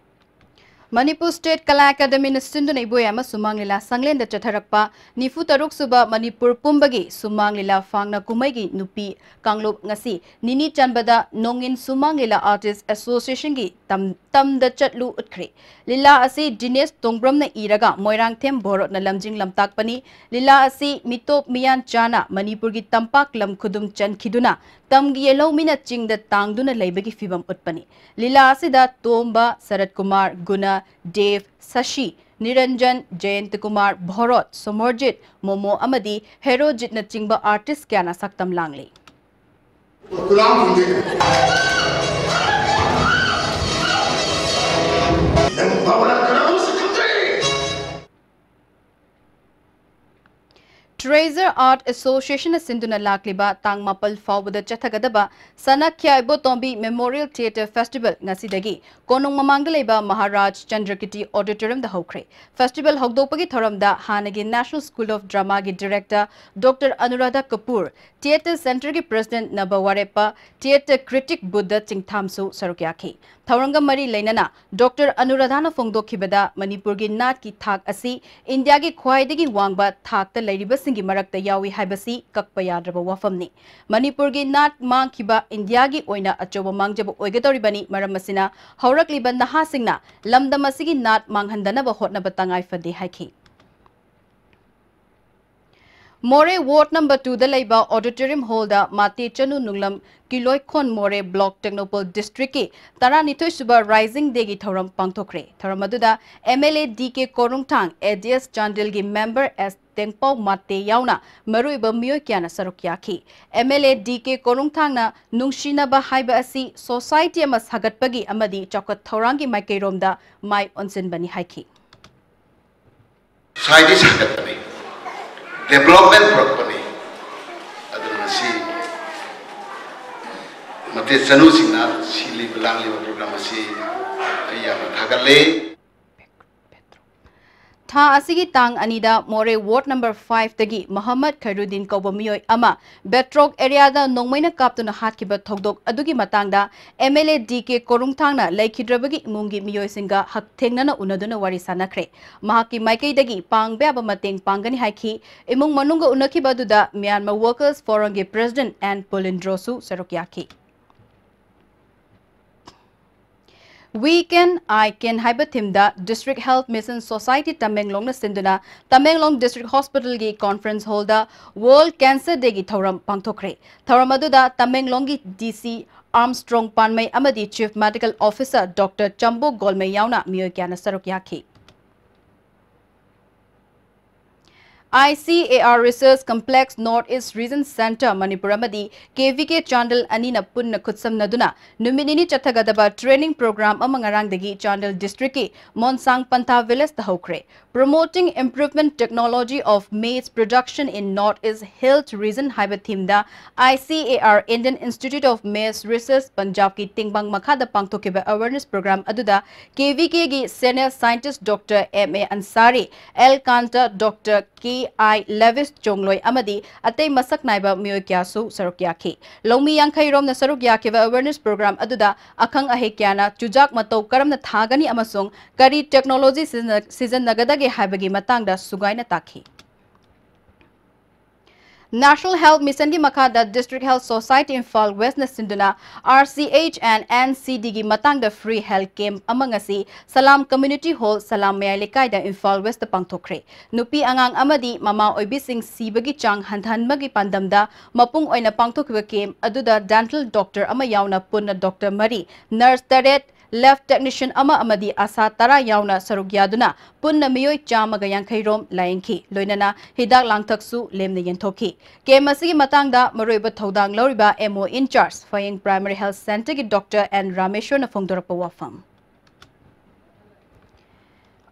ꯃꯅꯤꯄꯨꯔ ꯁ꯭ꯇꯦꯠ ꯀꯂꯥ ꯑꯦꯀꯥꯗꯃꯤꯅ ꯁꯤꯟꯗꯨꯅ ꯏꯕꯣꯌꯥꯏꯃ ꯁꯨꯃꯥꯡ ꯂꯤꯂꯥ ꯁꯪꯂꯦꯟꯗ ꯆꯠꯊꯔꯛꯄ ꯅꯤꯐꯨ ꯇꯔꯨꯛ ꯁꯨꯕ ꯃꯅꯤꯄꯨꯔ ꯄꯨꯝꯕꯒꯤ ꯁꯨꯃꯥꯡ ꯂꯤꯂꯥ ꯐꯥꯡꯅ ꯀꯨꯝꯍꯩꯒꯤ ꯅꯨꯄꯤ ꯀꯥꯡꯂꯨꯞ ꯉꯁꯤ ꯅꯤꯅꯤ ꯆꯟꯕꯗ ꯅꯣꯡꯏꯟ ꯁꯨꯃꯥꯡ ꯂꯤꯂꯥ ꯑꯥꯔꯇꯤꯁ ꯑꯦꯁꯣꯁꯤꯌꯦꯁꯟꯒꯤ ꯇꯝ-, ꯇꯝꯗ ꯆꯠꯂꯨ ꯎꯠꯈ꯭ꯔꯦ꯫ ꯂꯤꯂꯥ ꯑꯁꯤ ꯗꯤꯅꯦꯁ ꯇꯣꯡꯕ꯭ꯔꯝꯅ ꯏꯔꯒ ꯃꯣꯏꯔꯥꯡꯊꯦꯝ ꯚꯣꯔꯣꯠꯅ ꯂꯝꯖꯤꯡ ꯂꯝꯇꯥꯛꯄꯅꯤ꯫ ꯂꯤꯂꯥ ꯑꯁꯤ ꯃꯤꯇꯣꯞ ꯃꯤꯌꯥꯟ ꯆꯥꯅ ꯃꯅꯤꯄꯨꯔꯒꯤ ꯇꯝꯄꯥꯛ ꯂꯝ ꯈꯨꯗꯨꯝ ꯆꯟꯈꯤꯗꯨꯅ ꯇꯝꯒꯤ ꯌꯦꯜꯍꯧꯃꯤꯅ ꯆꯤꯡꯗ ꯇꯥꯡꯗꯨꯅ ꯂꯩꯕꯒꯤ ꯐꯤꯚꯝ ꯎꯠꯄꯅꯤ꯫ ꯂꯤꯂꯥ ꯑꯁꯤꯗ ꯇꯣꯝꯕ, ꯁꯔꯠ ꯀꯨꯃꯥꯔ, ꯒꯨꯅ, ꯗꯦꯕ, ꯁꯁꯤ, ꯅꯤꯔꯟꯖꯟ, ꯖꯌꯟꯇ ꯀꯨꯃꯥꯔ, ꯚꯣꯔꯣꯠ, ꯁꯣꯃꯣꯔꯖꯤꯠ, ꯃꯣꯃꯣ ꯑꯃꯗꯤ ꯍꯦꯔꯣꯖꯤꯠꯅꯆꯤꯡꯕ ꯑꯥꯔꯇꯤꯁ ꯀꯌꯥꯅ ꯁꯛꯇꯝ ꯂꯥꯡꯂꯤ꯫ Treasure Art Association ꯅ ꯁꯤꯟꯗꯨꯅ ꯂꯥꯛꯂꯤꯕ ꯇꯥꯡ ꯃꯥꯄꯜ ꯐꯥꯎꯕꯗ ꯆꯠꯊꯒꯗꯕ ꯁꯅꯥꯈ꯭ꯌꯥ ꯏꯕꯣꯇꯣꯝꯕꯤ Memorial Theatre Festival ꯉꯁꯤꯗꯒꯤ ꯀꯣꯅꯨꯡ ꯃꯃꯥꯡꯗ ꯂꯩꯕ ꯃꯍꯥꯔꯥꯖ ꯆꯟꯗ꯭ꯔꯀꯤꯔꯇꯤ Auditorium ꯗ ꯍꯧꯈ꯭ꯔꯦ꯫ Festival ꯍꯧꯗꯣꯛꯄꯒꯤ ꯊꯧꯔꯝꯗ ꯍꯥꯟꯅꯒꯤ National School of Drama ꯒꯤ Director Doctor Anuradha Kapoor, Theatre Centre ꯒꯤ President ꯅꯕ ꯋꯥꯔꯦꯞꯄ, Theatre Critic ꯕꯨꯙ ꯆꯤꯡꯊꯥꯝꯁꯨ ꯁꯔꯨꯛ ꯌꯥꯈꯤ꯫ ꯊꯧꯔꯝꯒ ꯃꯔꯤ ꯂꯩꯅꯅ Doctor Anuradha ꯅ ꯐꯣꯡꯗꯣꯛꯈꯤꯕꯗ, ꯃꯅꯤꯄꯨꯔꯒꯤ ꯅꯥꯠꯀꯤ ꯊꯥꯛ ꯑꯁꯤ ꯏꯟꯗꯤꯌꯥꯒꯤ ꯈ꯭ꯋꯥꯏꯗꯒꯤ ꯋꯥꯡꯕ ꯊꯥꯛꯇ ꯂꯩꯔꯤꯕꯁꯤꯡꯒꯤ ꯃꯔꯛꯇ ꯌꯥꯎꯏ ꯍꯥꯏꯕꯁꯤ ꯀꯛꯄ ꯌꯥꯗ꯭ꯔꯕ ꯋꯥꯐꯝꯅꯤ꯫ ꯃꯅꯤꯄꯨꯔꯒꯤ ꯅꯥꯠ ꯃꯥꯡꯈꯤꯕ ꯏꯟꯗꯤꯌꯥꯒꯤ ꯑꯣꯏꯅ ꯑꯆꯧꯕ ꯃꯥꯡꯖꯕ ꯑꯣꯏꯒꯗꯧꯔꯤꯕꯅꯤ꯫ ꯃꯔꯝ ꯑꯁꯤꯅ, ꯍꯧꯔꯛꯂꯤꯕ ꯅꯍꯥꯁꯤꯡꯅ ꯂꯝꯗꯝ ꯑꯁꯤꯒꯤ ꯅꯥꯠ ꯃꯥꯡꯍꯟꯗꯅꯕ ꯍꯣꯠꯅꯕ ꯇꯉꯥꯏ ꯐꯗꯦ ꯍꯥꯏꯈꯤ꯫ ꯃꯣꯔꯦ Ward number two ꯗ ꯂꯩꯕ Auditorium Hall ꯗ ꯃꯥꯇꯦ ꯆꯅꯨ ꯅꯨꯡꯂꯝ ꯀꯤꯂꯣꯏꯈꯣꯟ ꯃꯣꯔꯦ Block ꯇꯦꯡꯅꯧꯄꯜ District ꯀꯤ ꯇꯔꯥꯅꯤꯊꯣꯏ ꯁꯨꯕ Rising Day ꯒꯤ ꯊꯧꯔꯝ ꯄꯥꯡꯊꯣꯛꯈ꯭ꯔꯦ꯫ ꯊꯧꯔꯝ ꯑꯗꯨꯗ M L A D K ꯀꯣꯔꯨꯡꯊꯥꯡ, A D S ꯆꯥꯟꯗꯦꯜꯒꯤ member S ꯇꯦꯡꯄꯥꯎ ꯃꯥꯇꯦ ꯌꯥꯎꯅ ꯃꯔꯨꯑꯣꯏꯕ ꯃꯤꯑꯣꯏ ꯀꯌꯥꯅ ꯁꯔꯨꯛ ꯌꯥꯈꯤ꯫ M L A D K ꯀꯣꯔꯨꯡꯊꯥꯡꯅ ꯅꯨꯡꯁꯤꯅꯕ ꯍꯥꯏꯕ ꯑꯁꯤ society ꯑꯃ ꯁꯥꯒꯠꯄꯒꯤ ꯑꯃꯗꯤ ꯆꯥꯎꯈꯠ ꯊꯧꯔꯥꯡꯒꯤ ꯃꯥꯏꯀꯩꯔꯣꯝꯗ ꯃꯥꯏ ꯑꯣꯟꯁꯤꯟꯕꯅꯤ ꯍꯥꯏꯈꯤ꯫ Society ꯁꯥꯒꯠꯄꯅꯤ, development ꯄꯨꯔꯛꯄꯅꯤ꯫ ꯑꯗꯨꯅ ꯉꯁꯤ ꯃꯇꯦ ꯆꯅꯨꯁꯤꯡꯅ ꯁꯤꯜꯂꯤꯕ ꯂꯥꯡꯂꯤꯕ program ꯑꯁꯤ ꯑꯩ ꯌꯥꯝꯅ ꯊꯥꯒꯠꯂꯤ꯫ ꯊꯥ ꯑꯁꯤꯒꯤ ꯇꯥꯡ ꯑꯅꯤꯗ ꯃꯣꯔꯦ ꯋꯥꯔꯗ ꯅꯝꯕꯔ ꯐꯥꯏꯚꯇꯒꯤ ꯃꯣꯍꯝꯃꯗ ꯈꯩꯔꯨꯗꯤꯟ ꯀꯧꯕ ꯃꯤꯑꯣꯏ ꯑꯃ ꯕꯦꯇ꯭ꯔꯣꯛ ꯑꯦꯔꯤꯌꯥꯗ ꯅꯣꯡꯃꯩꯅ ꯀꯥꯞꯇꯨꯅ ꯍꯥꯠꯈꯤꯕ ꯊꯧꯗꯣꯛ ꯑꯗꯨꯒꯤ ꯃꯇꯥꯡꯗ ꯑꯦꯝ ꯑꯦꯜ ꯑꯦ ꯗꯤ ꯀꯦ ꯀꯣꯔꯨꯡꯊꯥꯡꯅ ꯂꯩꯈꯤꯗ꯭ꯔꯕꯒꯤ ꯏꯃꯨꯡꯒꯤ ꯃꯤꯑꯣꯏꯁꯤꯡꯒ ꯍꯛꯊꯦꯡꯅꯅ ꯎꯅꯗꯨꯅ ꯋꯥꯔꯤ ꯁꯥꯟꯅꯈ꯭ꯔꯦ꯫ ꯃꯍꯥꯛꯀꯤ ꯃꯥꯏꯀꯩꯗꯒꯤ ꯄꯥꯡꯕ ꯌꯥꯕ ꯃꯇꯦꯡ ꯄꯥꯡꯒꯅꯤ ꯍꯥꯏꯈꯤ꯫ ꯏꯃꯨꯡ ꯃꯅꯨꯡꯒ ꯎꯅꯈꯤꯕ ꯑꯗꯨꯗ ꯃ꯭ꯌꯥꯟꯃꯥꯔ ꯋꯥꯔꯀꯔꯁ ꯐꯣꯔꯝꯒꯤ ꯄ꯭ꯔꯦꯁꯤꯗꯦꯟꯠ ꯑꯦꯟ ꯄꯨꯂꯤꯟꯗ꯭ꯔꯣꯁꯨ ꯁꯔꯨꯛ ꯌꯥꯈꯤ꯫ We Can, I Can ꯍꯥꯏꯕ ꯊꯤꯝꯗ District Health Mission Society ꯇꯃꯦꯡꯂꯣꯡꯅ ꯁꯤꯟꯗꯨꯅ ꯇꯃꯦꯡꯂꯣꯡ ꯗꯤꯁꯇ꯭ꯔꯤꯛ ꯍꯣꯁꯄꯤꯇꯥꯜꯒꯤ ꯀꯣꯟꯐꯔꯦꯟꯁ ꯍꯣꯜꯗ ꯋꯥꯔꯜꯗ ꯀꯦꯟꯁꯔ ꯗꯦꯒꯤ ꯊꯧꯔꯝ ꯄꯥꯡꯊꯣꯛꯈ꯭ꯔꯦ꯫ ꯊꯧꯔꯝ ꯑꯗꯨꯗ ꯇꯃꯦꯡꯂꯣꯡꯒꯤ ꯗꯤ ꯁꯤ ꯑꯥꯔꯝꯁꯇ꯭ꯔꯣꯡ ꯄꯥꯟꯃꯩ ꯑꯃꯗꯤ ꯆꯤꯐ ꯃꯦꯗꯤꯀꯦꯜ ꯑꯣꯐꯤꯁꯥꯔ ꯗꯣꯛꯇꯔ ꯆꯝꯕꯣ ꯒꯣꯜꯃꯩ ꯌꯥꯎꯅ ꯃꯤꯑꯣꯏ ꯀꯌꯥꯅ ꯁꯔꯨꯛ ꯌꯥꯈꯤ꯫ I C A R Research Complex North East Region Center Manipur ꯑꯃꯗꯤ ꯀꯦ ꯚꯤ ꯀꯦ ꯆꯥꯟꯗꯦꯜ ꯑꯅꯤꯅ ꯄꯨꯟꯅ ꯈꯨꯠꯁꯝꯅꯗꯨꯅ ꯅꯨꯃꯤꯠ ꯅꯤꯅꯤ ꯆꯠꯊꯒꯗꯕ ꯇ꯭ꯔꯦꯅꯤꯡ ꯄ꯭ꯔꯣꯒ꯭ꯔꯥꯝ ꯑꯃ ꯉꯔꯥꯡꯗꯒꯤ ꯆꯥꯟꯗꯦꯜ ꯗꯤꯁꯇ꯭ꯔꯤꯛꯀꯤ ꯃꯣꯟꯁꯥꯡ ꯄꯟꯊꯥ ꯚꯤꯂꯦꯖꯇ ꯍꯧꯈ꯭ꯔꯦ꯫ Promoting Improvement Technology of Maize Production in North East Hills Region ꯍꯥꯏꯕ ꯊꯤꯝꯗ I C A R, Indian Institute of Maize Research, ꯄꯟꯖꯥꯕꯀꯤ ꯇꯦꯡꯕꯥꯡ ꯃꯈꯥꯗ ꯄꯥꯡꯊꯣꯛꯈꯤꯕ ꯑꯦꯋꯦꯔꯅꯦꯁ ꯄ꯭ꯔꯣꯒ꯭ꯔꯥꯝ ꯑꯗꯨꯗ ꯀꯦ ꯚꯤ ꯀꯦꯒꯤ senior scientist doctor M A Ansari, L Kanta, doctor K I Lebis Chongloi ꯑꯃꯗꯤ ꯑꯇꯩ ꯃꯁꯛ ꯅꯥꯏꯕ ꯃꯤꯑꯣꯏ ꯀꯌꯥꯁꯨ ꯁꯔꯨꯛ ꯌꯥꯈꯤ꯫ ꯂꯧꯃꯤ ꯌꯥꯡꯈꯩ ꯔꯣꯝꯅ ꯁꯔꯨꯛ ꯌꯥꯈꯤꯕ ꯑꯦꯋꯦꯔꯅꯦꯁ ꯄ꯭ꯔꯣꯒ꯭ꯔꯥꯝ ꯑꯗꯨꯗ ꯑꯈꯪ ꯑꯍꯩ ꯀꯌꯥꯅ ꯆꯨꯖꯥꯛ ꯃꯇꯧ ꯀꯔꯝꯅ ꯊꯥꯒꯅꯤ ꯑꯃꯁꯨꯡ ꯀꯔꯤ ꯇꯦꯛꯅꯣꯂꯣꯖꯤ ꯁꯤꯖꯤꯟꯅ-, ꯁꯤꯖꯤꯟꯅꯒꯗꯒꯦ ꯍꯥꯏꯕꯒꯤ ꯃꯇꯥꯡꯗ ꯁꯨꯒꯥꯏꯅ ꯇꯥꯛꯈꯤ꯫ National Health Mission ꯒꯤ ꯃꯈꯥꯗ District Health Society ꯏꯝꯐꯥꯜ ꯋꯦꯁꯅ ꯁꯤꯟꯗꯨꯅ R C H and N C D ꯒꯤ ꯃꯇꯥꯡꯗ free health camp ꯑꯃ ꯉꯁꯤ ꯁꯂꯥꯝ Community Hall, ꯁꯂꯥꯝ ꯃꯌꯥꯏ ꯂꯩꯀꯥꯏꯗ ꯏꯝꯐꯥꯜ ꯋꯦꯁꯇ ꯄꯥꯡꯊꯣꯛꯈ꯭ꯔꯦ꯫ ꯅꯨꯄꯤ ꯑꯉꯥꯡ ꯑꯃꯗꯤ ꯃꯃꯥ ꯑꯣꯏꯕꯤꯁꯤꯡ ꯁꯤꯕꯒꯤ ꯆꯥꯡ ꯍꯟꯊꯍꯟꯕꯒꯤ ꯄꯥꯟꯗꯝꯗ ꯃꯄꯨꯡ ꯑꯣꯏꯅ ꯄꯥꯡꯊꯣꯛꯈꯤꯕ camp ꯑꯗꯨꯗ dental doctor ꯑꯃ ꯌꯥꯎꯅ ꯄꯨꯟꯅ doctor ꯃꯔꯤ, nurse ꯇꯔꯦꯠ, lab technician ꯑꯃ ꯑꯃꯗꯤ ꯑꯁꯥ ꯇꯔꯥ ꯌꯥꯎꯅ ꯁꯔꯨꯛ ꯌꯥꯗꯨꯅ ꯄꯨꯟꯅ ꯃꯤꯑꯣꯏ ꯆꯥꯝꯃꯒ ꯌꯥꯡꯈꯩ ꯔꯣꯝ ꯂꯥꯌꯦꯡꯈꯤ꯫ ꯂꯣꯏꯅꯅ ꯍꯤꯗꯥꯛ ꯂꯥꯡꯊꯛꯁꯨ ꯂꯦꯝꯅ ꯌꯦꯟꯊꯣꯛꯈꯤ꯫ Camp ꯑꯁꯤꯒꯤ ꯃꯇꯥꯡꯗ ꯃꯔꯨꯑꯣꯏꯕ ꯊꯧꯗꯥꯡ ꯂꯧꯔꯤꯕ M O in charge ꯐꯌꯦꯡ Primary Health Center ꯒꯤ doctor N ꯔꯥꯃꯦꯁꯣꯔꯅ ꯐꯣꯡꯗꯣꯔꯛꯄ ꯋꯥꯐꯝ꯫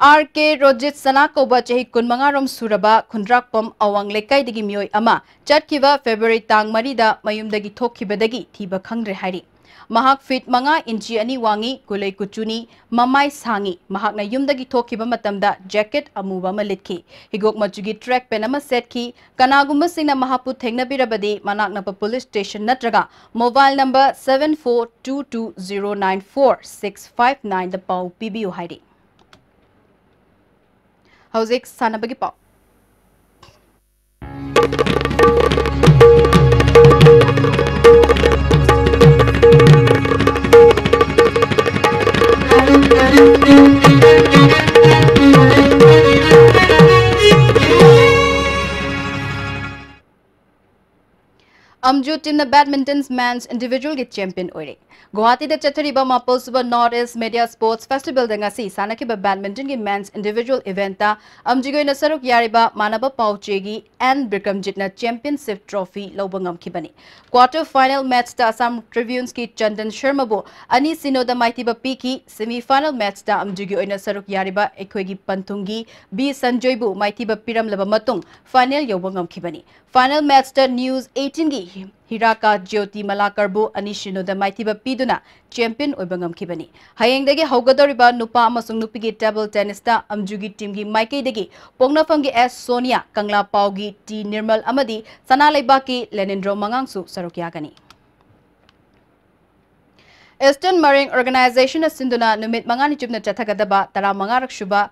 R K ꯔꯣꯖꯤꯠ ꯁꯅꯥ ꯀꯧꯕ ꯆꯍꯤ ꯀꯨꯟꯃꯉꯥ ꯔꯣꯝ ꯁꯨꯔꯕ ꯈꯨꯟꯗ꯭ꯔꯥꯛꯄꯝ ꯑꯋꯥꯡ ꯂꯩꯀꯥꯏꯗꯒꯤ ꯃꯤꯑꯣꯏ ꯑꯃ ꯆꯠꯈꯤꯕ February ꯇꯥꯡ ꯃꯔꯤꯗ ꯃꯌꯨꯝꯗꯒꯤ ꯊꯣꯛꯈꯤꯕꯗꯒꯤ ꯊꯤꯕ ꯈꯪꯗ꯭ꯔꯦ ꯍꯥꯏꯔꯤ꯫ ꯃꯍꯥꯛ ꯐꯤꯠ ꯃꯉꯥ ꯏꯟꯆꯤ ꯑꯅꯤ ꯋꯥꯡꯏ, ꯀꯨꯂꯩ ꯀꯨꯆꯨꯅꯤ, ꯃꯃꯥꯏ ꯁꯥꯡꯏ꯫ ꯃꯍꯥꯛꯅ ꯌꯨꯝꯗꯒꯤ ꯊꯣꯛꯈꯤꯕ ꯃꯇꯝꯗ ꯖꯦꯀꯦꯠ ꯑꯃꯨꯕ ꯑꯃ ꯂꯤꯠꯈꯤ꯫ ꯍꯤꯒꯣꯛ ꯃꯆꯨꯒꯤ ꯇ꯭ꯔꯦꯛ ꯄꯦꯟ ꯑꯃ ꯁꯦꯠꯈꯤ꯫ ꯀꯅꯥꯒꯨꯝꯕꯁꯤꯡꯅ ꯃꯍꯥꯛꯄꯨ ꯊꯦꯡꯅꯕꯤꯔꯕꯗꯤ ꯃꯅꯥꯛ ꯅꯛꯄ ꯄꯨꯂꯤꯁ ꯁ꯭ꯇꯦꯁꯟ ꯅꯠꯇ꯭ꯔꯒ mobile number seven four two two zero nine four six five nine ꯗ ꯄꯥꯎ ꯄꯤꯕꯤꯌꯨ ꯍꯥꯏꯔꯤ꯫ ꯍꯧꯖꯤꯛ ꯁꯥꯟꯅꯕꯒꯤ ꯄꯥꯎ꯫ ꯑꯝꯖꯨ ꯇꯤꯝꯅ ꯕꯦꯗꯃꯤꯟꯇꯟ ꯃꯦꯟꯁ ꯏꯟꯗꯤꯚꯤꯖꯨꯋꯦꯜꯒꯤ ꯆꯦꯝꯄꯤꯌꯟ ꯑꯣꯏꯔꯦ꯫ ꯒꯨꯋꯥꯍꯥꯇꯤꯗ ꯆꯠꯊꯔꯤꯕ ꯃꯥꯄꯜ ꯁꯨꯕ ꯅꯣꯔꯠ ꯏꯁ ꯃꯤꯗꯤꯌꯥ ꯁ꯭ꯄꯣꯔꯠꯁ ꯐꯦꯁꯇꯤꯚꯦꯜꯗ ꯉꯁꯤ ꯁꯥꯟꯅꯈꯤꯕ ꯕꯦꯗꯃꯤꯟꯇꯟꯒꯤ ꯃꯦꯟꯁ ꯏꯟꯗꯤꯚꯤꯖꯨꯋꯦꯜ ꯏꯚꯦꯟꯠꯇ ꯑꯝꯖꯨꯒꯤ ꯑꯣꯏꯅ ꯁꯔꯨꯛ ꯌꯥꯔꯤꯕ ꯃꯥꯟꯅꯕ ꯄꯥꯎꯆꯦꯒꯤ ꯑꯦꯟ ꯕꯤꯀ꯭ꯔꯝꯖꯤꯠꯅ ꯆꯦꯝꯄꯤꯌꯟꯁꯤꯞ ꯇ꯭ꯔꯣꯐꯤ ꯂꯧꯕ ꯉꯝꯈꯤꯕꯅꯤ꯫ ꯀ꯭ꯋꯥꯔꯇꯔ ꯐꯥꯏꯅꯦꯜ ꯃꯦꯆꯇ ꯑꯁꯥꯝ ꯇ꯭ꯔꯤꯕ꯭ꯌꯨꯟꯁꯀꯤ ꯆꯟꯗꯟ ꯁꯔꯃꯕꯨ ꯑꯅꯤ ꯁꯤꯅꯣꯗ ꯃꯥꯏꯊꯤꯕ ꯄꯤꯈꯤ꯫ ꯁꯦꯃꯤ ꯐꯥꯏꯅꯦꯜ ꯃꯦꯆꯇ ꯑꯝꯖꯨꯒꯤ ꯑꯣꯏꯅ ꯁꯔꯨꯛ ꯌꯥꯔꯤꯕ ꯑꯩꯈꯣꯏꯒꯤ ꯄꯟꯊꯨꯡꯒꯤ ꯕꯤ ꯁꯟꯖꯣꯏꯕꯨ ꯃꯥꯏꯊꯤꯕ ꯄꯤꯔꯝꯂꯕ ꯃꯇꯨꯡ ꯐꯥꯏꯅꯦꯜ ꯌꯧꯕ ꯉꯝꯈꯤꯕꯅꯤ꯫ ꯐꯥꯏꯅꯦꯜ ꯃꯦꯆꯇ ꯅ꯭ꯌꯨꯁ ꯑꯩꯠꯇꯤꯟꯒꯤ ꯍꯤꯔꯥꯀꯥ ꯖ꯭ꯌꯣꯇꯤ ꯃꯂꯥꯀꯔꯕꯨ ꯑꯅꯤ ꯁꯤꯅꯣꯗ ꯃꯥꯏꯊꯤꯕ ꯄꯤꯗꯨꯅ ꯆꯦꯝꯄꯤꯌꯟ ꯑꯣꯏꯕ ꯉꯝꯈꯤꯕꯅꯤ꯫ ꯍꯌꯦꯡꯗꯒꯤ ꯍꯧꯒꯗꯧꯔꯤꯕ ꯅꯨꯄꯥ ꯑꯃꯁꯨꯡ ꯅꯨꯄꯤꯒꯤ ꯇꯦꯕꯜ ꯇꯦꯅꯤꯁꯇ ꯑꯝꯖꯨꯒꯤ ꯇꯤꯝꯒꯤ ꯃꯥꯏꯀꯩꯗꯒꯤ ꯄꯣꯛꯅꯐꯝꯒꯤ ꯑꯦꯁ ꯁꯣꯅꯤꯌꯥ, ꯀꯪꯂꯥꯄꯥꯎꯒꯤ ꯇꯤ ꯅꯤꯔꯃꯜ ꯑꯃꯗꯤ ꯁꯅꯥ ꯂꯩꯕꯥꯛꯀꯤ ꯂꯦꯅꯤꯟꯗ꯭ꯔꯣ ꯃꯉꯥꯡꯁꯨ ꯁꯔꯨꯛ ꯌꯥꯒꯅꯤ꯫ ꯏꯁꯇꯔꯟ ꯃꯔꯤꯡ ꯑꯣꯔꯒꯅꯥꯏꯖꯦꯁꯟꯅ ꯁꯤꯟꯗꯨꯅ ꯅꯨꯃꯤꯠ ꯃꯉꯥꯅꯤ ꯆꯨꯞꯅ ꯆꯠꯊꯒꯗꯕ ꯇꯔꯥꯃꯉꯥꯔꯛ ꯁꯨꯕ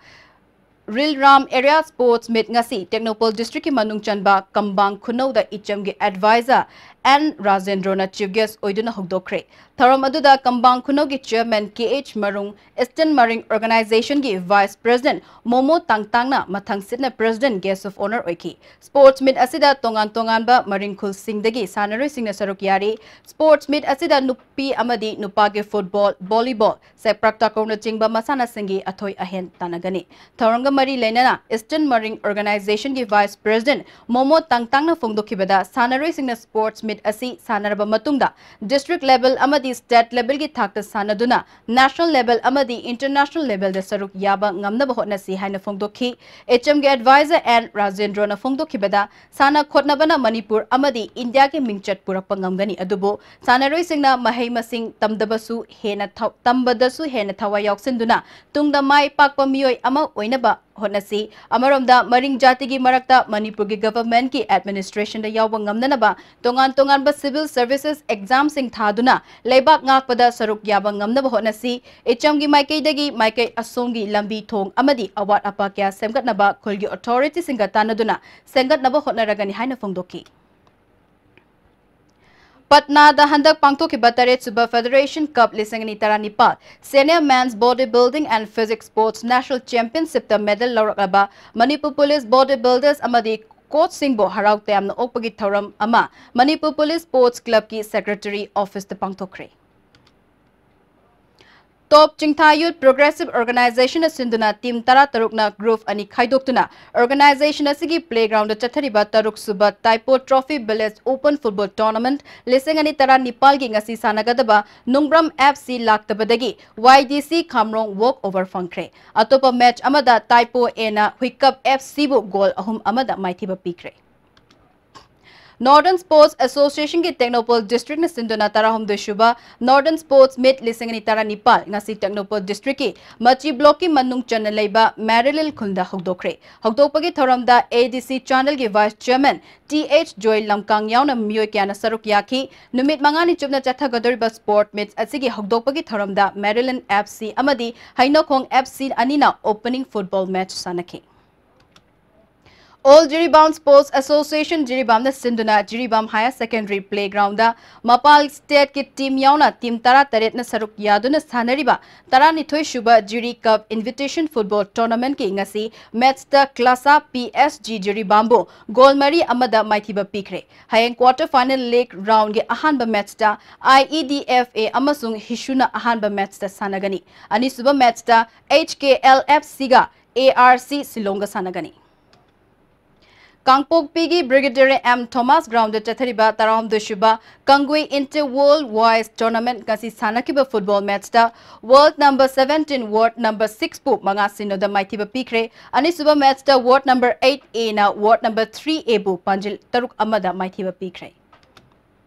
ꯔꯤꯜ ꯔꯥꯝ ꯑꯦꯔꯤꯌꯥ ꯁ꯭ꯄꯣꯔꯠꯁ ꯃꯤꯠ ꯉꯁꯤ ꯇꯦꯡꯅꯧꯄꯜ ꯗꯤꯁꯇ꯭ꯔꯤꯛꯀꯤ ꯃꯅꯨꯡ ꯆꯟꯕ ꯀꯝꯕꯥꯡ ꯈꯨꯅꯧꯗ ꯏꯆꯝꯒꯤ ꯑꯦꯗꯚꯥꯏꯖꯔ ꯑꯦꯟ ꯔꯥꯖꯦꯟꯗ꯭ꯔꯣꯅ ꯆꯤꯐ ꯒꯦꯁ ꯑꯣꯏꯗꯨꯅ ꯍꯧꯗꯣꯛꯈ꯭ꯔꯦ꯫ ꯊꯧꯔꯝ ꯑꯗꯨꯗ ꯀꯝꯕꯥꯡ ꯈꯨꯅꯧꯒꯤ chairman K H Marung, eastern Maring ꯑꯣꯔꯒꯅꯥꯏꯖꯦꯁꯟꯒꯤ ꯚꯥꯏꯁ ꯄ꯭ꯔꯦꯁꯤꯗꯦꯟꯠ ꯃꯣꯃꯣ ꯇꯥꯡꯇꯥꯡꯅ ꯃꯊꯪꯁꯤꯠꯅ ꯄ꯭ꯔꯦꯁꯤꯗꯦꯟꯠ ꯒꯦꯁ ꯑꯣꯐ ꯑꯣꯅꯔ ꯑꯣꯏꯈꯤ꯫ ꯁ꯭ꯄꯣꯔꯠꯁ ꯃꯤꯠ ꯑꯁꯤꯗ ꯇꯣꯉꯥꯟ ꯇꯣꯉꯥꯟꯕ ꯃꯔꯤꯡ ꯈꯨꯜꯁꯤꯡꯗꯒꯤ ꯁꯥꯟꯅꯔꯣꯏꯁꯤꯡꯅ ꯁꯔꯨꯛ ꯌꯥꯔꯤ꯫ ꯁ꯭ꯄꯣꯔꯠꯁ ꯃꯤꯠ ꯑꯁꯤꯗ ꯅꯨꯄꯤ ꯑꯃꯗꯤ ꯅꯨꯄꯥꯒꯤ ꯐꯨꯠꯕꯣꯜ, ꯚꯣꯂꯤꯕꯣꯜ, ꯁꯦꯛ ꯄ꯭ꯔꯛ ꯇꯥꯀ꯭ꯔꯣꯅꯆꯤꯡꯕ ꯃꯁꯥꯟꯅꯁꯤꯡꯒꯤ ꯑꯊꯣꯏ ꯑꯍꯦꯟ ꯇꯥꯟꯅꯒꯅꯤ꯫ ꯊꯧꯔꯝꯒ ꯃꯔꯤ ꯂꯩꯅꯅ ꯏꯁꯇꯔꯟ ꯃꯔꯤꯡ ꯑꯣꯔꯒꯅꯥꯏꯖꯦꯁꯟꯒꯤ ꯚꯥꯏꯁ ꯄ꯭ꯔꯦꯁꯤꯗꯦꯟꯠ ꯃꯣꯃꯣ ꯇꯥꯡꯇꯥꯡꯅ ꯐꯣꯡꯗꯣꯛꯈꯤꯕꯗ ꯁꯥꯟꯅꯔꯣꯏꯁꯤꯡꯅ ꯁ꯭ꯄꯣꯔꯠꯁ ꯑꯁꯤ ꯁꯥꯟꯅꯔꯕ ꯃꯇꯨꯡꯗ district level ꯑꯃꯗꯤ state levelꯒꯤ ꯊꯥꯛꯇ ꯁꯥꯟꯅꯗꯨꯅ national level ꯑꯃꯗꯤ international levelꯗ ꯁꯔꯨꯛ ꯌꯥꯕ ꯉꯝꯅꯕ ꯍꯣꯠꯅꯁꯤ ꯍꯥꯏꯅ ꯐꯣꯡꯗꯣꯛꯈꯤ꯫ ꯑꯦꯆ ꯑꯦꯝꯒꯤ advisor ꯑꯦꯟ ꯔꯥꯖꯦꯟꯗ꯭ꯔꯣꯅ ꯐꯣꯡꯗꯣꯛꯈꯤꯕꯗ, ꯁꯥꯟꯅ ꯈꯣꯠꯅꯕꯅ ꯃꯅꯤꯄꯨꯔ ꯑꯃꯗꯤ ꯏꯟꯗꯤꯌꯥꯒꯤ ꯃꯤꯡꯆꯠ ꯄꯨꯔꯛꯄ ꯉꯝꯒꯅꯤ, ꯑꯗꯨꯕꯨ ꯁꯥꯟꯅꯔꯣꯏꯁꯤꯡꯅ ꯃꯍꯩ ꯃꯁꯤꯡ ꯇꯝꯗꯕꯁꯨ ꯍꯦꯟꯅ ꯊ-, ꯇꯝꯕꯗꯁꯨ ꯍꯦꯟꯅ ꯊꯋꯥꯏ ꯌꯥꯎꯁꯤꯟꯗꯨꯅ ꯇꯨꯡꯗ ꯃꯥꯏ ꯄꯥꯛꯄ ꯃꯤꯑꯣꯏ ꯑꯃ ꯑꯣꯏꯅꯕ ꯍꯣꯠꯅꯁꯤ꯫ ꯑꯃꯔꯣꯝꯗ ꯃꯔꯤꯡ ꯖꯥꯇꯤꯒꯤ ꯃꯔꯛꯇ ꯃꯅꯤꯄꯨꯔꯒꯤ governmentꯀꯤ administrationꯗ ꯌꯥꯎꯕ ꯉꯝꯅꯅꯕ ꯇꯣꯉꯥꯟ ꯇꯣꯉꯥꯟꯕ civil services examꯁꯤꯡ ꯊꯥꯗꯨꯅ ꯂꯩꯕꯥꯛ ꯉꯥꯛꯄꯗ ꯁꯔꯨꯛ ꯌꯥꯕ ꯉꯝꯅꯕ ꯍꯣꯠꯅꯁꯤ꯫ ꯑꯦꯆ ꯑꯦꯝꯒꯤ ꯃꯥꯏꯀꯩꯗꯒꯤ ꯃꯥꯏꯀꯩ ꯑꯁꯣꯝꯒꯤ ꯂꯝꯕꯤ ꯊꯣꯡ ꯑꯃꯗꯤ ꯑꯋꯥꯠ ꯑꯄꯥ ꯀꯌꯥ ꯁꯦꯝꯒꯠꯅꯕ ꯈꯨꯜꯒꯤ authorityꯁꯤꯡꯒ ꯇꯥꯟꯅꯗꯨꯅ ꯁꯦꯝꯒꯠꯅꯕ ꯍꯣꯠꯅꯔꯒꯅꯤ ꯍꯥꯏꯅ ꯐꯣꯡꯗꯣꯛꯈꯤ꯫ ꯄꯠꯅꯥꯗ ꯍꯟꯗꯛ ꯄꯥꯡꯊꯣꯛꯈꯤꯕ ꯇꯔꯦꯠ ꯁꯨꯕ Federation Cup ꯂꯤꯁꯤꯡ ꯑꯅꯤ ꯇꯔꯥꯅꯤꯄꯥꯜ Senior Men's Body Building and Physique Sports National Championshipꯇ medal ꯂꯧꯔꯛꯂꯕ Manipur police body builders ꯑꯃꯗꯤ coachꯁꯤꯡꯕꯨ ꯍꯔꯥꯎ ꯇꯌꯥꯝꯅ ꯑꯣꯛꯄꯒꯤ ꯊꯧꯔꯝ ꯑꯃ Manipur police sports clubꯀꯤ secretary officeꯇ ꯄꯥꯡꯊꯣꯛꯈ꯭ꯔꯦ꯫ Top ꯆꯤꯡꯊꯥ Youth Progressive Organizationꯅ ꯁꯤꯟꯗꯨꯅ team ꯇꯔꯥꯇꯔꯨꯛꯅ group ꯑꯅꯤ ꯈꯥꯏꯗꯣꯛꯇꯨꯅ organization ꯑꯁꯤꯒꯤ playgroundꯗ ꯆꯠꯊꯔꯤꯕ ꯇꯔꯨꯛ ꯁꯨꯕ Taipo Trophy Village Open Football Tournament ꯂꯤꯁꯤꯡ ꯑꯅꯤ ꯇꯔꯥꯅꯤꯄꯥꯜꯒꯤ ꯉꯁꯤ ꯁꯥꯟꯅꯒꯗꯕ ꯅꯨꯡꯕ꯭ꯔꯝ F C ꯂꯥꯛꯇꯕꯗꯒꯤ Y D C ꯈꯥꯝꯔꯣꯡ walk over ꯐꯪꯈ꯭ꯔꯦ꯫ ꯑꯇꯣꯞꯄ match ꯑꯃꯗ Taipo Aꯅ ꯍꯨꯏꯀꯞ F Cꯕꯨ goal ꯑꯍꯨꯝ ꯑꯃꯗ ꯃꯥꯏꯊꯤꯕ ꯄꯤꯈ꯭ꯔꯦ꯫ Northern Sports Associationꯒꯤ ꯇꯦꯡꯅꯧꯄꯜ districtꯅ ꯁꯤꯟꯗꯨꯅ ꯇꯔꯥꯍꯨꯝꯗꯣꯏ ꯁꯨꯕ Northern Sports Meet ꯂꯤꯁꯤꯡ ꯑꯅꯤ ꯇꯔꯥꯅꯤꯄꯥꯜ ꯉꯁꯤ ꯇꯦꯡꯅꯧꯄꯜ districtꯀꯤ ꯃꯆꯤ blockꯀꯤ ꯃꯅꯨꯡ ꯆꯟꯅ ꯂꯩꯕ ꯃꯦꯔꯤꯂꯤꯟ ꯈꯨꯜꯗ ꯍꯧꯗꯣꯛꯈ꯭ꯔꯦ꯫ ꯍꯧꯗꯣꯛꯄꯒꯤ ꯊꯧꯔꯝꯗ A D C channelꯒꯤ vice chairman T H Joy ꯂꯝꯀꯥꯡ ꯌꯥꯎꯅ ꯃꯤꯑꯣꯏ ꯀꯌꯥꯅ ꯁꯔꯨꯛ ꯌꯥꯈꯤ꯫ ꯅꯨꯃꯤꯠ ꯃꯉꯥꯅꯤ ꯆꯨꯞꯅ ꯆꯠꯊꯒꯗꯧꯔꯤꯕ sport meet ꯑꯁꯤꯒꯤ ꯍꯧꯗꯣꯛꯄꯒꯤ ꯊꯧꯔꯝꯗ ꯃꯦꯔꯤꯂꯤꯟ F C ꯑꯃꯗꯤ ꯍꯩꯅꯧꯈꯣꯡ F C ꯑꯅꯤꯅ opening football match ꯁꯥꯟꯅꯈꯤ꯫ All Jiribam Sports Association ꯖꯤꯔꯤꯕꯥꯝꯅ ꯁꯤꯟꯗꯨꯅ ꯖꯤꯔꯤꯕꯥꯝ Higher Secondary Playgroundꯗ ꯃꯄꯥꯜ stateꯀꯤ team ꯌꯥꯎꯅ team ꯇꯔꯥꯇꯔꯦꯠꯅ ꯁꯔꯨꯛ ꯌꯥꯗꯨꯅ ꯁꯥꯟꯅꯔꯤꯕ ꯇꯔꯥꯅꯤꯊꯣꯏ ꯁꯨꯕ Jiri Cup Invitation Football Tournamentꯀꯤ ꯉꯁꯤ matchꯇ Classa P S G ꯖꯤꯔꯤꯕꯥꯝꯕꯨ goal ꯃꯔꯤ ꯑꯃꯗ ꯃꯥꯏꯊꯤꯕ ꯄꯤꯈ꯭ꯔꯦ꯫ ꯍꯌꯦꯡ quarter final league roundꯒꯤ ꯑꯍꯥꯟꯕ matchꯇ I E D F A ꯑꯃꯁꯨꯡ ꯍꯤꯁꯨꯅ ꯑꯍꯥꯟꯕ matchꯇ ꯁꯥꯟꯅꯒꯅꯤ꯫ ꯑꯅꯤꯁꯨꯕ matchꯇ H K L F Cꯒ A R C ꯁꯤꯂꯣꯡꯒ ꯁꯥꯟꯅꯒꯅꯤ꯫ ꯀꯥꯡꯄꯣꯛꯄꯤꯒꯤ ꯕ꯭ꯔꯤꯒꯦꯗꯤꯌꯔ ꯑꯦꯝ ꯊꯣꯃꯥꯁ ꯒ꯭ꯔꯥꯎꯟꯗ ꯆꯠꯊꯔꯤꯕ ꯇꯔꯥꯍꯨꯝꯗꯣꯏ ꯁꯨꯕ ꯀꯪꯒꯨꯏ ꯏꯟꯇꯔ ꯋꯥꯔꯜ ꯋꯥꯏꯁ ꯇꯣꯔꯅꯥꯃꯦꯟꯠ ꯉꯁꯤ ꯁꯥꯟꯅꯈꯤꯕ ꯐꯨꯠꯕꯣꯜ ꯃꯦꯠꯆꯇ ward number seventeen, ward number ꯁꯤꯛꯁꯄꯨ ꯃꯉꯥ ꯁꯤꯅꯣꯗ ꯃꯥꯏꯊꯤꯕ ꯄꯤꯈ꯭ꯔꯦ꯫ ꯑꯅꯤꯁꯨꯕ ꯃꯦꯠꯆꯇ ꯋꯥꯔꯗ ꯅꯝꯕꯔ ꯑꯩꯠ ꯑꯦꯅ ꯋꯥꯔꯗ ꯅꯝꯕꯔ ꯊ꯭ꯔꯤ ꯑꯦꯕꯨ ꯄꯥꯟꯖꯤꯜ ꯇꯔꯨꯛ ꯑꯃꯗ ꯃꯥꯏꯊꯤꯕ ꯄꯤꯈ꯭ꯔꯦ꯫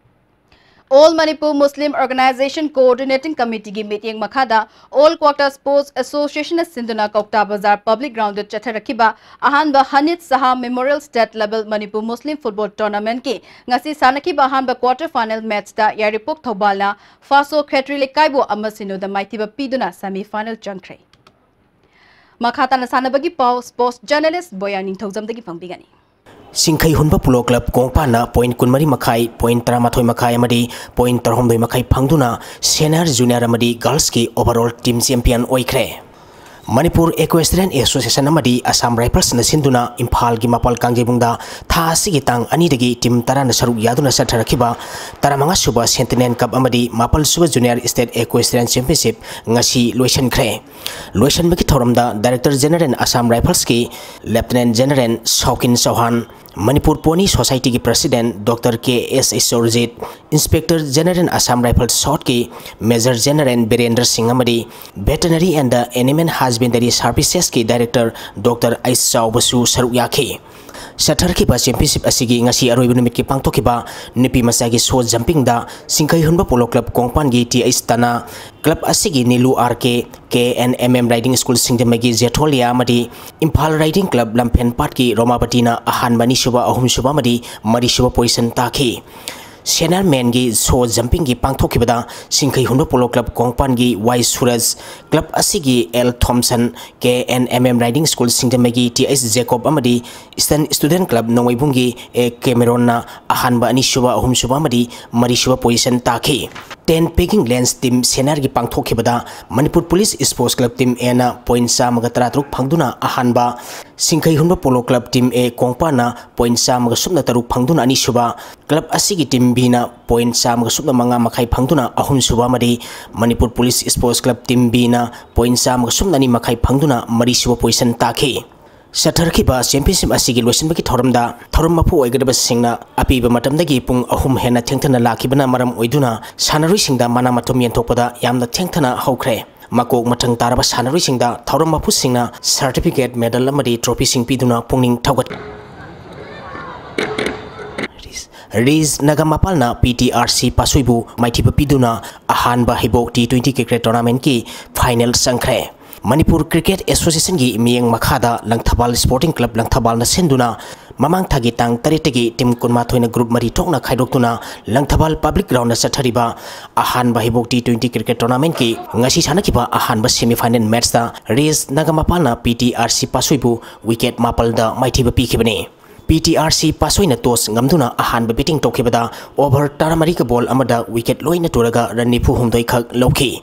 All Manipur Muslim Organization Coordinating Committeeꯒꯤ ꯃꯤꯠꯌꯦꯡ ꯃꯈꯥꯗ All Kwakta Sports Associationꯅ ꯁꯤꯟꯗꯨꯅ ꯀꯧꯇꯥ ꯕꯖꯥꯔ ꯄꯕ꯭ꯂꯤꯛ ꯒ꯭ꯔꯥꯎꯟꯗ ꯆꯠꯊꯔꯛꯈꯤꯕ ꯑꯍꯥꯟꯕ ꯍꯅꯤꯠ ꯁꯍꯥ ꯃꯦꯃꯣꯔꯤꯌꯦꯜ ꯁ꯭ꯇꯦꯠ ꯂꯦꯚꯦꯜ ꯃꯅꯤꯄꯨꯔ ꯃꯨꯁꯂꯤꯝ ꯐꯨꯠꯕꯣꯜ ꯇꯣꯔꯅꯥꯃꯦꯟꯠꯀꯤ ꯉꯁꯤ ꯁꯥꯟꯅꯈꯤꯕ ꯑꯍꯥꯟꯕ ꯀ꯭ꯋꯥꯔꯇꯔ ꯐꯥꯏꯅꯦꯜ ꯃꯦꯠꯆꯇ ꯌꯥꯏꯔꯤꯄꯣꯛ ꯊꯧꯕꯥꯜꯅ ꯐꯥꯁꯣ ꯈꯦꯇ꯭ꯔꯤ ꯂꯩꯀꯥꯏꯕꯨ ꯑꯃ ꯁꯤꯅꯣꯗ ꯃꯥꯏꯊꯤꯕ ꯄꯤꯗꯨꯅ ꯁꯦꯃꯤ ꯐꯥꯏꯅꯦꯜ ꯆꯪꯈ꯭ꯔꯦ꯫ ꯃꯈꯥ ꯇꯥꯅ ꯁꯥꯟꯅꯕꯒꯤ ꯄꯥꯎ ꯁ꯭ꯄꯣꯔꯠꯁ ꯖꯔꯅꯦꯂꯤꯁ ꯕꯣꯌꯥ ꯅꯤꯡꯊꯧꯖꯝꯗꯒꯤ ꯐꯪꯕꯤꯒꯅꯤ꯫ ꯁꯤꯡꯈꯩ ꯍꯨꯟꯕ ꯄꯣꯂꯣ ꯀ꯭ꯂꯕ ꯀꯣꯡꯄꯥꯟꯅ ꯄꯣꯏꯟꯠ ꯀꯨꯟꯃꯔꯤ ꯃꯈꯥꯏ, ꯄꯣꯏꯟꯠ ꯇꯔꯥꯃꯥꯊꯣꯏ ꯃꯈꯥꯏ ꯑꯃꯗꯤ ꯄꯣꯏꯟꯠ ꯇꯔꯥꯍꯨꯝꯗꯣꯏ ꯃꯈꯥꯏ ꯐꯪꯗꯨꯅ ꯁꯦꯅꯤꯌꯔ, ꯖꯨꯅꯤꯌꯔ ꯑꯃꯗꯤ ꯒꯔꯜꯁꯀꯤ ꯑꯣꯚꯔꯑꯣꯜ ꯇꯤꯝ ꯆꯦꯝꯄꯤꯌꯟ ꯑꯣꯏꯈ꯭ꯔꯦ꯫ ꯃꯅꯤꯄꯨꯔ ꯏꯀ꯭ꯋꯦꯁꯇ꯭ꯔꯤꯌꯟ ꯑꯦꯁꯣꯁꯤꯌꯦꯁꯟ ꯑꯃꯗꯤ ꯑꯁꯥꯝ ꯔꯥꯏꯐꯜꯁꯅ ꯁꯤꯟꯗꯨꯅ ꯏꯝꯐꯥꯜꯒꯤ ꯃꯥꯄꯜ ꯀꯥꯡꯖꯩꯕꯨꯡꯗ ꯊꯥ ꯑꯁꯤꯒꯤ ꯇꯥꯡ ꯑꯅꯤꯗꯒꯤ ꯇꯤꯝ ꯇꯔꯥꯅ ꯁꯔꯨꯛ ꯌꯥꯗꯨꯅ ꯆꯠꯊꯔꯛꯈꯤꯕ ꯇꯔꯥꯃꯉꯥ ꯁꯨꯕ ꯁꯦꯟꯇꯤꯅꯦꯟ ꯀꯞ ꯑꯃꯗꯤ ꯃꯥꯄꯜ ꯁꯨꯕ ꯖꯨꯅꯤꯌꯔ ꯁ꯭ꯇꯦꯠ ꯏꯀ꯭ꯋꯦꯁꯇ꯭ꯔꯤꯌꯟ ꯆꯦꯝꯄꯤꯌꯟꯁꯤꯞ ꯉꯁꯤ ꯂꯣꯏꯁꯤꯟꯈ꯭ꯔꯦ꯫ ꯂꯣꯏꯁꯤꯟꯕꯒꯤ ꯊꯧꯔꯝꯗ ꯗꯥꯏꯔꯦꯛꯇꯔ ꯖꯦꯅꯔꯦꯜ ꯑꯁꯥꯝ ꯔꯥꯏꯐꯜꯁꯀꯤ lieutenant general Shokin Chauhan, Manipur pony ꯁꯣꯁꯥꯏꯇꯤꯒꯤ president doctor K S Isorjit, inspector general Assam rifles ꯁꯥꯎꯠꯀꯤ ꯃꯦꯖꯔ ꯖꯦꯅꯔꯦꯜ ꯕꯤꯔꯦꯟꯗ꯭ꯔ ꯁꯤꯡ ꯑꯃꯗꯤ Veterinary and Animal Husbandry Servicesꯀꯤ ꯗꯥꯏꯔꯦꯛꯇꯔ ꯗꯣꯛꯇꯔ ꯑꯩꯆ ꯆꯥꯎꯕꯁꯨ ꯁꯔꯨꯛ ꯌꯥꯈꯤ꯫ ꯆꯠꯊꯔꯛꯈꯤꯕ ꯆꯦꯝꯄꯤꯌꯟꯁꯤꯞ ꯑꯁꯤꯒꯤ ꯉꯁꯤ ꯑꯔꯣꯏꯕ ꯅꯨꯃꯤꯠꯀꯤ ꯄꯥꯡꯊꯣꯛꯈꯤꯕ ꯅꯨꯄꯤ ꯃꯆꯥꯒꯤ ꯁꯣ ꯖꯝꯄꯤꯡꯗ ꯁꯤꯡꯈꯩ ꯍꯨꯟꯕ ꯄꯣꯂꯣ ꯀ꯭ꯂꯕ ꯀꯣꯡꯄꯥꯟꯒꯤ ꯇꯤ ꯑꯩꯆ ꯇꯅꯥ, ꯀ꯭ꯂꯕ ꯑꯁꯤꯒꯤ Nilu R K, K N M M riding school ꯁꯤꯡꯖꯃꯩꯒꯤ ꯖꯦꯊꯣꯂꯤꯌꯥ ꯑꯃꯗꯤ ꯏꯝꯐꯥꯜ ꯔꯥꯏꯗꯤꯡ ꯀ꯭ꯂꯕ ꯂꯝꯐꯦꯟꯄꯥꯠꯀꯤ ꯔꯣꯃꯥꯕꯇꯤꯅ ꯑꯍꯥꯟꯕ, ꯑꯅꯤꯁꯨꯕ, ꯑꯍꯨꯝꯁꯨꯕ ꯑꯃꯗꯤ ꯃꯔꯤꯁꯨꯕ ꯄꯣꯖꯤꯁꯟ ꯇꯥꯈꯤ꯫ ꯁꯦꯅꯤꯌꯔ ꯃꯦꯟꯒꯤ ꯁꯣ ꯖꯝꯄꯤꯡꯒꯤ ꯄꯥꯡꯊꯣꯛꯈꯤꯕꯗ ꯁꯤꯡꯈꯩ ꯍꯨꯟꯕ ꯄꯣꯂꯣ ꯀ꯭ꯂꯕ ꯀꯣꯡꯄꯥꯟꯒꯤ ꯋꯥꯏ ꯁꯨꯔꯖ, ꯀ꯭ꯂꯕ ꯑꯁꯤꯒꯤ L Thomson, K N M M riding school ꯁꯤꯡꯖꯃꯩꯒꯤ ꯇꯤ ꯑꯩꯆ ꯖꯦꯀꯣꯕ ꯑꯃꯗꯤ ꯏꯁꯇꯔꯟ ꯁ꯭ꯇꯨꯗꯦꯟꯠ ꯀ꯭ꯂꯕ ꯅꯣꯡꯃꯩꯕꯨꯡꯒꯤ ꯑꯦ ꯀꯦꯃꯦꯔꯣꯟꯅ ꯑꯍꯥꯟꯕ, ꯑꯅꯤꯁꯨꯕ, ꯑꯍꯨꯝꯁꯨꯕ ꯑꯃꯗꯤ ꯃꯔꯤꯁꯨꯕ ꯄꯣꯖꯤꯁꯟ ꯇꯥꯈꯤ꯫ ꯇꯦꯟ ꯄꯦꯒꯤꯡ ꯂꯦꯟꯁ ꯇꯤꯝ ꯁꯦꯅꯤꯌꯔꯒꯤ ꯄꯥꯡꯊꯣꯛꯈꯤꯕꯗ Manipur police sports club team ꯑꯦꯅ ꯄꯣꯏꯟꯠ ꯆꯥꯝꯃꯒ ꯇꯔꯥꯇꯔꯨꯛ ꯐꯪꯗꯨꯅ ꯑꯍꯥꯟꯕ, ꯁꯤꯡꯈꯩ ꯍꯨꯟꯕ ꯄꯣꯂꯣ ꯀ꯭ꯂꯕ ꯇꯤꯝ ꯑꯦ ꯀꯣꯡꯄꯥꯟꯅ ꯄꯣꯏꯟꯠ ꯆꯥꯝꯃꯒ ꯁꯨꯞꯅ ꯇꯔꯨꯛ ꯐꯪꯗꯨꯅ ꯑꯅꯤꯁꯨꯕ, ꯀ꯭ꯂꯕ ꯑꯁꯤꯒꯤ ꯇꯤꯝ ꯕꯤꯅ ꯄꯣꯏꯟꯠ ꯆꯥꯝꯃꯒ ꯁꯨꯞꯅ ꯃꯉꯥ ꯃꯈꯥꯏ ꯐꯪꯗꯨꯅ ꯑꯍꯨꯝꯁꯨꯕ ꯑꯃꯗꯤ Manipur police sports club team ꯕꯤꯅ ꯄꯣꯏꯟꯠ ꯆꯥꯝꯃꯒ ꯁꯨꯞꯅ ꯑꯅꯤ ꯃꯈꯥꯏ ꯐꯪꯗꯨꯅ ꯃꯔꯤꯁꯨꯕ ꯄꯣꯖꯤꯁꯟ ꯇꯥꯈꯤ꯫ ꯆꯠꯊꯔꯛꯈꯤꯕ ꯆꯦꯝꯄꯤꯌꯟꯁꯤꯞ ꯑꯁꯤꯒꯤ ꯂꯣꯏꯁꯤꯟꯕꯒꯤ ꯊꯧꯔꯝꯗ ꯊꯧꯔꯝ ꯃꯄꯨ ꯑꯣꯏꯒꯗꯕꯁꯤꯡꯅ ꯑꯄꯤꯕ ꯃꯇꯝꯗꯒꯤ ꯄꯨꯡ ꯑꯍꯨꯝ ꯍꯦꯟꯅ ꯊꯦꯡꯊꯅ ꯂꯥꯛꯈꯤꯕꯅ ꯃꯔꯝ ꯑꯣꯏꯗꯨꯅ ꯁꯥꯟꯅꯔꯣꯏꯁꯤꯡꯗ ꯃꯅꯥ ꯃꯊꯨꯝ ꯌꯦꯟꯊꯣꯛꯄꯗ ꯌꯥꯝꯅ ꯊꯦꯡꯊꯅ ꯍꯧꯈ꯭ꯔꯦ꯫ ꯃꯀꯣꯛ ꯃꯊꯪ ꯇꯥꯔꯕ ꯁꯥꯟꯅꯔꯣꯏꯁꯤꯡꯗ ꯊꯧꯔꯝ ꯃꯄꯨꯁꯤꯡꯅ ꯁꯔꯇꯤꯐꯤꯀꯦꯠ, ꯃꯦꯗꯜ ꯑꯃꯗꯤ ꯇ꯭ꯔꯣꯐꯤꯁꯤꯡ ꯄꯤꯗꯨꯅ ꯄꯨꯛꯅꯤꯡ ꯊꯧꯒꯠ ꯔꯤꯖ ꯅꯒꯥꯃꯄꯥꯜꯅ ꯄꯤ ꯇꯤ ꯑꯥꯔ ꯁꯤ ꯄꯥꯁꯣꯏꯕꯨ ꯃꯥꯏꯊꯤꯕ ꯄꯤꯗꯨꯅ ꯑꯍꯥꯟꯕ ꯍꯩꯕꯣꯛ ꯇꯤ ꯇ꯭ꯋꯦꯟꯇꯤ ꯀ꯭ꯔꯤꯀꯦꯠ ꯇꯣꯔꯅꯥꯃꯦꯟꯠꯀꯤ ꯐꯥꯏꯅꯦꯜ ꯆꯪꯈ꯭ꯔꯦ꯫ ꯃꯅꯤꯄꯨꯔ ꯀ꯭ꯔꯤꯀꯦꯠ ꯑꯦꯁꯣꯁꯤꯌꯦꯁꯟꯒꯤ ꯃꯤꯠꯌꯦꯡ ꯃꯈꯥꯗ ꯂꯪꯊꯕꯥꯜ ꯁ꯭ꯄꯣꯔꯇꯤꯡ ꯀ꯭ꯂꯕ ꯂꯪꯊꯕꯥꯜꯅ ꯁꯤꯟꯗꯨꯅ ꯃꯃꯥꯡ ꯊꯥꯒꯤ ꯇꯥꯡ ꯇꯔꯦꯠꯇꯒꯤ ꯇꯤꯝ ꯀꯨꯟꯃꯥꯊꯣꯏꯅ ꯒ꯭ꯔꯨꯞ ꯃꯔꯤ ꯊꯣꯛꯅ ꯈꯥꯏꯗꯣꯛꯇꯨꯅ ꯂꯪꯊꯕꯥꯜ ꯄꯕ꯭ꯂꯤꯛ ꯒ꯭ꯔꯥꯎꯟꯗ ꯆꯠꯊꯔꯤꯕ ꯑꯍꯥꯟꯕ ꯍꯩꯕꯣꯛ ꯇꯤ ꯇ꯭ꯋꯦꯟꯇꯤ ꯀ꯭ꯔꯤꯀꯦꯠ ꯇꯣꯔꯅꯥꯃꯦꯟꯠꯀꯤ ꯉꯁꯤ ꯁꯥꯟꯅꯈꯤꯕ ꯑꯍꯥꯟꯕ ꯁꯦꯃꯤꯐꯥꯏꯅꯦꯜ ꯃꯦꯠꯆꯇ ꯔꯤꯖ ꯅꯒꯥꯃꯄꯥꯜꯅ ꯄꯤ ꯇꯤ ꯑꯥꯔ ꯁꯤ ꯄꯥꯁꯣꯏꯕꯨ ꯋꯤꯀꯦꯠ ꯃꯥꯄꯜꯗ ꯃꯥꯏꯊꯤꯕ ꯄꯤꯈꯤꯕꯅꯤ꯫ ꯄꯤ ꯇꯤ ꯑꯥꯔ ꯁꯤ ꯄꯥꯁꯣꯏꯅ ꯇꯣꯁ ꯉꯝꯗꯨꯅ ꯑꯍꯥꯟꯕ ꯕꯦꯇꯤꯡ ꯇꯧꯈꯤꯕꯗ ꯑꯣꯚꯔ ꯇꯔꯥꯃꯔꯤꯒ ꯕꯣꯜ ꯑꯃꯗ ꯋꯤꯀꯦꯠ ꯂꯣꯏꯅ ꯇꯨꯔꯒ ꯔꯟ ꯅꯤꯐꯨ ꯍꯨꯝꯗꯣꯏ ꯈꯛ ꯂꯧꯈꯤ꯫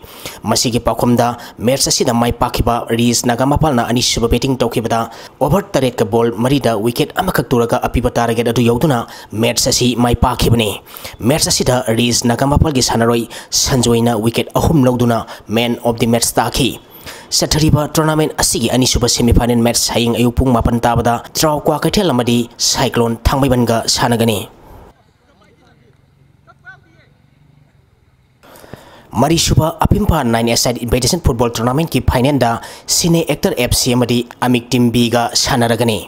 ꯃꯁꯤꯒꯤ ꯄꯥꯎꯈꯨꯝꯗ ꯃꯦꯠꯆ ꯑꯁꯤꯗ ꯃꯥꯏ ꯄꯥꯛꯈꯤꯕ ꯔꯤꯖ ꯅꯒꯥꯃꯄꯥꯜꯅ ꯑꯅꯤꯁꯨꯕ ꯕꯦꯇꯤꯡ ꯇꯧꯈꯤꯕꯗ ꯑꯣꯚꯔ ꯇꯔꯦꯠꯀ ꯕꯣꯜ ꯃꯔꯤꯗ ꯋꯤꯀꯦꯠ ꯑꯃꯈꯛ ꯇꯨꯔꯒ ꯑꯄꯤꯕ ꯇꯥꯔꯒꯦꯠ ꯑꯗꯨ ꯌꯧꯗꯨꯅ ꯃꯦꯠꯆ ꯑꯁꯤ ꯃꯥꯏ ꯄꯥꯛꯈꯤꯕꯅꯤ꯫ ꯃꯦꯠꯆ ꯑꯁꯤꯗ ꯔꯤꯖ ꯅꯒꯥꯃꯄꯥꯜꯒꯤ ꯁꯥꯟꯅꯔꯣꯏ ꯁꯟꯖꯣꯏꯅ ꯋꯤꯀꯦꯠ ꯑꯍꯨꯝ ꯂꯧꯗꯨꯅ ꯃꯦꯟ ꯑꯣꯐ ꯗꯤ ꯃꯦꯠꯆ ꯇꯥꯈꯤ꯫ ꯆꯠꯊꯔꯤꯕ ꯇꯣꯔꯅꯥꯃꯦꯟꯠ ꯑꯁꯤꯒꯤ ꯑꯅꯤꯁꯨꯕ ꯁꯦꯃꯤꯐꯥꯏꯅꯦꯜ ꯃꯦꯠꯆ ꯍꯌꯦꯡ ꯑꯌꯨꯛ ꯄꯨꯡ ꯃꯥꯄꯟ ꯇꯥꯕꯗ ꯇ꯭ꯔꯥꯎ ꯀ꯭ꯋꯥꯀꯩꯊꯦꯜ ꯑꯃꯗꯤ ꯁꯥꯏꯀ꯭ꯂꯣꯟ ꯊꯥꯡꯃꯩꯕꯟꯒ ꯁꯥꯟꯅꯒꯅꯤ꯫ ꯃꯔꯤꯁꯨꯕ ꯑꯄꯤꯝꯄꯥ nine A side invitation football ꯇꯣꯔꯅꯥꯃꯦꯟꯠꯀꯤ ꯐꯥꯏꯅꯦꯜꯗ ꯁꯤꯅꯦ ꯑꯦꯛꯇꯔ ꯑꯦꯐ ꯁꯤ ꯑꯃꯗꯤ ꯑꯃꯤꯛ ꯇꯤꯝ ꯕꯤꯒ ꯁꯥꯟꯅꯔꯒꯅꯤ꯫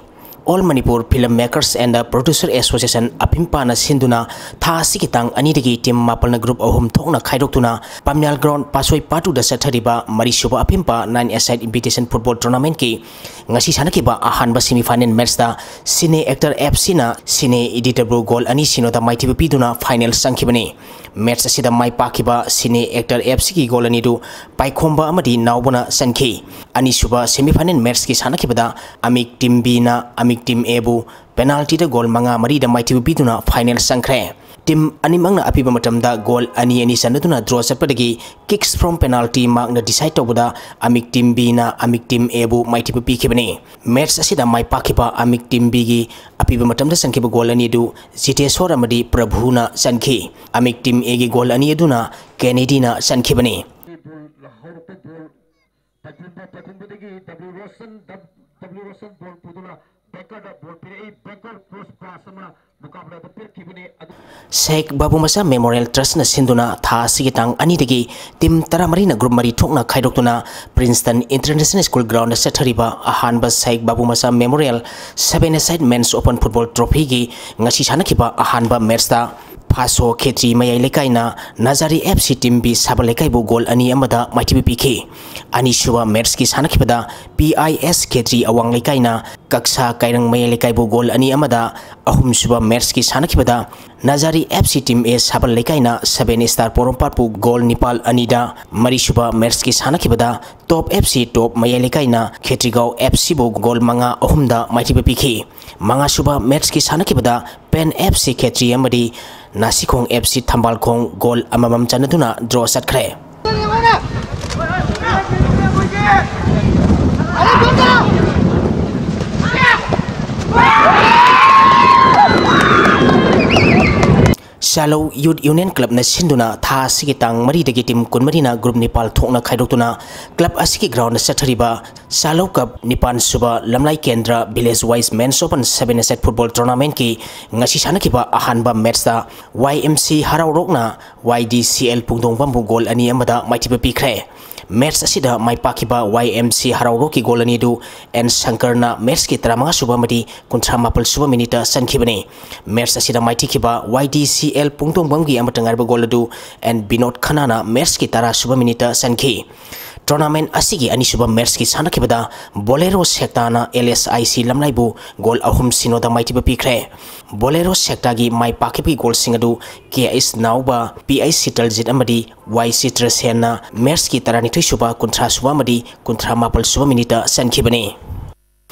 All Manipur film makers and producer association ꯑꯄꯤꯝꯄꯥꯅ ꯁꯤꯟꯗꯨꯅ ꯊꯥ ꯑꯁꯤꯒꯤ ꯇꯥꯡ ꯑꯅꯤꯗꯒꯤ ꯇꯤꯝ ꯃꯥꯄꯜꯅ ꯒ꯭ꯔꯨꯞ ꯑꯍꯨꯝ ꯊꯣꯛꯅ ꯈꯥꯏꯗꯣꯛꯇꯨꯅ ꯄꯥꯝꯌꯥꯜ ꯒ꯭ꯔꯥꯎꯟ ꯄꯥꯁꯣꯏ ꯄꯥꯇꯨꯗ ꯆꯠꯊꯔꯤꯕ ꯃꯔꯤꯁꯨꯕ ꯑꯄꯤꯝꯄꯥ nine A side invitation football ꯇꯣꯔꯅꯥꯃꯦꯟꯠꯀꯤ ꯉꯁꯤ ꯁꯥꯟꯅꯈꯤꯕ ꯑꯍꯥꯟꯕ ꯁꯦꯃꯤꯐꯥꯏꯅꯦꯜ ꯃꯦꯠꯆꯇ ꯁꯤꯅꯦ ꯑꯦꯛꯇꯔ ꯑꯦꯐ ꯁꯤꯅ ꯁꯤꯅꯦ ꯏꯗꯤꯇꯔꯕꯨ ꯒꯣꯜ ꯑꯅꯤ ꯁꯤꯅꯣꯗ ꯃꯥꯏꯊꯤꯕ ꯄꯤꯗꯨꯅ ꯐꯥꯏꯅꯦꯜ ꯆꯪꯈꯤꯕꯅꯤ꯫ ꯃꯦꯠꯆ ꯑꯁꯤꯗ ꯃꯥꯏ ꯄꯥꯛꯈꯤꯕ ꯁꯤꯅꯦ ꯑꯦꯛꯇꯔ ꯑꯦꯐ ꯁꯤꯒꯤ ꯒꯣꯜ ꯑꯅꯤꯗꯨ ꯄꯥꯏꯈꯣꯝꯕ ꯑꯃꯗꯤ ꯅꯥꯎꯕꯅ ꯆꯟꯈꯤ꯫ ꯑꯅꯤꯁꯨꯕ ꯁꯦꯃꯤꯐꯥꯏꯅꯦꯜ ꯃꯦꯠꯆꯀꯤ ꯁꯥꯟꯅꯈꯤꯕꯗ ꯑꯃꯤꯛ ꯇꯤꯝ ꯕꯤꯅ ꯑꯃꯤꯛ ꯇꯤꯝ ꯑꯦꯕꯨ ꯄꯦꯅꯥꯜꯇꯤꯗ ꯒꯣꯜ ꯃꯉꯥ ꯃꯔꯤꯗ ꯃꯥꯏꯊꯤꯕ ꯄꯤꯗꯨꯅ ꯐꯥꯏꯅꯦꯜ ꯆꯪꯈ꯭ꯔꯦ꯫ ꯇꯤꯝ ꯑꯅꯤꯃꯛꯅ ꯑꯄꯤꯕ ꯃꯇꯝꯗ ꯒꯣꯜ ꯑꯅꯤ ꯑꯅꯤ ꯆꯟꯅꯗꯨꯅ ꯗ꯭ꯔꯣ ꯆꯠꯄꯗꯒꯤ kicks from penalty ꯃꯥꯔꯛꯅ ꯗꯤꯁꯥꯏꯗ ꯇꯧꯕꯗ ꯑꯃꯤꯛ ꯇꯤꯝ ꯕꯤꯅ ꯑꯃꯤꯛ ꯇꯤꯝ ꯑꯦꯕꯨ ꯃꯥꯏꯊꯤꯕ ꯄꯤꯈꯤꯕꯅꯤ꯫ ꯃꯦꯠꯆ ꯑꯁꯤꯗ ꯃꯥꯏ ꯄꯥꯛꯈꯤꯕ ꯑꯃꯤꯛ ꯇꯤꯝ ꯕꯤꯒꯤ ꯑꯄꯤꯕ ꯃꯇꯝꯗ ꯆꯟꯈꯤꯕ ꯒꯣꯜ ꯑꯅꯤ ꯑꯗꯨ ꯖꯤꯇꯦꯁꯣꯔ ꯑꯃꯗꯤ ꯄ꯭ꯔꯚꯨꯅ ꯆꯟꯈꯤ꯫ ꯑꯃꯤꯛ ꯇꯤꯝ ꯑꯦꯒꯤ ꯒꯣꯜ ꯑꯅꯤ ꯑꯗꯨꯅ ꯀꯦꯅꯦꯗꯤꯅ ꯆꯟꯈꯤꯕꯅꯤ꯫ ꯕꯣꯜ ꯂꯧꯍꯧꯔꯛꯄ ꯕꯣꯜ ꯄꯥꯏꯈꯣꯝꯕ, ꯄꯥꯏꯈꯣꯝꯕꯗꯒꯤ ꯗꯕ꯭ꯂꯤꯎ ꯔꯣꯁꯟ, ꯗꯕ-, ꯗꯕ꯭ꯂ꯭ꯌꯨ ꯔꯣꯁꯟ ꯕꯣꯜ ꯄꯨꯗꯨꯅ ꯕꯦꯡꯀꯔꯗ ꯕꯣꯜ ꯄꯤꯔꯛꯏ꯫ ꯕꯦꯡꯀꯔ ꯀ꯭ꯔꯣꯁ ꯄꯥꯁ ꯑꯃꯅ ꯃꯨꯀꯥꯕꯂꯥꯗ ꯄꯤꯔꯛꯈꯤꯕꯅꯤ꯫ ꯑꯗꯨ ꯁꯦꯈ ꯕꯥꯕꯨ ꯃꯆꯥ ꯃꯦꯃꯣꯔꯤꯌꯦꯜ ꯇ꯭ꯔꯁꯅ ꯁꯤꯟꯗꯨꯅ ꯊꯥ ꯑꯁꯤꯒꯤ ꯇꯥꯡ ꯑꯅꯤꯗꯒꯤ ꯇꯤꯝ ꯇꯔꯥꯃꯔꯤꯅ ꯒ꯭ꯔꯨꯞ ꯃꯔꯤ ꯊꯣꯛꯅ ꯈꯥꯏꯗꯣꯛꯇꯨꯅ ꯄ꯭ꯔꯤꯟꯁꯇꯟ ꯏꯟꯇꯔꯅꯦꯁꯅꯦꯜ ꯁ꯭ꯀꯨꯜ ꯒ꯭ꯔꯥꯎꯟꯗ ꯆꯠꯊꯔꯤꯕ ꯑꯍꯥꯟꯕ ꯁꯦꯈ ꯕꯥꯕꯨ ꯃꯆꯥ memorial seven A side men's open football ꯇ꯭ꯔꯣꯐꯤꯒꯤ ꯉꯁꯤ ꯁꯥꯟꯅꯈꯤꯕ ꯑꯍꯥꯟꯕ ꯃꯦꯠꯁꯇ ꯐꯥꯁꯣ ꯈꯦꯇ꯭ꯔꯤ ꯃꯌꯥꯏ ꯂꯩꯀꯥꯏꯅ ꯅꯖꯥꯔꯤ ꯑꯦꯐ ꯁꯤ ꯇꯤꯝ ꯕꯤ ꯁꯥꯕꯜ ꯂꯩꯀꯥꯏꯕꯨ ꯒꯣꯜ ꯑꯅꯤ ꯑꯃꯗ ꯃꯥꯏꯊꯤꯕ ꯄꯤꯈꯤ꯫ ꯑꯅꯤꯁꯨꯕ ꯃꯦꯠꯁꯀꯤ ꯁꯥꯟꯅꯈꯤꯕꯗ ꯄꯤ ꯑꯥꯏ ꯑꯦꯁ ꯈꯦꯇ꯭ꯔꯤ ꯑꯋꯥꯡ ꯂꯩꯀꯥꯏꯅ ꯀꯛꯁꯥ ꯀꯥꯏꯔꯪ ꯃꯌꯥꯏ ꯂꯩꯀꯥꯏꯕꯨ ꯒꯣꯜ ꯑꯅꯤ ꯑꯃꯗ, ꯑꯍꯨꯝꯁꯨꯕ ꯃꯦꯠꯁꯀꯤ ꯁꯥꯟꯅꯈꯤꯕꯗ ꯅꯖꯥꯔꯤ ꯑꯦꯐ ꯁꯤ ꯇꯤꯝ ꯑꯦ ꯁꯥꯕꯜ ꯂꯩꯀꯥꯏꯅ ꯁꯚꯦꯟ ꯁ꯭ꯇꯥꯔ ꯄꯣꯔꯣꯝꯄꯥꯠꯄꯨ ꯒꯣꯜ ꯅꯤꯄꯥꯜ ꯑꯅꯤꯗ, ꯃꯔꯤꯁꯨꯕ ꯃꯦꯠꯁꯀꯤ ꯁꯥꯟꯅꯈꯤꯕꯗ ꯇꯣꯞ ꯑꯦꯐ ꯁꯤ ꯇꯣꯞ ꯃꯌꯥꯏ ꯂꯩꯀꯥꯏꯅ ꯈꯦꯇ꯭ꯔꯤꯒꯥꯎ ꯑꯦꯐ ꯁꯤꯕꯨ ꯒꯣꯜ ꯃꯉꯥ ꯑꯍꯨꯝꯗ ꯃꯥꯏꯊꯤꯕ ꯄꯤꯈꯤ꯫ ꯃꯉꯥꯁꯨꯕ ꯃꯦꯠꯁꯀꯤ ꯁꯥꯟꯅꯈꯤꯕꯗ ꯄꯦꯟ ꯑꯦꯐ ꯁꯤ ꯈꯦꯇ꯭ꯔꯤ ꯑꯃꯗꯤ ꯅꯥꯁꯤꯈꯣꯡ ꯑꯦꯐ ꯁꯤ ꯊꯝꯕꯥꯜꯈꯣꯡ ꯒꯣꯜ ꯑꯃꯃꯝ ꯆꯟꯅꯗꯨꯅ ꯗ꯭ꯔꯣ ꯆꯠꯈ꯭ꯔꯦ꯫ ꯁꯥꯂꯧ ꯌꯨꯠ ꯌꯨꯅꯤꯌꯟ ꯀ꯭ꯂꯕꯅ ꯁꯤꯟꯗꯨꯅ ꯊꯥ ꯑꯁꯤꯒꯤ ꯇꯥꯡ ꯃꯔꯤꯗꯒꯤ ꯇꯤꯝ ꯀꯨꯟꯃꯔꯤꯅ ꯒ꯭ꯔꯨꯞ ꯅꯤꯄꯥꯜ ꯊꯣꯛꯅ ꯈꯥꯏꯗꯣꯛꯇꯨꯅ ꯀ꯭ꯂꯕ ꯑꯁꯤꯒꯤ ꯒ꯭ꯔꯥꯎꯟꯗ ꯆꯠꯊꯔꯤꯕ ꯁꯥꯂꯧ ꯀꯞ ꯅꯤꯄꯥꯟ ꯁꯨꯕ ꯂꯝꯂꯥꯏ ꯀꯦꯟꯗ꯭ꯔ village wise ꯃꯦꯟꯁ open seven A side football ꯇꯣꯔꯅꯥꯃꯦꯟꯠꯀꯤ ꯉꯁꯤ ꯁꯥꯟꯅꯈꯤꯕ ꯑꯍꯥꯟꯕ ꯃꯦꯠꯁꯇ ꯋꯥꯏ ꯑꯦꯝ ꯁꯤ ꯍꯔꯥꯎꯔꯣꯛꯅ ꯋꯥꯏ ꯗꯤ ꯁꯤ ꯑꯦꯜ ꯄꯨꯡꯗꯣꯡꯕꯝꯕꯨ ꯒꯣꯜ ꯑꯅꯤ ꯑꯃꯗ ꯃꯥꯏꯊꯤꯕ ꯄꯤꯈ꯭ꯔꯦ꯫ ꯃꯦꯠꯁ ꯑꯁꯤꯗ ꯃꯥꯏ ꯄꯥꯛꯈꯤꯕ ꯋꯥꯏ ꯑꯦꯝ ꯁꯤ ꯍꯔꯥꯎꯔꯣꯛꯀꯤ ꯒꯣꯜ ꯑꯅꯤꯗꯨ ꯑꯦꯟ ꯁꯪꯀꯔꯅ ꯃꯦꯠꯁꯀꯤ ꯇꯔꯥꯃꯉꯥ ꯁꯨꯕ ꯑꯃꯗꯤ ꯀꯨꯟꯊ꯭ꯔꯥ ꯃꯥꯄꯜ ꯁꯨꯕ ꯃꯤꯅꯤꯠꯇ ꯆꯟꯈꯤꯕꯅꯤ꯫ ꯃꯦꯠꯁ ꯑꯁꯤꯗ ꯃꯥꯏꯊꯤꯈꯤꯕ ꯋꯥꯏ ꯗꯤ ꯁꯤ ꯑꯦꯜ ꯄꯨꯡꯗꯣꯡꯕꯝꯒꯤ ꯑꯃꯠꯇ ꯉꯥꯏꯔꯕ ꯒꯣꯜ ꯑꯗꯨ ꯑꯦꯟ ꯕꯤꯅꯣꯗ ꯈꯅꯥꯅ ꯃꯦꯠꯁꯀꯤ ꯇꯔꯥ ꯁꯨꯕ ꯃꯤꯅꯤꯠꯇ ꯆꯟꯈꯤ꯫ ꯇꯣꯔꯅꯥꯃꯦꯟꯠ ꯑꯁꯤꯒꯤ ꯑꯅꯤꯁꯨꯕ ꯃꯦꯠꯁꯀꯤ ꯁꯥꯟꯅꯈꯤꯕꯗ ꯕꯣꯂꯦꯔꯣ ꯁꯦꯛꯇꯥꯅ L S I C ꯂꯝꯂꯥꯏꯕꯨ goal ꯑꯍꯨꯝ ꯁꯤꯅꯣꯗ ꯃꯥꯏꯊꯤꯕ ꯄꯤꯈ꯭ꯔꯦ꯫ ꯕꯣꯂꯦꯔꯣ ꯁꯦꯛꯇꯥꯒꯤ ꯃꯥꯏ ꯄꯥꯛꯈꯤꯕꯒꯤ ꯒꯣꯜꯁꯤꯡ ꯑꯗꯨ ꯀꯦ ꯑꯩꯆ ꯅꯥꯎꯕ, ꯄꯤ ꯑꯩꯆ ꯁꯤꯇꯜꯖꯤꯠ ꯑꯃꯗꯤ ꯋꯥꯏ ꯆꯤꯇ꯭ꯔꯁꯦꯟꯅ ꯃꯦꯠꯁꯀꯤ ꯇꯔꯥꯅꯤꯊꯣꯏ ꯁꯨꯕ, ꯀꯨꯟꯊ꯭ꯔꯥ ꯁꯨꯕ ꯑꯃꯗꯤ ꯀꯨꯟꯊ꯭ꯔꯥ ꯃꯥꯄꯜ ꯁꯨꯕ ꯃꯤꯅꯤꯠꯇ ꯆꯟꯈꯤꯕꯅꯤ꯫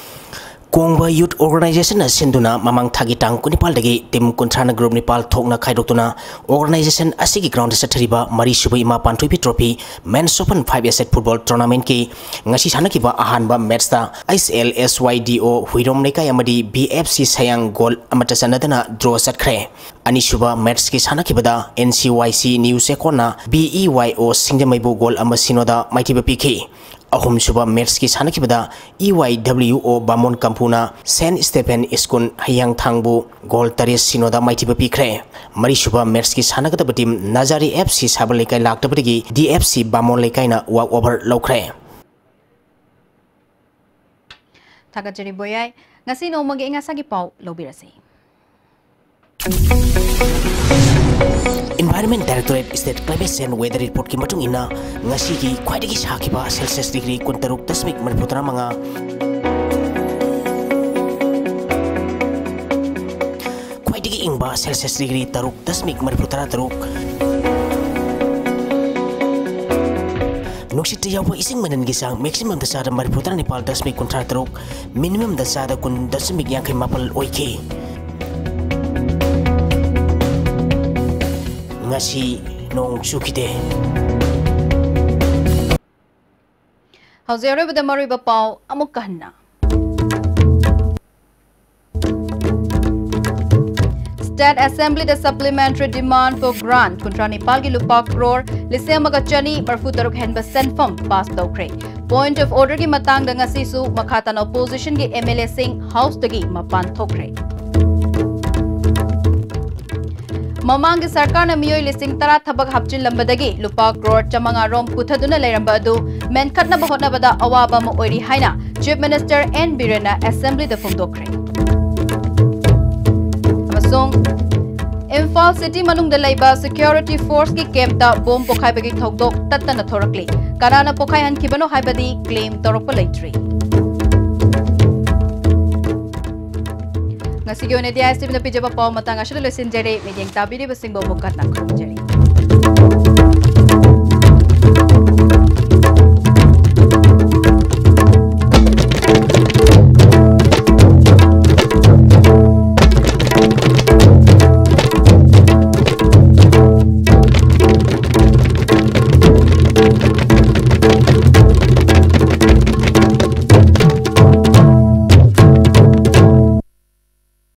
ꯀꯣꯡꯕ ꯌꯨꯠ ꯑꯣꯔꯒꯅꯥꯏꯖꯦꯁꯟꯅ ꯁꯤꯟꯗꯨꯅ ꯃꯃꯥꯡ ꯊꯥꯒꯤ ꯇꯥꯡ ꯀꯨꯟꯅꯤꯄꯥꯜꯗꯒꯤ ꯇꯤꯝ ꯀꯨꯟꯊ꯭ꯔꯥꯅ ꯒ꯭ꯔꯨꯞ ꯅꯤꯄꯥꯜ ꯊꯣꯛꯅ ꯈꯥꯏꯗꯣꯛꯇꯨꯅ ꯑꯣꯔꯒꯅꯥꯏꯖꯦꯁꯟ ꯑꯁꯤꯒꯤ ꯒ꯭ꯔꯥꯎꯟꯗ ꯆꯠꯊꯔꯤꯕ ꯃꯔꯤꯁꯨꯕ ꯏꯃꯥ ꯄꯥꯟꯊꯣꯏꯕꯤ ꯇ꯭ꯔꯣꯐꯤ ꯃꯦꯟꯁ ꯑꯣꯄꯟ ꯐꯥꯏꯚ ꯑꯦ ꯁꯥꯏꯠ ꯐꯨꯠꯕꯣꯜ ꯇꯣꯔꯅꯥꯃꯦꯟꯠꯀꯤ ꯉꯁꯤ ꯁꯥꯟꯅꯈꯤꯕ ꯑꯍꯥꯟꯕ ꯃꯦꯠꯁꯇ ꯑꯩꯆ ꯑꯦꯜ ꯑꯦꯁ ꯋꯥꯏ ꯗꯤ ꯑꯣ ꯍꯨꯏꯔꯣꯝ ꯂꯩꯀꯥꯏ ꯑꯃꯗꯤ ꯕꯤ ꯑꯦꯐ ꯁꯤ ꯁꯌꯥꯡ ꯒꯣꯜ ꯑꯃꯠꯇ ꯆꯟꯅꯗꯅ ꯗ꯭ꯔꯣ ꯆꯠꯈ꯭ꯔꯦ꯫ ꯑꯅꯤꯁꯨꯕ ꯃꯦꯠꯁꯀꯤ ꯁꯥꯟꯅꯈꯤꯕꯗ ꯑꯦꯟ ꯁꯤ ꯋꯥꯏ ꯁꯤ ꯅ꯭ꯌꯨ ꯆꯦꯛꯀꯣꯟꯅ ꯕꯤ ꯏ ꯋꯥꯏ ꯑꯣ ꯁꯤꯡꯖꯃꯩꯕꯨ ꯒꯣꯜ ꯑꯃ ꯁꯤꯅꯣꯗ ꯃꯥꯏꯊꯤꯕ ꯄꯤꯈꯤ꯫ ꯑꯍꯨꯝꯁꯨꯕ ꯃꯦꯠꯁꯀꯤ ꯁꯥꯟꯅꯈꯤꯕꯗ E Y W O ꯕꯥꯃꯣꯟ ꯀꯝꯄꯨꯅ ꯁꯦꯟ ꯁ꯭ꯇꯦꯐꯦꯟ ꯁ꯭ꯀꯨꯜ ꯍꯌꯥꯡꯊꯥꯡꯕꯨ ꯒꯣꯜ ꯇꯔꯦꯠ ꯁꯤꯅꯣꯗ ꯃꯥꯏꯊꯤꯕ ꯄꯤꯈ꯭ꯔꯦ꯫ ꯃꯔꯤꯁꯨꯕ ꯃꯦꯠꯁꯀꯤ ꯁꯥꯟꯅꯒꯗꯕ ꯇꯤꯝ ꯅꯖꯥꯔꯤ F C ꯁꯥꯕꯜ ꯂꯩꯀꯥꯏ ꯂꯥꯛꯇꯕꯗꯒꯤ D F C ꯕꯥꯃꯣꯟ ꯂꯩꯀꯥꯏꯅ walk over ꯂꯧꯈ꯭ꯔꯦ꯫ ꯊꯥꯒꯠꯆꯔꯤ ꯕꯣꯌꯥꯏ꯫ ꯉꯁꯤ ꯅꯣꯡꯃꯒꯤ ꯑꯏꯪ ꯑꯁꯥꯒꯤ ꯄꯥꯎ ꯂꯧꯕꯤꯔꯁꯤ꯫ Environment Directorate State Climate Change Weather Reportꯀꯤ ꯃꯇꯨꯡ ꯏꯟꯅ, ꯉꯁꯤꯒꯤ ꯈ꯭ꯋꯥꯏꯗꯒꯤ ꯁꯥꯈꯤꯕ Celsius degree ꯀꯨꯟꯇꯔꯨꯛ ꯗꯁꯃꯤꯛ ꯃꯔꯤꯐꯨ ꯇꯔꯥꯃꯉꯥ, ꯈ꯭ꯋꯥꯏꯗꯒꯤ ꯏꯪꯕ Celsius degree ꯇꯔꯨꯛ ꯗꯁꯃꯤꯛ ꯃꯔꯤꯐꯨ ꯇꯔꯥꯇꯔꯨꯛ, ꯅꯨꯡꯁꯤꯠꯇ ꯌꯥꯎꯕ ꯏꯁꯤꯡ ꯃꯅꯤꯜꯒꯤ ꯆꯥꯡ maximumꯗ ꯆꯥꯗ ꯃꯔꯤꯐꯨ ꯇꯔꯥꯅꯤꯄꯥꯜ ꯗꯁꯃꯤꯛ ꯀꯨꯟꯊ꯭ꯔꯥ ꯇꯔꯨꯛ, minimumꯗ ꯆꯥꯗ ꯀꯨꯟ ꯗꯁꯃꯤꯛ ꯌꯥꯡꯈꯩ ꯃꯥꯄꯜ ꯑꯣꯏꯈꯤ꯫ ꯉꯁꯤ ꯅꯣꯡ ꯆꯨꯈꯤꯗꯦ꯫ ꯍꯧꯖꯤꯛ ꯑꯔꯣꯏꯕꯗ ꯃꯔꯨꯑꯣꯏꯕ ꯄꯥꯎ ꯑꯃꯨꯛꯀ ꯍꯟꯅ꯫ State Assemblyꯗ supplementary demand for grant ꯀꯨꯟꯊ꯭ꯔꯥ ꯅꯤꯄꯥꯜꯒꯤ ꯂꯨꯄꯥ ꯀ꯭ꯔꯣꯔ ꯂꯤꯁꯤꯡ ꯑꯃꯒ ꯆꯅꯤ ꯃꯔꯤꯐꯨ ꯇꯔꯨꯛ ꯍꯦꯟꯕ ꯁꯦꯟꯐꯝ pass ꯇꯧꯈ꯭ꯔꯦ꯫ Point of orderꯒꯤ ꯃꯇꯥꯡꯗ ꯉꯁꯤꯁꯨ ꯃꯈꯥ ꯇꯥꯅ oppositionꯒꯤ MLAꯁꯤꯡ Houseꯇꯒꯤ ꯃꯄꯥꯟ ꯊꯣꯛꯈ꯭ꯔꯦ꯫ ꯃꯃꯥꯡꯒꯤ ꯁꯔꯀꯥꯔꯅ ꯃꯤꯑꯣꯏ ꯂꯤꯁꯤꯡ ꯇꯔꯥ ꯊꯕꯛ ꯍꯥꯞꯆꯤꯜꯂꯝꯕꯗꯒꯤ ꯂꯨꯄꯥ ꯀ꯭ꯔꯣꯔ ꯆꯥꯃꯉꯥ ꯔꯣꯝ ꯄꯨꯊꯗꯨꯅ ꯂꯩꯔꯝꯕ ꯑꯗꯨ ꯃꯦꯟꯈꯠꯅꯕ ꯍꯣꯠꯅꯕꯗ ꯑꯋꯥꯕ ꯑꯃ ꯑꯣꯏꯔꯤ ꯍꯥꯏꯅ Chief Minister N ꯕꯤꯔꯦꯟꯅ Assemblyꯗ ꯐꯣꯡꯗꯣꯛꯈ꯭ꯔꯦ꯫ ꯑꯃꯁꯨꯡ ꯏꯝꯐꯥꯜ city ꯃꯅꯨꯡꯗ ꯂꯩꯕ security forceꯀꯤ campꯇ bomb ꯄꯣꯈꯥꯏꯕꯒꯤ ꯊꯧꯗꯣꯛ ꯇꯠꯇꯅ ꯊꯣꯔꯛꯂꯤ꯫ ꯀꯅꯥꯅ ꯄꯣꯈꯥꯏꯍꯟꯈꯤꯕꯅꯣ ꯍꯥꯏꯕꯗꯤ claim ꯇꯧꯔꯛꯄ ꯂꯩꯇ꯭ꯔꯤ꯫ ꯉꯁꯤꯒꯤ ꯑꯣꯏꯅꯗꯤ ISTVꯅ ꯄꯤꯖꯕ ꯄꯥꯎ ꯃꯇꯥꯡ ꯑꯁꯤꯗ ꯂꯣꯏꯁꯤꯟꯖꯔꯦ꯫ ꯃꯤꯠꯌꯦꯡ ꯇꯥꯕꯤꯔꯤꯕꯁꯤꯡꯕꯨ ꯑꯃꯨꯛ ꯍꯟꯅ ꯈꯨꯔꯨꯝꯖꯔꯤ꯫